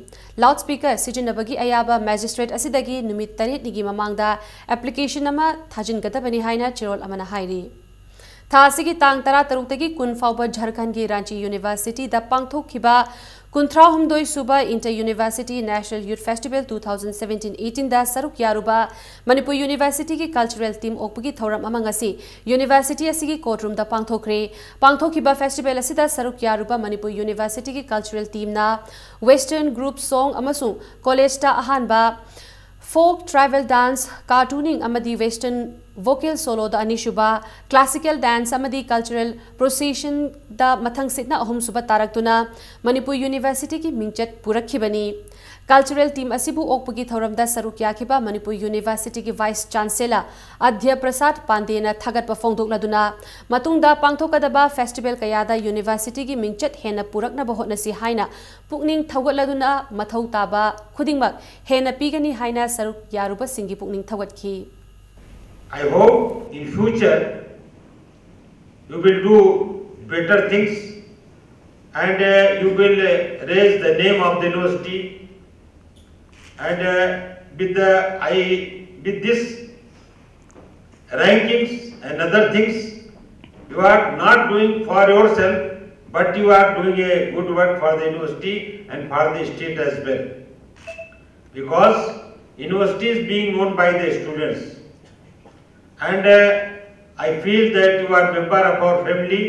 Loud speaker ꯁꯤꯖꯤꯟꯅꯕꯒꯤ ꯑꯌꯥꯕ magistrate ꯑꯁꯤꯗꯒꯤ ꯅꯨꯃꯤꯠ ꯇꯔꯦꯠꯅꯤꯒꯤ ꯃꯃꯥꯡꯗ application ꯑꯃ ꯊꯥꯖꯤꯟꯒꯗꯕꯅꯤ ꯍꯥꯏꯅ ꯆꯦꯔꯣꯜ ꯑꯃꯅ ꯍꯥꯏꯔꯤ꯫ ꯊꯥ ꯑꯁꯤꯒꯤ ꯇꯥꯡ ꯇꯔꯥꯇꯔꯨꯛꯇꯒꯤ ꯀꯨꯟ ꯐꯥꯎꯕ ꯖꯔꯈꯟꯒꯤ ꯔꯥꯟꯆꯤ University ꯗ ꯄꯥꯡꯊꯣꯛꯈꯤꯕ ꯀꯨꯟꯊ꯭ꯔꯥꯍꯨꯝꯗꯣꯏ ꯁꯨꯕ Inter University National Youth Festival two thousand seventeen eighteen ꯗ ꯁꯔꯨꯛ ꯌꯥꯔꯨꯕ ꯃꯅꯤꯄꯨꯔ University ꯒꯤ cultural team ꯑꯣꯛꯄꯒꯤ ꯊꯧꯔꯝ ꯑꯃ ꯉꯁꯤ University ꯑꯁꯤꯒꯤ court room ꯗ ꯄꯥꯡꯊꯣꯛꯈ꯭ꯔꯦ꯫ ꯄꯥꯡꯊꯣꯛꯈꯤꯕ festival ꯑꯁꯤꯗ ꯁꯔꯨꯛ ꯌꯥꯔꯨꯕ ꯃꯅꯤꯄꯨꯔ University ꯒꯤ cultural team ꯅ western group song ꯑꯃꯁꯨꯡ college ꯇ ꯑꯍꯥꯟꯕ, folk tribal dance, cartooning ꯑꯃꯗꯤ western vocal solo ꯗ ꯑꯅꯤꯁꯨꯕ, classical dance ꯑꯃꯗꯤ cultural procession ꯗ ꯃꯊꯪꯁꯤꯠꯅ ꯑꯍꯨꯝꯁꯨꯕ ꯇꯥꯔꯛꯇꯨꯅ ꯃꯅꯤꯄꯨꯔ University ꯒꯤ ꯃꯤꯡꯆꯠ ꯄꯨꯔꯛꯈꯤꯕꯅꯤ꯫ Cultural team ꯑꯁꯤꯕꯨ ꯑꯣꯛꯄꯒꯤ ꯊꯧꯔꯝꯗ ꯁꯔꯨꯛ ꯌꯥꯈꯤꯕ ꯃꯅꯤꯄꯨꯔ University ꯒꯤ Vice Chancellor ꯑꯗ꯭ꯌ ꯄ꯭ꯔꯁꯥꯗ ꯄꯥꯟꯗꯦꯅ ꯊꯥꯒꯠꯄ ꯐꯣꯡꯗꯣꯛꯂꯗꯨꯅ, ꯃꯇꯨꯡꯗ ꯄꯥꯡꯊꯣꯛꯀꯗꯕ festival ꯀꯌꯥꯗ University ꯒꯤ ꯃꯤꯡꯆꯠ ꯍꯦꯟꯅ ꯄꯨꯔꯛꯅꯕ ꯍꯣꯠꯅꯁꯤ ꯍꯥꯏꯅ ꯄꯨꯛꯅꯤꯡ ꯊꯧꯒꯠꯂꯗꯨꯅ ꯃꯊꯧ ꯇꯥꯕ ꯈꯨꯗꯤꯡꯃꯛ ꯍꯦꯟꯅ ꯄꯤꯒꯅꯤ ꯍꯥꯏꯅ ꯁꯔꯨꯛ ꯌꯥꯔꯨꯕꯁꯤꯡꯒꯤ ꯄꯨꯛꯅꯤꯡ ꯊꯧꯒꯠꯈꯤ꯫ I hope in future you will do better things and, uh, you will, uh, raise the name of the university and, uh, with the, I, with this rankings and other things, you are not doing for yourself, but you are doing a good work for the university and for the state as well. Because university is being owned by the students. And, uh, I feel that you are member of our family.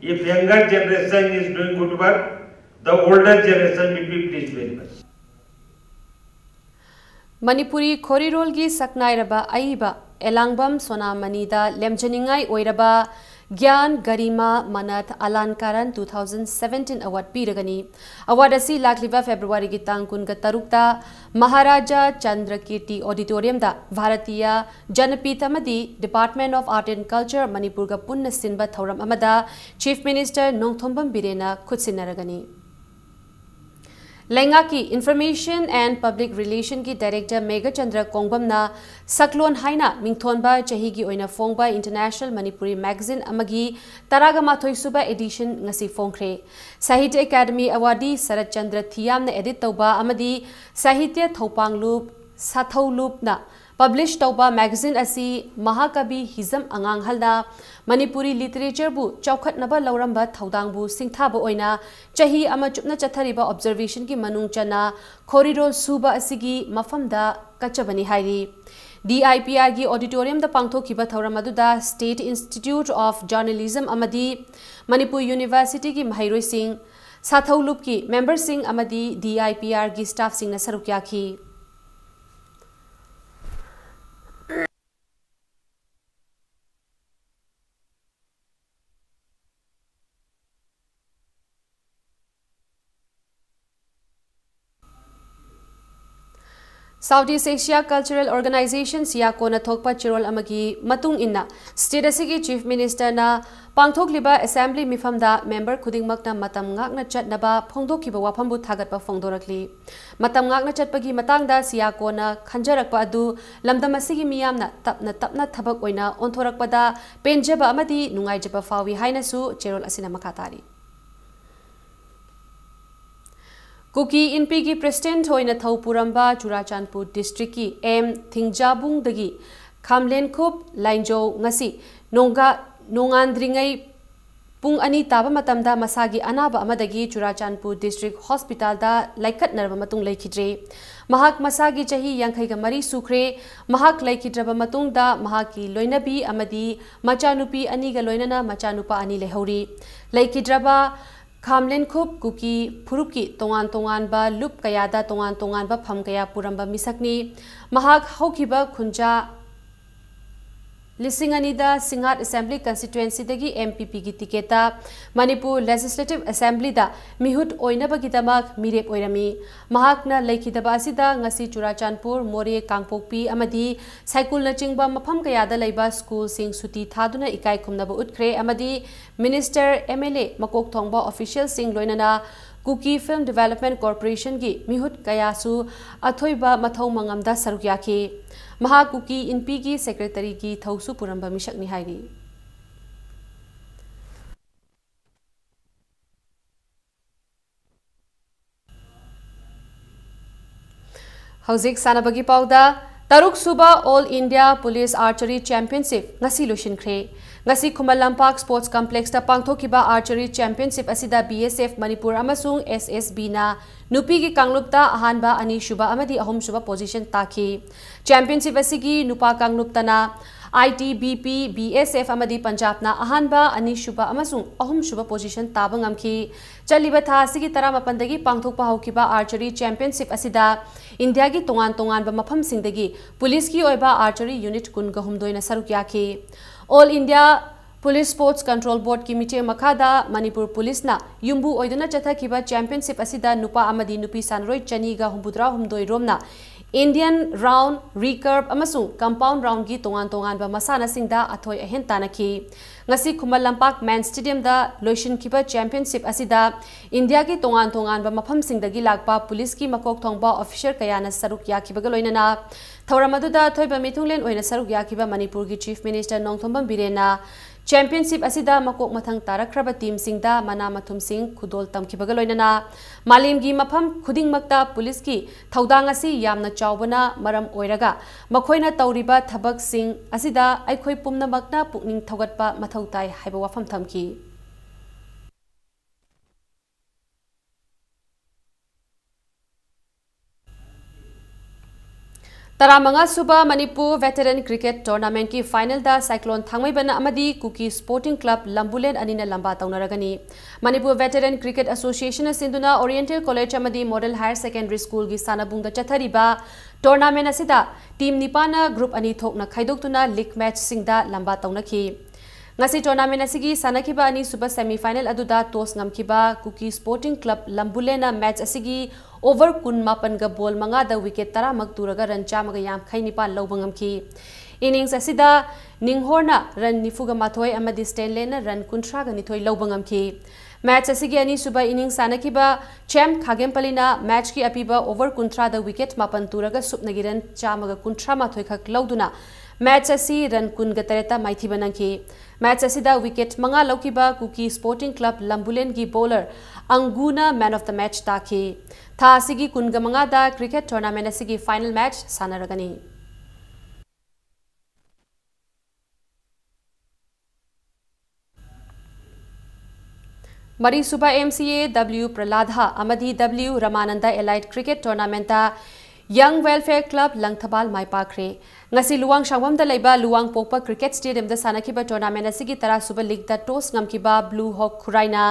If younger generation is doing good work, the older generation will be pleased very much. Manipuri ꯈꯣꯔꯤꯔꯣꯜꯒꯤ ꯁꯛꯅꯥꯏꯔꯕ ꯑꯏꯕ ꯑꯦꯂꯥꯡꯕꯝ ꯁꯣꯅꯥꯃꯅꯤꯗ ꯂꯦꯝꯖꯅꯤꯡꯉꯥꯏ ꯑꯣꯏꯔꯕ ꯒ꯭ꯌꯥꯟ ꯒꯔꯤꯃꯥ ꯃꯅꯠ ꯑꯂꯥꯟꯀꯥꯔꯟ two thousand seventeen award ꯄꯤꯔꯒꯅꯤ꯫ Award ꯑꯁꯤ ꯂꯥꯛꯂꯤꯕ Februaryꯒꯤ ꯇꯥꯡ ꯀꯨꯟꯒ ꯇꯔꯨꯛꯇ ꯃꯍꯥꯔꯥꯖꯥ ꯆꯟꯗ꯭ꯔꯀꯤꯔꯇꯤ Auditoriumꯗ ꯚꯥꯔꯇꯤꯌꯥ ꯖꯅꯄꯤꯊ ꯑꯃꯗꯤ Department of Art and Culture ꯃꯅꯤꯄꯨꯔꯒ ꯄꯨꯟꯅ ꯁꯤꯟꯕ ꯊꯧꯔꯝ ꯑꯃꯗ Chief Minister ꯅꯣꯡꯊꯣꯝꯕꯝ ꯕꯤꯔꯦꯟꯅ ꯈꯨꯠꯁꯤꯟꯅꯔꯒꯅꯤ꯫ ꯂꯩꯉꯥꯛꯀꯤ Information and Public Relationꯒꯤ Director Meghachandra ꯀꯣꯡꯕꯝꯅ ꯁꯛꯂꯣꯟ ꯍꯥꯏꯅ ꯃꯤꯡꯊꯣꯟꯕ ꯆꯍꯤꯒꯤ ꯑꯣꯏꯅ ꯐꯣꯡꯕ International Manipuri Magazine ꯑꯃꯒꯤ ꯇꯔꯥꯒ ꯃꯥꯊꯣꯏ ꯁꯨꯕ edition ꯉꯁꯤ ꯐꯣꯡꯈ꯭ꯔꯦ꯫ ꯁꯥꯍꯤꯇ꯭ꯌ ꯑꯦꯀꯥꯗꯃꯤ awardee ꯁꯔꯠ ꯆꯟꯗ꯭ꯔ ꯊꯤꯌꯥꯝꯅ edit ꯇꯧꯕ ꯑꯃꯗꯤ ꯁꯥꯍꯤꯇ꯭ꯌ ꯊꯧꯄꯥꯡꯂꯨꯞ ꯁꯥꯊꯧꯂꯨꯞꯅ publish ꯇꯧꯕ magazine ꯑꯁꯤ ꯃꯍꯥꯀꯕꯤ ꯍꯤꯖꯝ ꯑꯉꯥꯡꯍꯜꯅ ꯃꯅꯤꯄꯨꯔꯤ literatureꯕꯨ ꯆꯥꯎꯈꯠꯅꯕ ꯂꯧꯔꯝꯕ ꯊꯧꯗꯥꯡꯕꯨ ꯁꯤꯡꯊꯥꯕ ꯑꯣꯏꯅ ꯆꯍꯤ ꯑꯃ ꯆꯨꯞꯅ ꯆꯠꯊꯔꯤꯕ observationꯒꯤ ꯃꯅꯨꯡ ꯆꯟꯅ ꯈꯣꯔꯤꯔꯣꯜ ꯁꯨꯕ ꯑꯁꯤꯒꯤ ꯃꯐꯝꯗ ꯀꯠꯆꯕꯅꯤ ꯍꯥꯏꯔꯤ꯫ DIPRꯒꯤ Auditoriumꯗ ꯄꯥꯡꯊꯣꯛꯈꯤꯕ ꯊꯧꯔꯝ ꯑꯗꯨꯗ State Institute of Journalism ꯑꯃꯗꯤ ꯃꯅꯤꯄꯨꯔ Universityꯒꯤ ꯃꯍꯩꯔꯣꯏꯁꯤꯡ, ꯁꯥꯊꯧꯂꯨꯞꯀꯤ memberꯁꯤꯡ ꯑꯃꯗꯤ DIPRꯒꯤ staffꯁꯤꯡꯅ ꯁꯔꯨꯛ ꯌꯥꯈꯤ꯫ South East Asia Cultural Organization, SIACOꯅ ꯊꯣꯛꯄ ꯆꯦꯔꯣꯜ ꯑꯃꯒꯤ ꯃꯇꯨꯡ ꯏꯟꯅ, state ꯑꯁꯤꯒꯤ Chief Ministerꯅ ꯄꯥꯡꯊꯣꯛꯂꯤꯕ Assembly ꯃꯤꯐꯝꯗ member ꯈꯨꯗꯤꯡꯃꯛꯅ ꯃꯇꯝ ꯉꯥꯛꯅ ꯆꯠꯅꯕ ꯐꯣꯡꯗꯣꯛꯈꯤꯕ ꯋꯥꯐꯝꯕꯨ ꯊꯥꯒꯠꯄ ꯐꯣꯡꯗꯣꯔꯛꯂꯤ꯫ ꯃꯇꯝ ꯉꯥꯛꯅ ꯆꯠꯄꯒꯤ ꯃꯇꯥꯡꯗ SIACOꯅ ꯈꯟꯖꯔꯛꯄ ꯑꯗꯨ ꯂꯝꯗꯝ ꯑꯁꯤꯒꯤ ꯃꯤꯌꯥꯝꯅ ꯇꯞꯅ ꯇꯞꯅ ꯊꯕꯛ ꯑꯣꯏꯅ ꯑꯣꯟꯊꯣꯔꯛꯄꯗ ꯄꯦꯟꯖꯕ ꯑꯃꯗꯤ ꯅꯨꯡꯉꯥꯏꯖꯕ ꯐꯥꯎꯏ ꯍꯥꯏꯅꯁꯨ ꯆꯦꯔꯣꯜ ꯑꯁꯤꯅ ꯃꯈꯥ ꯇꯥꯔꯤ꯫ ꯀꯨꯀꯤ ꯏꯟꯄꯤꯒꯤ President ꯑꯣꯏꯅ ꯊꯧ ꯄꯨꯔꯝꯕ ꯆꯨꯔꯥꯆꯥꯟꯄꯨꯔ districtꯀꯤ M ꯊꯤꯡꯖꯥꯕꯨꯡꯗꯒꯤ ꯈꯥꯝꯂꯦꯟꯈꯨꯞ ꯂꯥꯏꯟꯖꯧ ꯉꯁꯤ ꯅꯣꯡꯒꯥ-, ꯅꯣꯡꯉꯥꯟꯗ꯭ꯔꯤꯉꯩ ꯄꯨꯡ ꯑꯅꯤ ꯇꯥꯕ ꯃꯇꯝꯗ ꯃꯁꯥꯒꯤ ꯑꯅꯥꯕ ꯑꯃꯗꯒꯤ ꯆꯨꯔꯥꯆꯥꯟꯄꯨꯔ District Hospitalꯗ ꯂꯥꯏꯀꯠꯅꯔꯕ ꯃꯇꯨꯡ ꯂꯩꯈꯤꯗ꯭ꯔꯦ꯫ ꯃꯍꯥꯛ ꯃꯁꯥꯒꯤ ꯆꯍꯤ ꯌꯥꯡꯈꯩꯒ ꯃꯔꯤ ꯁꯨꯈ꯭ꯔꯦ꯫ ꯃꯍꯥꯛ ꯂꯩꯈꯤꯗ꯭ꯔꯕ ꯃꯇꯨꯡꯗ ꯃꯍꯥꯛꯀꯤ ꯂꯣꯏꯅꯕꯤ ꯑꯃꯗꯤ ꯃꯆꯥꯅꯨꯄꯤ ꯑꯅꯤꯒ ꯂꯣꯏꯅꯅ ꯃꯆꯥꯅꯨꯄꯥ ꯑꯅꯤ ꯂꯩꯍꯧꯔꯤ꯫ ꯂꯩꯈꯤꯗ꯭ꯔꯕ ꯈꯥꯝꯂꯦꯟꯈꯨꯞ ꯀꯨꯀꯤ ꯐꯨꯔꯨꯞꯀꯤ ꯇꯣꯉꯥꯟ ꯇꯣꯉꯥꯟꯕ ꯂꯨꯞ ꯀꯌꯥꯗ ꯇꯣꯉꯥꯟ ꯇꯣꯉꯥꯟꯕ ꯐꯝ ꯀꯌꯥ ꯄꯨꯔꯝꯕ ꯃꯤꯁꯛꯅꯤ꯫ ꯃꯍꯥꯛ ꯍꯧꯈꯤꯕ ꯀꯨꯟꯖꯥ ꯂꯤꯁꯤꯡ ꯑꯅꯤꯗ ꯁꯤꯡꯍꯥꯠ Assembly Constituencyꯗꯒꯤ NPPꯒꯤ ticketꯇ ꯃꯅꯤꯄꯨꯔ Legislative Assemblyꯗ ꯃꯤꯍꯨꯠ ꯑꯣꯏꯅꯕꯒꯤꯗꯃꯛ ꯃꯤꯔꯦꯞ ꯑꯣꯏꯔꯝꯃꯤ꯫ ꯃꯍꯥꯛꯅ ꯂꯩꯈꯤꯗꯕ ꯑꯁꯤꯗ ꯉꯁꯤ ꯆꯨꯔꯥꯆꯥꯟꯄꯨꯔ, ꯃꯣꯔꯦ, ꯀꯥꯡꯄꯣꯛꯄꯤ ꯑꯃꯗꯤ ꯁꯥꯏꯀꯨꯜꯅꯆꯤꯡꯕ ꯃꯐꯝ ꯀꯌꯥꯗ ꯂꯩꯕ schoolꯁꯤꯡ ꯁꯨꯇꯤ ꯊꯥꯗꯨꯅ ꯏꯀꯥꯏ ꯈꯨꯝꯅꯕ ꯎꯠꯈ꯭ꯔꯦ ꯑꯃꯗꯤ Minister, MLA, ꯃꯀꯣꯛ ꯊꯣꯡꯕ officialꯁꯤꯡ ꯂꯣꯏꯅꯅ Kuki Film Development Corporationꯒꯤ ꯃꯤꯍꯨꯠ ꯀꯌꯥꯁꯨ ꯑꯊꯣꯏꯕ ꯃꯊꯧ ꯃꯉꯝꯗ ꯁꯔꯨꯛ ꯌꯥꯈꯤ꯫ ꯃꯍꯥꯛ ꯀꯨꯀꯤ ꯏꯟꯄꯤꯒꯤ Secretaryꯒꯤ ꯊꯧꯁꯨ ꯄꯨꯔꯝꯕ ꯃꯤꯁꯛꯅꯤ ꯍꯥꯏꯔꯤ꯫ ꯍꯧꯖꯤꯛ ꯁꯥꯟꯅꯕꯒꯤ ꯄꯥꯎꯗ, ꯇꯔꯨꯛ ꯁꯨꯕ All India Police Archery Championship ꯉꯁꯤ ꯂꯣꯏꯁꯤꯟꯈ꯭ꯔꯦ꯫ ꯉꯁꯤ ꯈꯨꯃꯟ ꯂꯝꯄꯥꯛ Sports Complexꯇ ꯄꯥꯡꯊꯣꯛꯈꯤꯕ Archery Championship ꯑꯁꯤꯗ BSF ꯃꯅꯤꯄꯨꯔ ꯑꯃꯁꯨꯡ SSBꯅ ꯅꯨꯄꯤꯒꯤ ꯀꯥꯡꯂꯨꯞꯇ ꯑꯍꯥꯟꯕ, ꯑꯅꯤꯁꯨꯕ ꯑꯃꯗꯤ ꯑꯍꯨꯝꯁꯨꯕ position ꯇꯥꯈꯤ꯫ Championship ꯑꯁꯤꯒꯤ ꯅꯨꯄꯥ ꯀꯥꯡꯂꯨꯞꯇꯅ ITBP, BSF ꯑꯃꯗꯤ ꯄꯟꯖꯥꯕꯅ ꯑꯍꯥꯟꯕ, ꯑꯅꯤꯁꯨꯕ ꯑꯃꯁꯨꯡ ꯑꯍꯨꯝꯁꯨꯕ position ꯇꯥꯕ ꯉꯝꯈꯤ꯫ ꯆꯠꯂꯤꯕ ꯊꯥ ꯑꯁꯤꯒꯤ ꯇꯔꯥꯃꯥꯄꯟꯗꯒꯤ ꯄꯥꯡꯊꯣꯛꯄ ꯍꯧꯈꯤꯕ Archery Championship ꯑꯁꯤꯗ ꯏꯟꯗꯤꯌꯥꯒꯤ ꯇꯣꯉꯥꯟ ꯇꯣꯉꯥꯟꯕ ꯃꯐꯝꯁꯤꯡꯗꯒꯤ ꯄꯨꯂꯤꯁꯀꯤ ꯑꯣꯏꯕ archery unit ꯀꯨꯟꯒ ꯍꯨꯝꯗꯣꯏꯅ ꯁꯔꯨꯛ ꯌꯥꯈꯤ꯫ All India Police Sports Control Boardꯀꯤ ꯃꯤꯠꯌꯦꯡ ꯃꯈꯥꯗ ꯃꯅꯤꯄꯨꯔ ꯄꯨꯂꯤꯁꯅ ꯌꯨꯝꯕꯨ ꯑꯣꯏꯗꯨꯅ ꯆꯠꯊꯈꯤꯕ championship ꯑꯁꯤꯗ ꯅꯨꯄꯥ ꯑꯃꯗꯤ ꯅꯨꯄꯤ ꯁꯥꯟꯅꯔꯣꯏ ꯆꯅꯤꯒ ꯍꯨꯝꯐꯨꯇꯔꯥ ꯍꯨꯝꯗꯣꯏ ꯔꯣꯝꯅ Indian round, recurve ꯑꯃꯁꯨꯡ compound roundꯒꯤ ꯇꯣꯉꯥꯟ ꯇꯣꯉꯥꯟꯕ ꯃꯁꯥꯟꯅꯁꯤꯡꯗ ꯑꯊꯣꯏ ꯑꯍꯦꯟ ꯇꯥꯟꯅꯈꯤ꯫ ꯉꯁꯤ ꯈꯨꯃꯟ ꯂꯝꯄꯥꯛ Men's Stadiumꯗ ꯂꯣꯏꯁꯤꯟꯈꯤꯕ championship ꯑꯁꯤꯗ ꯏꯟꯗꯤꯌꯥꯒꯤ ꯇꯣꯉꯥꯟ ꯇꯣꯉꯥꯟꯕ ꯃꯐꯝꯁꯤꯡꯗꯒꯤ ꯂꯥꯛꯄ ꯄꯨꯂꯤꯁꯀꯤ ꯃꯀꯣꯛ ꯊꯣꯡꯕ officer ꯀꯌꯥꯅ ꯁꯔꯨꯛ ꯌꯥꯈꯤꯕꯒ ꯂꯣꯏꯅꯅ ꯊꯧꯔꯝ ꯑꯗꯨꯗ ꯑꯊꯣꯏꯕ ꯃꯤꯊꯨꯡꯂꯦꯟ ꯑꯣꯏꯅ ꯁꯔꯨꯛ ꯌꯥꯈꯤꯕ ꯃꯅꯤꯄꯨꯔꯒꯤ Chief Minister ꯅꯣꯡꯊꯣꯝꯕꯝ ꯕꯤꯔꯦꯟꯅ championship ꯑꯁꯤꯗ ꯃꯀꯣꯛ ꯃꯊꯪ ꯇꯥꯔꯛꯈ꯭ꯔꯕ teamꯁꯤꯡꯗ ꯃꯅꯥ ꯃꯊꯨꯝꯁꯤꯡ ꯈꯨꯗꯣꯜ ꯇꯝꯈꯤꯕꯒ ꯂꯣꯏꯅꯅ ꯃꯥꯂꯦꯝꯒꯤ ꯃꯐꯝ ꯈꯨꯗꯤꯡꯃꯛꯇ ꯄꯨꯂꯤꯁꯀꯤ ꯊꯧꯗꯥꯡ ꯑꯁꯤ ꯌꯥꯝꯅ ꯆꯥꯎꯕꯅ ꯃꯔꯝ ꯑꯣꯏꯔꯒ ꯃꯈꯣꯏꯅ ꯇꯧꯔꯤꯕ ꯊꯕꯛꯁꯤꯡ ꯑꯁꯤꯗ ꯑꯩꯈꯣꯏ ꯄꯨꯝꯅꯃꯛꯅ ꯄꯨꯛꯅꯤꯡ ꯊꯧꯒꯠꯄ ꯃꯊꯧ ꯇꯥꯏ ꯍꯥꯏꯕ ꯋꯥꯐꯝ ꯊꯝꯈꯤ꯫ ꯇꯔꯥꯃꯉꯥ ꯁꯨꯕ ꯃꯅꯤꯄꯨꯔ ꯚꯦꯇꯔꯟ ꯀ꯭ꯔꯤꯀꯦꯠ ꯇꯣꯔꯅꯥꯃꯦꯟꯠꯀꯤ ꯐꯥꯏꯅꯦꯜꯗ ꯁꯥꯏꯀ꯭ꯂꯣꯟ ꯊꯥꯡꯃꯩꯕꯟ ꯑꯃꯗꯤ ꯀꯨꯀꯤ ꯁ꯭ꯄꯣꯔꯇꯤꯡ ꯀ꯭ꯂꯕ ꯂꯝꯕꯨꯂꯦꯟ ꯑꯅꯤꯅ ꯂꯝꯕꯥ ꯇꯧꯅꯔꯒꯅꯤ꯫ ꯃꯅꯤꯄꯨꯔ ꯚꯦꯇꯔꯟ ꯀ꯭ꯔꯤꯀꯦꯠ ꯑꯦꯁꯣꯁꯤꯌꯦꯁꯟꯅ ꯁꯤꯟꯗꯨꯅ ꯑꯣꯔꯤꯌꯦꯟꯇꯦꯜ ꯀꯣꯂꯦꯖ ꯑꯃꯗꯤ ꯃꯣꯗꯦꯜ ꯍꯥꯌꯔ ꯁꯦꯀꯦꯟꯗꯔꯤ ꯁ꯭ꯀꯨꯜꯒꯤ ꯁꯥꯟꯅꯕꯨꯡꯗ ꯆꯠꯊꯔꯤꯕ ꯇꯣꯔꯅꯥꯃꯦꯟꯠ ꯑꯁꯤꯗ ꯇꯤꯝ ꯅꯤꯄꯥꯟꯅ ꯒ꯭ꯔꯨꯞ ꯑꯅꯤ ꯊꯣꯛꯅ ꯈꯥꯏꯗꯣꯛꯇꯨꯅ ꯂꯤꯒ ꯃꯦꯆꯁꯤꯡꯗ ꯂꯝꯕꯥ ꯇꯧꯅꯈꯤ꯫ ꯉꯁꯤ ꯇꯣꯔꯅꯥꯃꯦꯟꯠ ꯑꯁꯤꯒꯤ ꯁꯥꯟꯅꯈꯤꯕ ꯑꯅꯤꯁꯨꯕ ꯁꯦꯃꯤ ꯐꯥꯏꯅꯦꯜ ꯑꯗꯨꯗ ꯇꯣꯁ ꯉꯝꯈꯤꯕ ꯀꯨꯀꯤ ꯁ꯭ꯄꯣꯔꯇꯤꯡ ꯀ꯭ꯂꯕ ꯂꯝꯕꯨꯂꯦꯟꯅ ꯃꯦꯆ ꯑꯁꯤꯒꯤ ꯑꯣꯚꯔ ꯀꯨꯟꯃꯥꯄꯟꯒ ꯕꯣꯜ ꯃꯉꯥꯗ ꯋꯤꯀꯦꯠ ꯇꯔꯥꯃꯛ ꯇꯨꯔꯒ ꯔꯟ ꯆꯥꯝꯃꯒ ꯌꯥꯡꯈꯩ ꯅꯤꯄꯥꯟ ꯂꯧꯕ ꯉꯝꯈꯤ꯫ ꯏꯅꯤꯡꯁ ꯑꯁꯤꯗ ꯅꯤꯡꯍꯣꯔꯅ ꯔꯟ ꯅꯤꯐꯨꯒ ꯃꯥꯊꯣꯏ ꯑꯃꯗꯤ ꯁ꯭ꯇꯦꯟꯂꯦꯟꯅ ꯔꯟ ꯀꯨꯟꯊ꯭ꯔꯥꯒ ꯅꯤꯊꯣꯏ ꯂꯧꯕ ꯉꯝꯈꯤ꯫ ꯃꯦꯆ ꯑꯁꯤꯒꯤ ꯑꯅꯤꯁꯨꯕ ꯏꯅꯤꯡꯁ ꯁꯥꯟꯅꯈꯤꯕ ꯆꯦꯝ ꯈꯥꯒꯦꯝꯄꯂꯤꯅ ꯃꯦꯆꯀꯤ ꯑꯄꯤꯕ ꯑꯣꯚꯔ ꯀꯨꯟꯊ꯭ꯔꯥꯗ ꯋꯤꯀꯦꯠ ꯃꯥꯄꯟ ꯇꯨꯔꯒ ꯁꯨꯞꯅꯒꯤ ꯔꯟ ꯆꯥꯝꯃꯒ ꯀꯨꯟꯊ꯭ꯔꯥ ꯃꯥꯊꯣꯏ ꯈꯛ ꯂꯧꯗꯨꯅ ꯃꯦꯆ ꯑꯁꯤ ꯔꯟ ꯀꯨꯟꯒ ꯇꯔꯦꯠꯇ ꯃꯥꯏꯊꯤꯕ ꯅꯪꯈꯤ꯫ ꯃꯦꯆ ꯑꯁꯤꯗ ꯋꯤꯀꯦꯠ ꯃꯉꯥ ꯂꯧꯈꯤꯕ ꯀꯨꯀꯤ ꯁ꯭ꯄꯣꯔꯇꯤꯡ ꯀ꯭ꯂꯕ ꯂꯝꯕꯨꯂꯦꯟꯒꯤ ꯕꯣꯂꯔ ꯑꯪꯒꯨꯅ ꯃꯦꯟ ꯑꯣꯐ ꯗ ꯃꯦꯆ ꯇꯥꯈꯤ꯫ ꯊꯥ ꯑꯁꯤꯒꯤ ꯀꯨꯟꯒ ꯃꯉꯥꯗ ꯀ꯭ꯔꯤꯀꯦꯠ ꯇꯣꯔꯅꯥꯃꯦꯟꯠ ꯑꯁꯤꯒꯤ ꯐꯥꯏꯅꯦꯜ ꯃꯦꯆ ꯁꯥꯟꯅꯔꯒꯅꯤ꯫ ꯃꯔꯤꯁꯨꯕ M C A W Pralada ꯑꯃꯗꯤ ꯗꯕ꯭ꯂꯤꯎ ꯔꯃꯥꯅꯟꯗ ꯑꯦꯂꯥꯏꯠ ꯀ꯭ꯔꯤꯀꯦꯠ ꯇꯣꯔꯅꯥꯃꯦꯟꯠꯇ ꯌꯪ ꯋꯦꯜꯐꯤꯌꯔ ꯀ꯭ꯂꯕ ꯂꯪꯊꯕꯥꯜ ꯃꯥꯏ ꯄꯥꯛꯈ꯭ꯔꯦ꯫ ꯉꯁꯤ ꯂꯨꯋꯥꯡꯁꯥꯡꯕꯝꯗ ꯂꯩꯕ ꯂꯨꯋꯥꯡꯄꯣꯛꯄ ꯀ꯭ꯔꯤꯀꯦꯠ ꯁ꯭ꯇꯦꯗꯤꯌꯝꯗ ꯁꯥꯟꯅꯈꯤꯕ ꯇꯣꯔꯅꯥꯃꯦꯟꯠ ꯑꯁꯤꯒꯤ ꯇꯔꯥꯁꯨꯕ ꯂꯤꯒꯇ ꯇꯣꯁ ꯉꯝꯈꯤꯕ ꯕ꯭ꯂꯨ ꯍꯣꯛ ꯈꯨꯔꯥꯏꯅ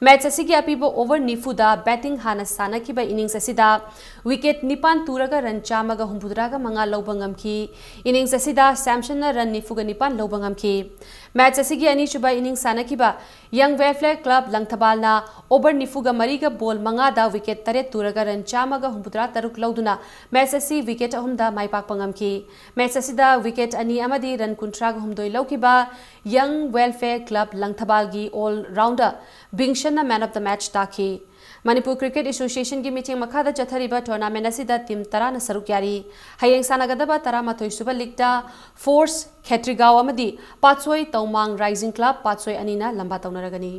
ꯃꯦꯆ ꯑꯁꯤꯒꯤ ꯑꯄꯤꯕ ꯑꯣꯚꯔ ꯅꯤꯐꯨꯗ ꯕꯦꯇꯤꯡ ꯍꯥꯟꯅ ꯁꯥꯟꯅꯈꯤꯕ ꯏꯅꯤꯡꯁ ꯑꯁꯤꯗ ꯋꯤꯀꯦꯠ ꯅꯤꯄꯥꯟ ꯇꯨꯔꯒ ꯔꯟ ꯆꯥꯝꯃꯒ ꯍꯨꯝꯐꯨꯇꯔꯥꯒ ꯃꯉꯥ ꯂꯧꯕ ꯉꯝꯈꯤ꯫ ꯏꯅꯤꯡꯁ ꯑꯁꯤꯗ ꯁꯦꯝꯁꯟꯅ ꯔꯟ ꯅꯤꯐꯨꯒ ꯅꯤꯄꯥꯟ ꯂꯧꯕ ꯉꯝꯈꯤ꯫ ꯃꯦꯆ ꯑꯁꯤꯒꯤ ꯑꯅꯤꯁꯨꯕ ꯏꯅꯤꯡꯁ ꯁꯥꯟꯅꯈꯤꯕ ꯌꯪ ꯋꯦꯜꯐꯤꯌꯔ ꯀ꯭ꯂꯕ ꯂꯪꯊꯕꯥꯜꯅ ꯑꯣꯚꯔ ꯅꯤꯐꯨꯒ ꯃꯔꯤꯒ ꯕꯣꯜ ꯃꯉꯥꯗ ꯋꯤꯀꯦꯠ ꯇꯔꯦꯠ ꯇꯨꯔꯒ ꯔꯟ ꯆꯥꯝꯃꯒ ꯍꯨꯝꯐꯨꯇꯔꯥ ꯇꯔꯨꯛ ꯂꯧꯗꯨꯅ ꯃꯦꯆ ꯑꯁꯤ ꯋꯤꯀꯦꯠ ꯑꯍꯨꯝꯗ ꯃꯥꯏ ꯄꯥꯛꯄ ꯉꯝꯈꯤ꯫ ꯃꯦꯆ ꯑꯁꯤꯗ ꯋꯤꯀꯦꯠ ꯑꯅꯤ ꯑꯃꯗꯤ ꯔꯟ ꯀꯨꯟꯊ꯭ꯔꯥꯒ ꯍꯨꯝꯗꯣꯏ ꯂꯧꯈꯤꯕ ꯌꯪ ꯋꯦꯜꯐꯤꯌꯔ ꯀ꯭ꯂꯕ ꯂꯪꯊꯕꯥꯜꯒꯤ ꯑꯣꯜ ꯔꯥꯎꯟꯗꯔ ꯕꯤꯡꯁꯟꯅ ꯃꯦꯟ ꯑꯣꯐ ꯗ ꯃꯦꯆ ꯇꯥꯈꯤ꯫ ꯃꯅꯤꯄꯨꯔ ꯀ꯭ꯔꯤꯀꯦꯠ ꯑꯦꯁꯣꯁꯤꯌꯦꯁꯟꯒꯤ ꯃꯤꯠꯌꯦꯡ ꯃꯈꯥꯗ ꯆꯠꯊꯔꯤꯕ ꯇꯣꯔꯅꯥꯃꯦꯟꯠ ꯑꯁꯤꯗ ꯇꯤꯝ ꯇꯔꯥꯅ ꯁꯔꯨꯛ ꯌꯥꯔꯤ꯫ ꯍꯌꯦꯡ ꯁꯥꯟꯅꯒꯗꯕ ꯇꯔꯥꯃꯥꯊꯣꯏ ꯁꯨꯕ ꯂꯤꯒꯇ ꯐꯣꯔꯁ ꯈꯦꯇ꯭ꯔꯤꯒꯥꯎ ꯑꯃꯗꯤ ꯄꯥꯠꯁꯣꯏ ꯇꯧꯃꯥꯡ ꯔꯥꯏꯖꯤꯡ ꯀ꯭ꯂꯕ ꯄꯥꯠꯁꯣꯏ ꯑꯅꯤꯅ ꯂꯝꯕꯥ ꯇꯧꯅꯔꯒꯅꯤ꯫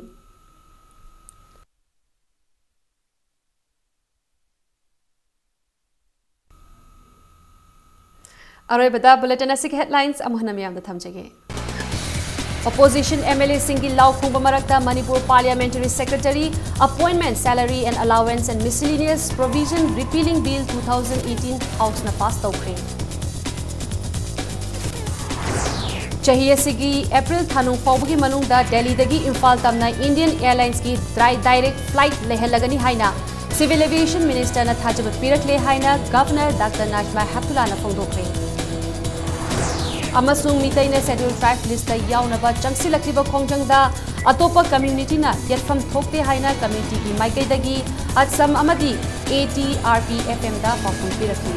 ꯑꯔꯣꯏꯕꯗ ꯕꯨꯂꯦꯇꯤꯟ ꯑꯁꯤꯒꯤ ꯍꯦꯗꯂꯥꯏꯟꯁ ꯑꯃꯨꯛ ꯍꯟꯅ ꯃꯤꯌꯥꯝꯗ ꯊꯝꯖꯒꯦ꯫ Opposition MLAꯁꯤꯡꯒꯤ ꯂꯥꯎ ꯈꯣꯡꯕ ꯃꯔꯛꯇ Manipur Parliamentary Secretary appointment, salary and allowance and miscellaneous provision repealing bill two thousand eighteen Houseꯅ pass ꯇꯧꯈ꯭ꯔꯦ꯫ ꯆꯍꯤ ꯑꯁꯤꯒꯤ April ꯊꯥꯅꯨꯡ ꯐꯥꯎꯕꯒꯤ ꯃꯅꯨꯡꯗ ꯗꯦꯜꯂꯤꯗꯒꯤ ꯏꯝꯐꯥꯜ ꯇꯝꯅ Indian Airlinesꯀꯤ dri-, direct flight ꯂꯩꯍꯜꯂꯒꯅꯤ ꯍꯥꯏꯅ Civil Aviation Ministerꯅ ꯊꯥꯖꯕ ꯄꯤꯔꯛꯂꯦ ꯍꯥꯏꯅ Governor Doctor Najma Heptullahꯅ ꯐꯣꯡꯗꯣꯛꯈ꯭ꯔꯦ꯫ ꯑꯃꯁꯨꯡ ꯃꯤꯇꯩꯅ Scheduled Tribe listꯇ ꯌꯥꯎꯅꯕ ꯆꯪꯁꯤꯜꯂꯛꯂꯤꯕ ꯈꯣꯡꯖꯪꯗ ꯑꯇꯣꯞꯄ communityꯅ ꯌꯦꯠꯐꯝ ꯊꯣꯛꯇꯦ ꯍꯥꯏꯅ communityꯒꯤ ꯃꯥꯏꯀꯩꯗꯒꯤ Assam ꯑꯃꯗꯤ ATRP FMꯗ ꯄꯥꯎꯈꯨꯝ ꯄꯤꯔꯛꯂꯤ꯫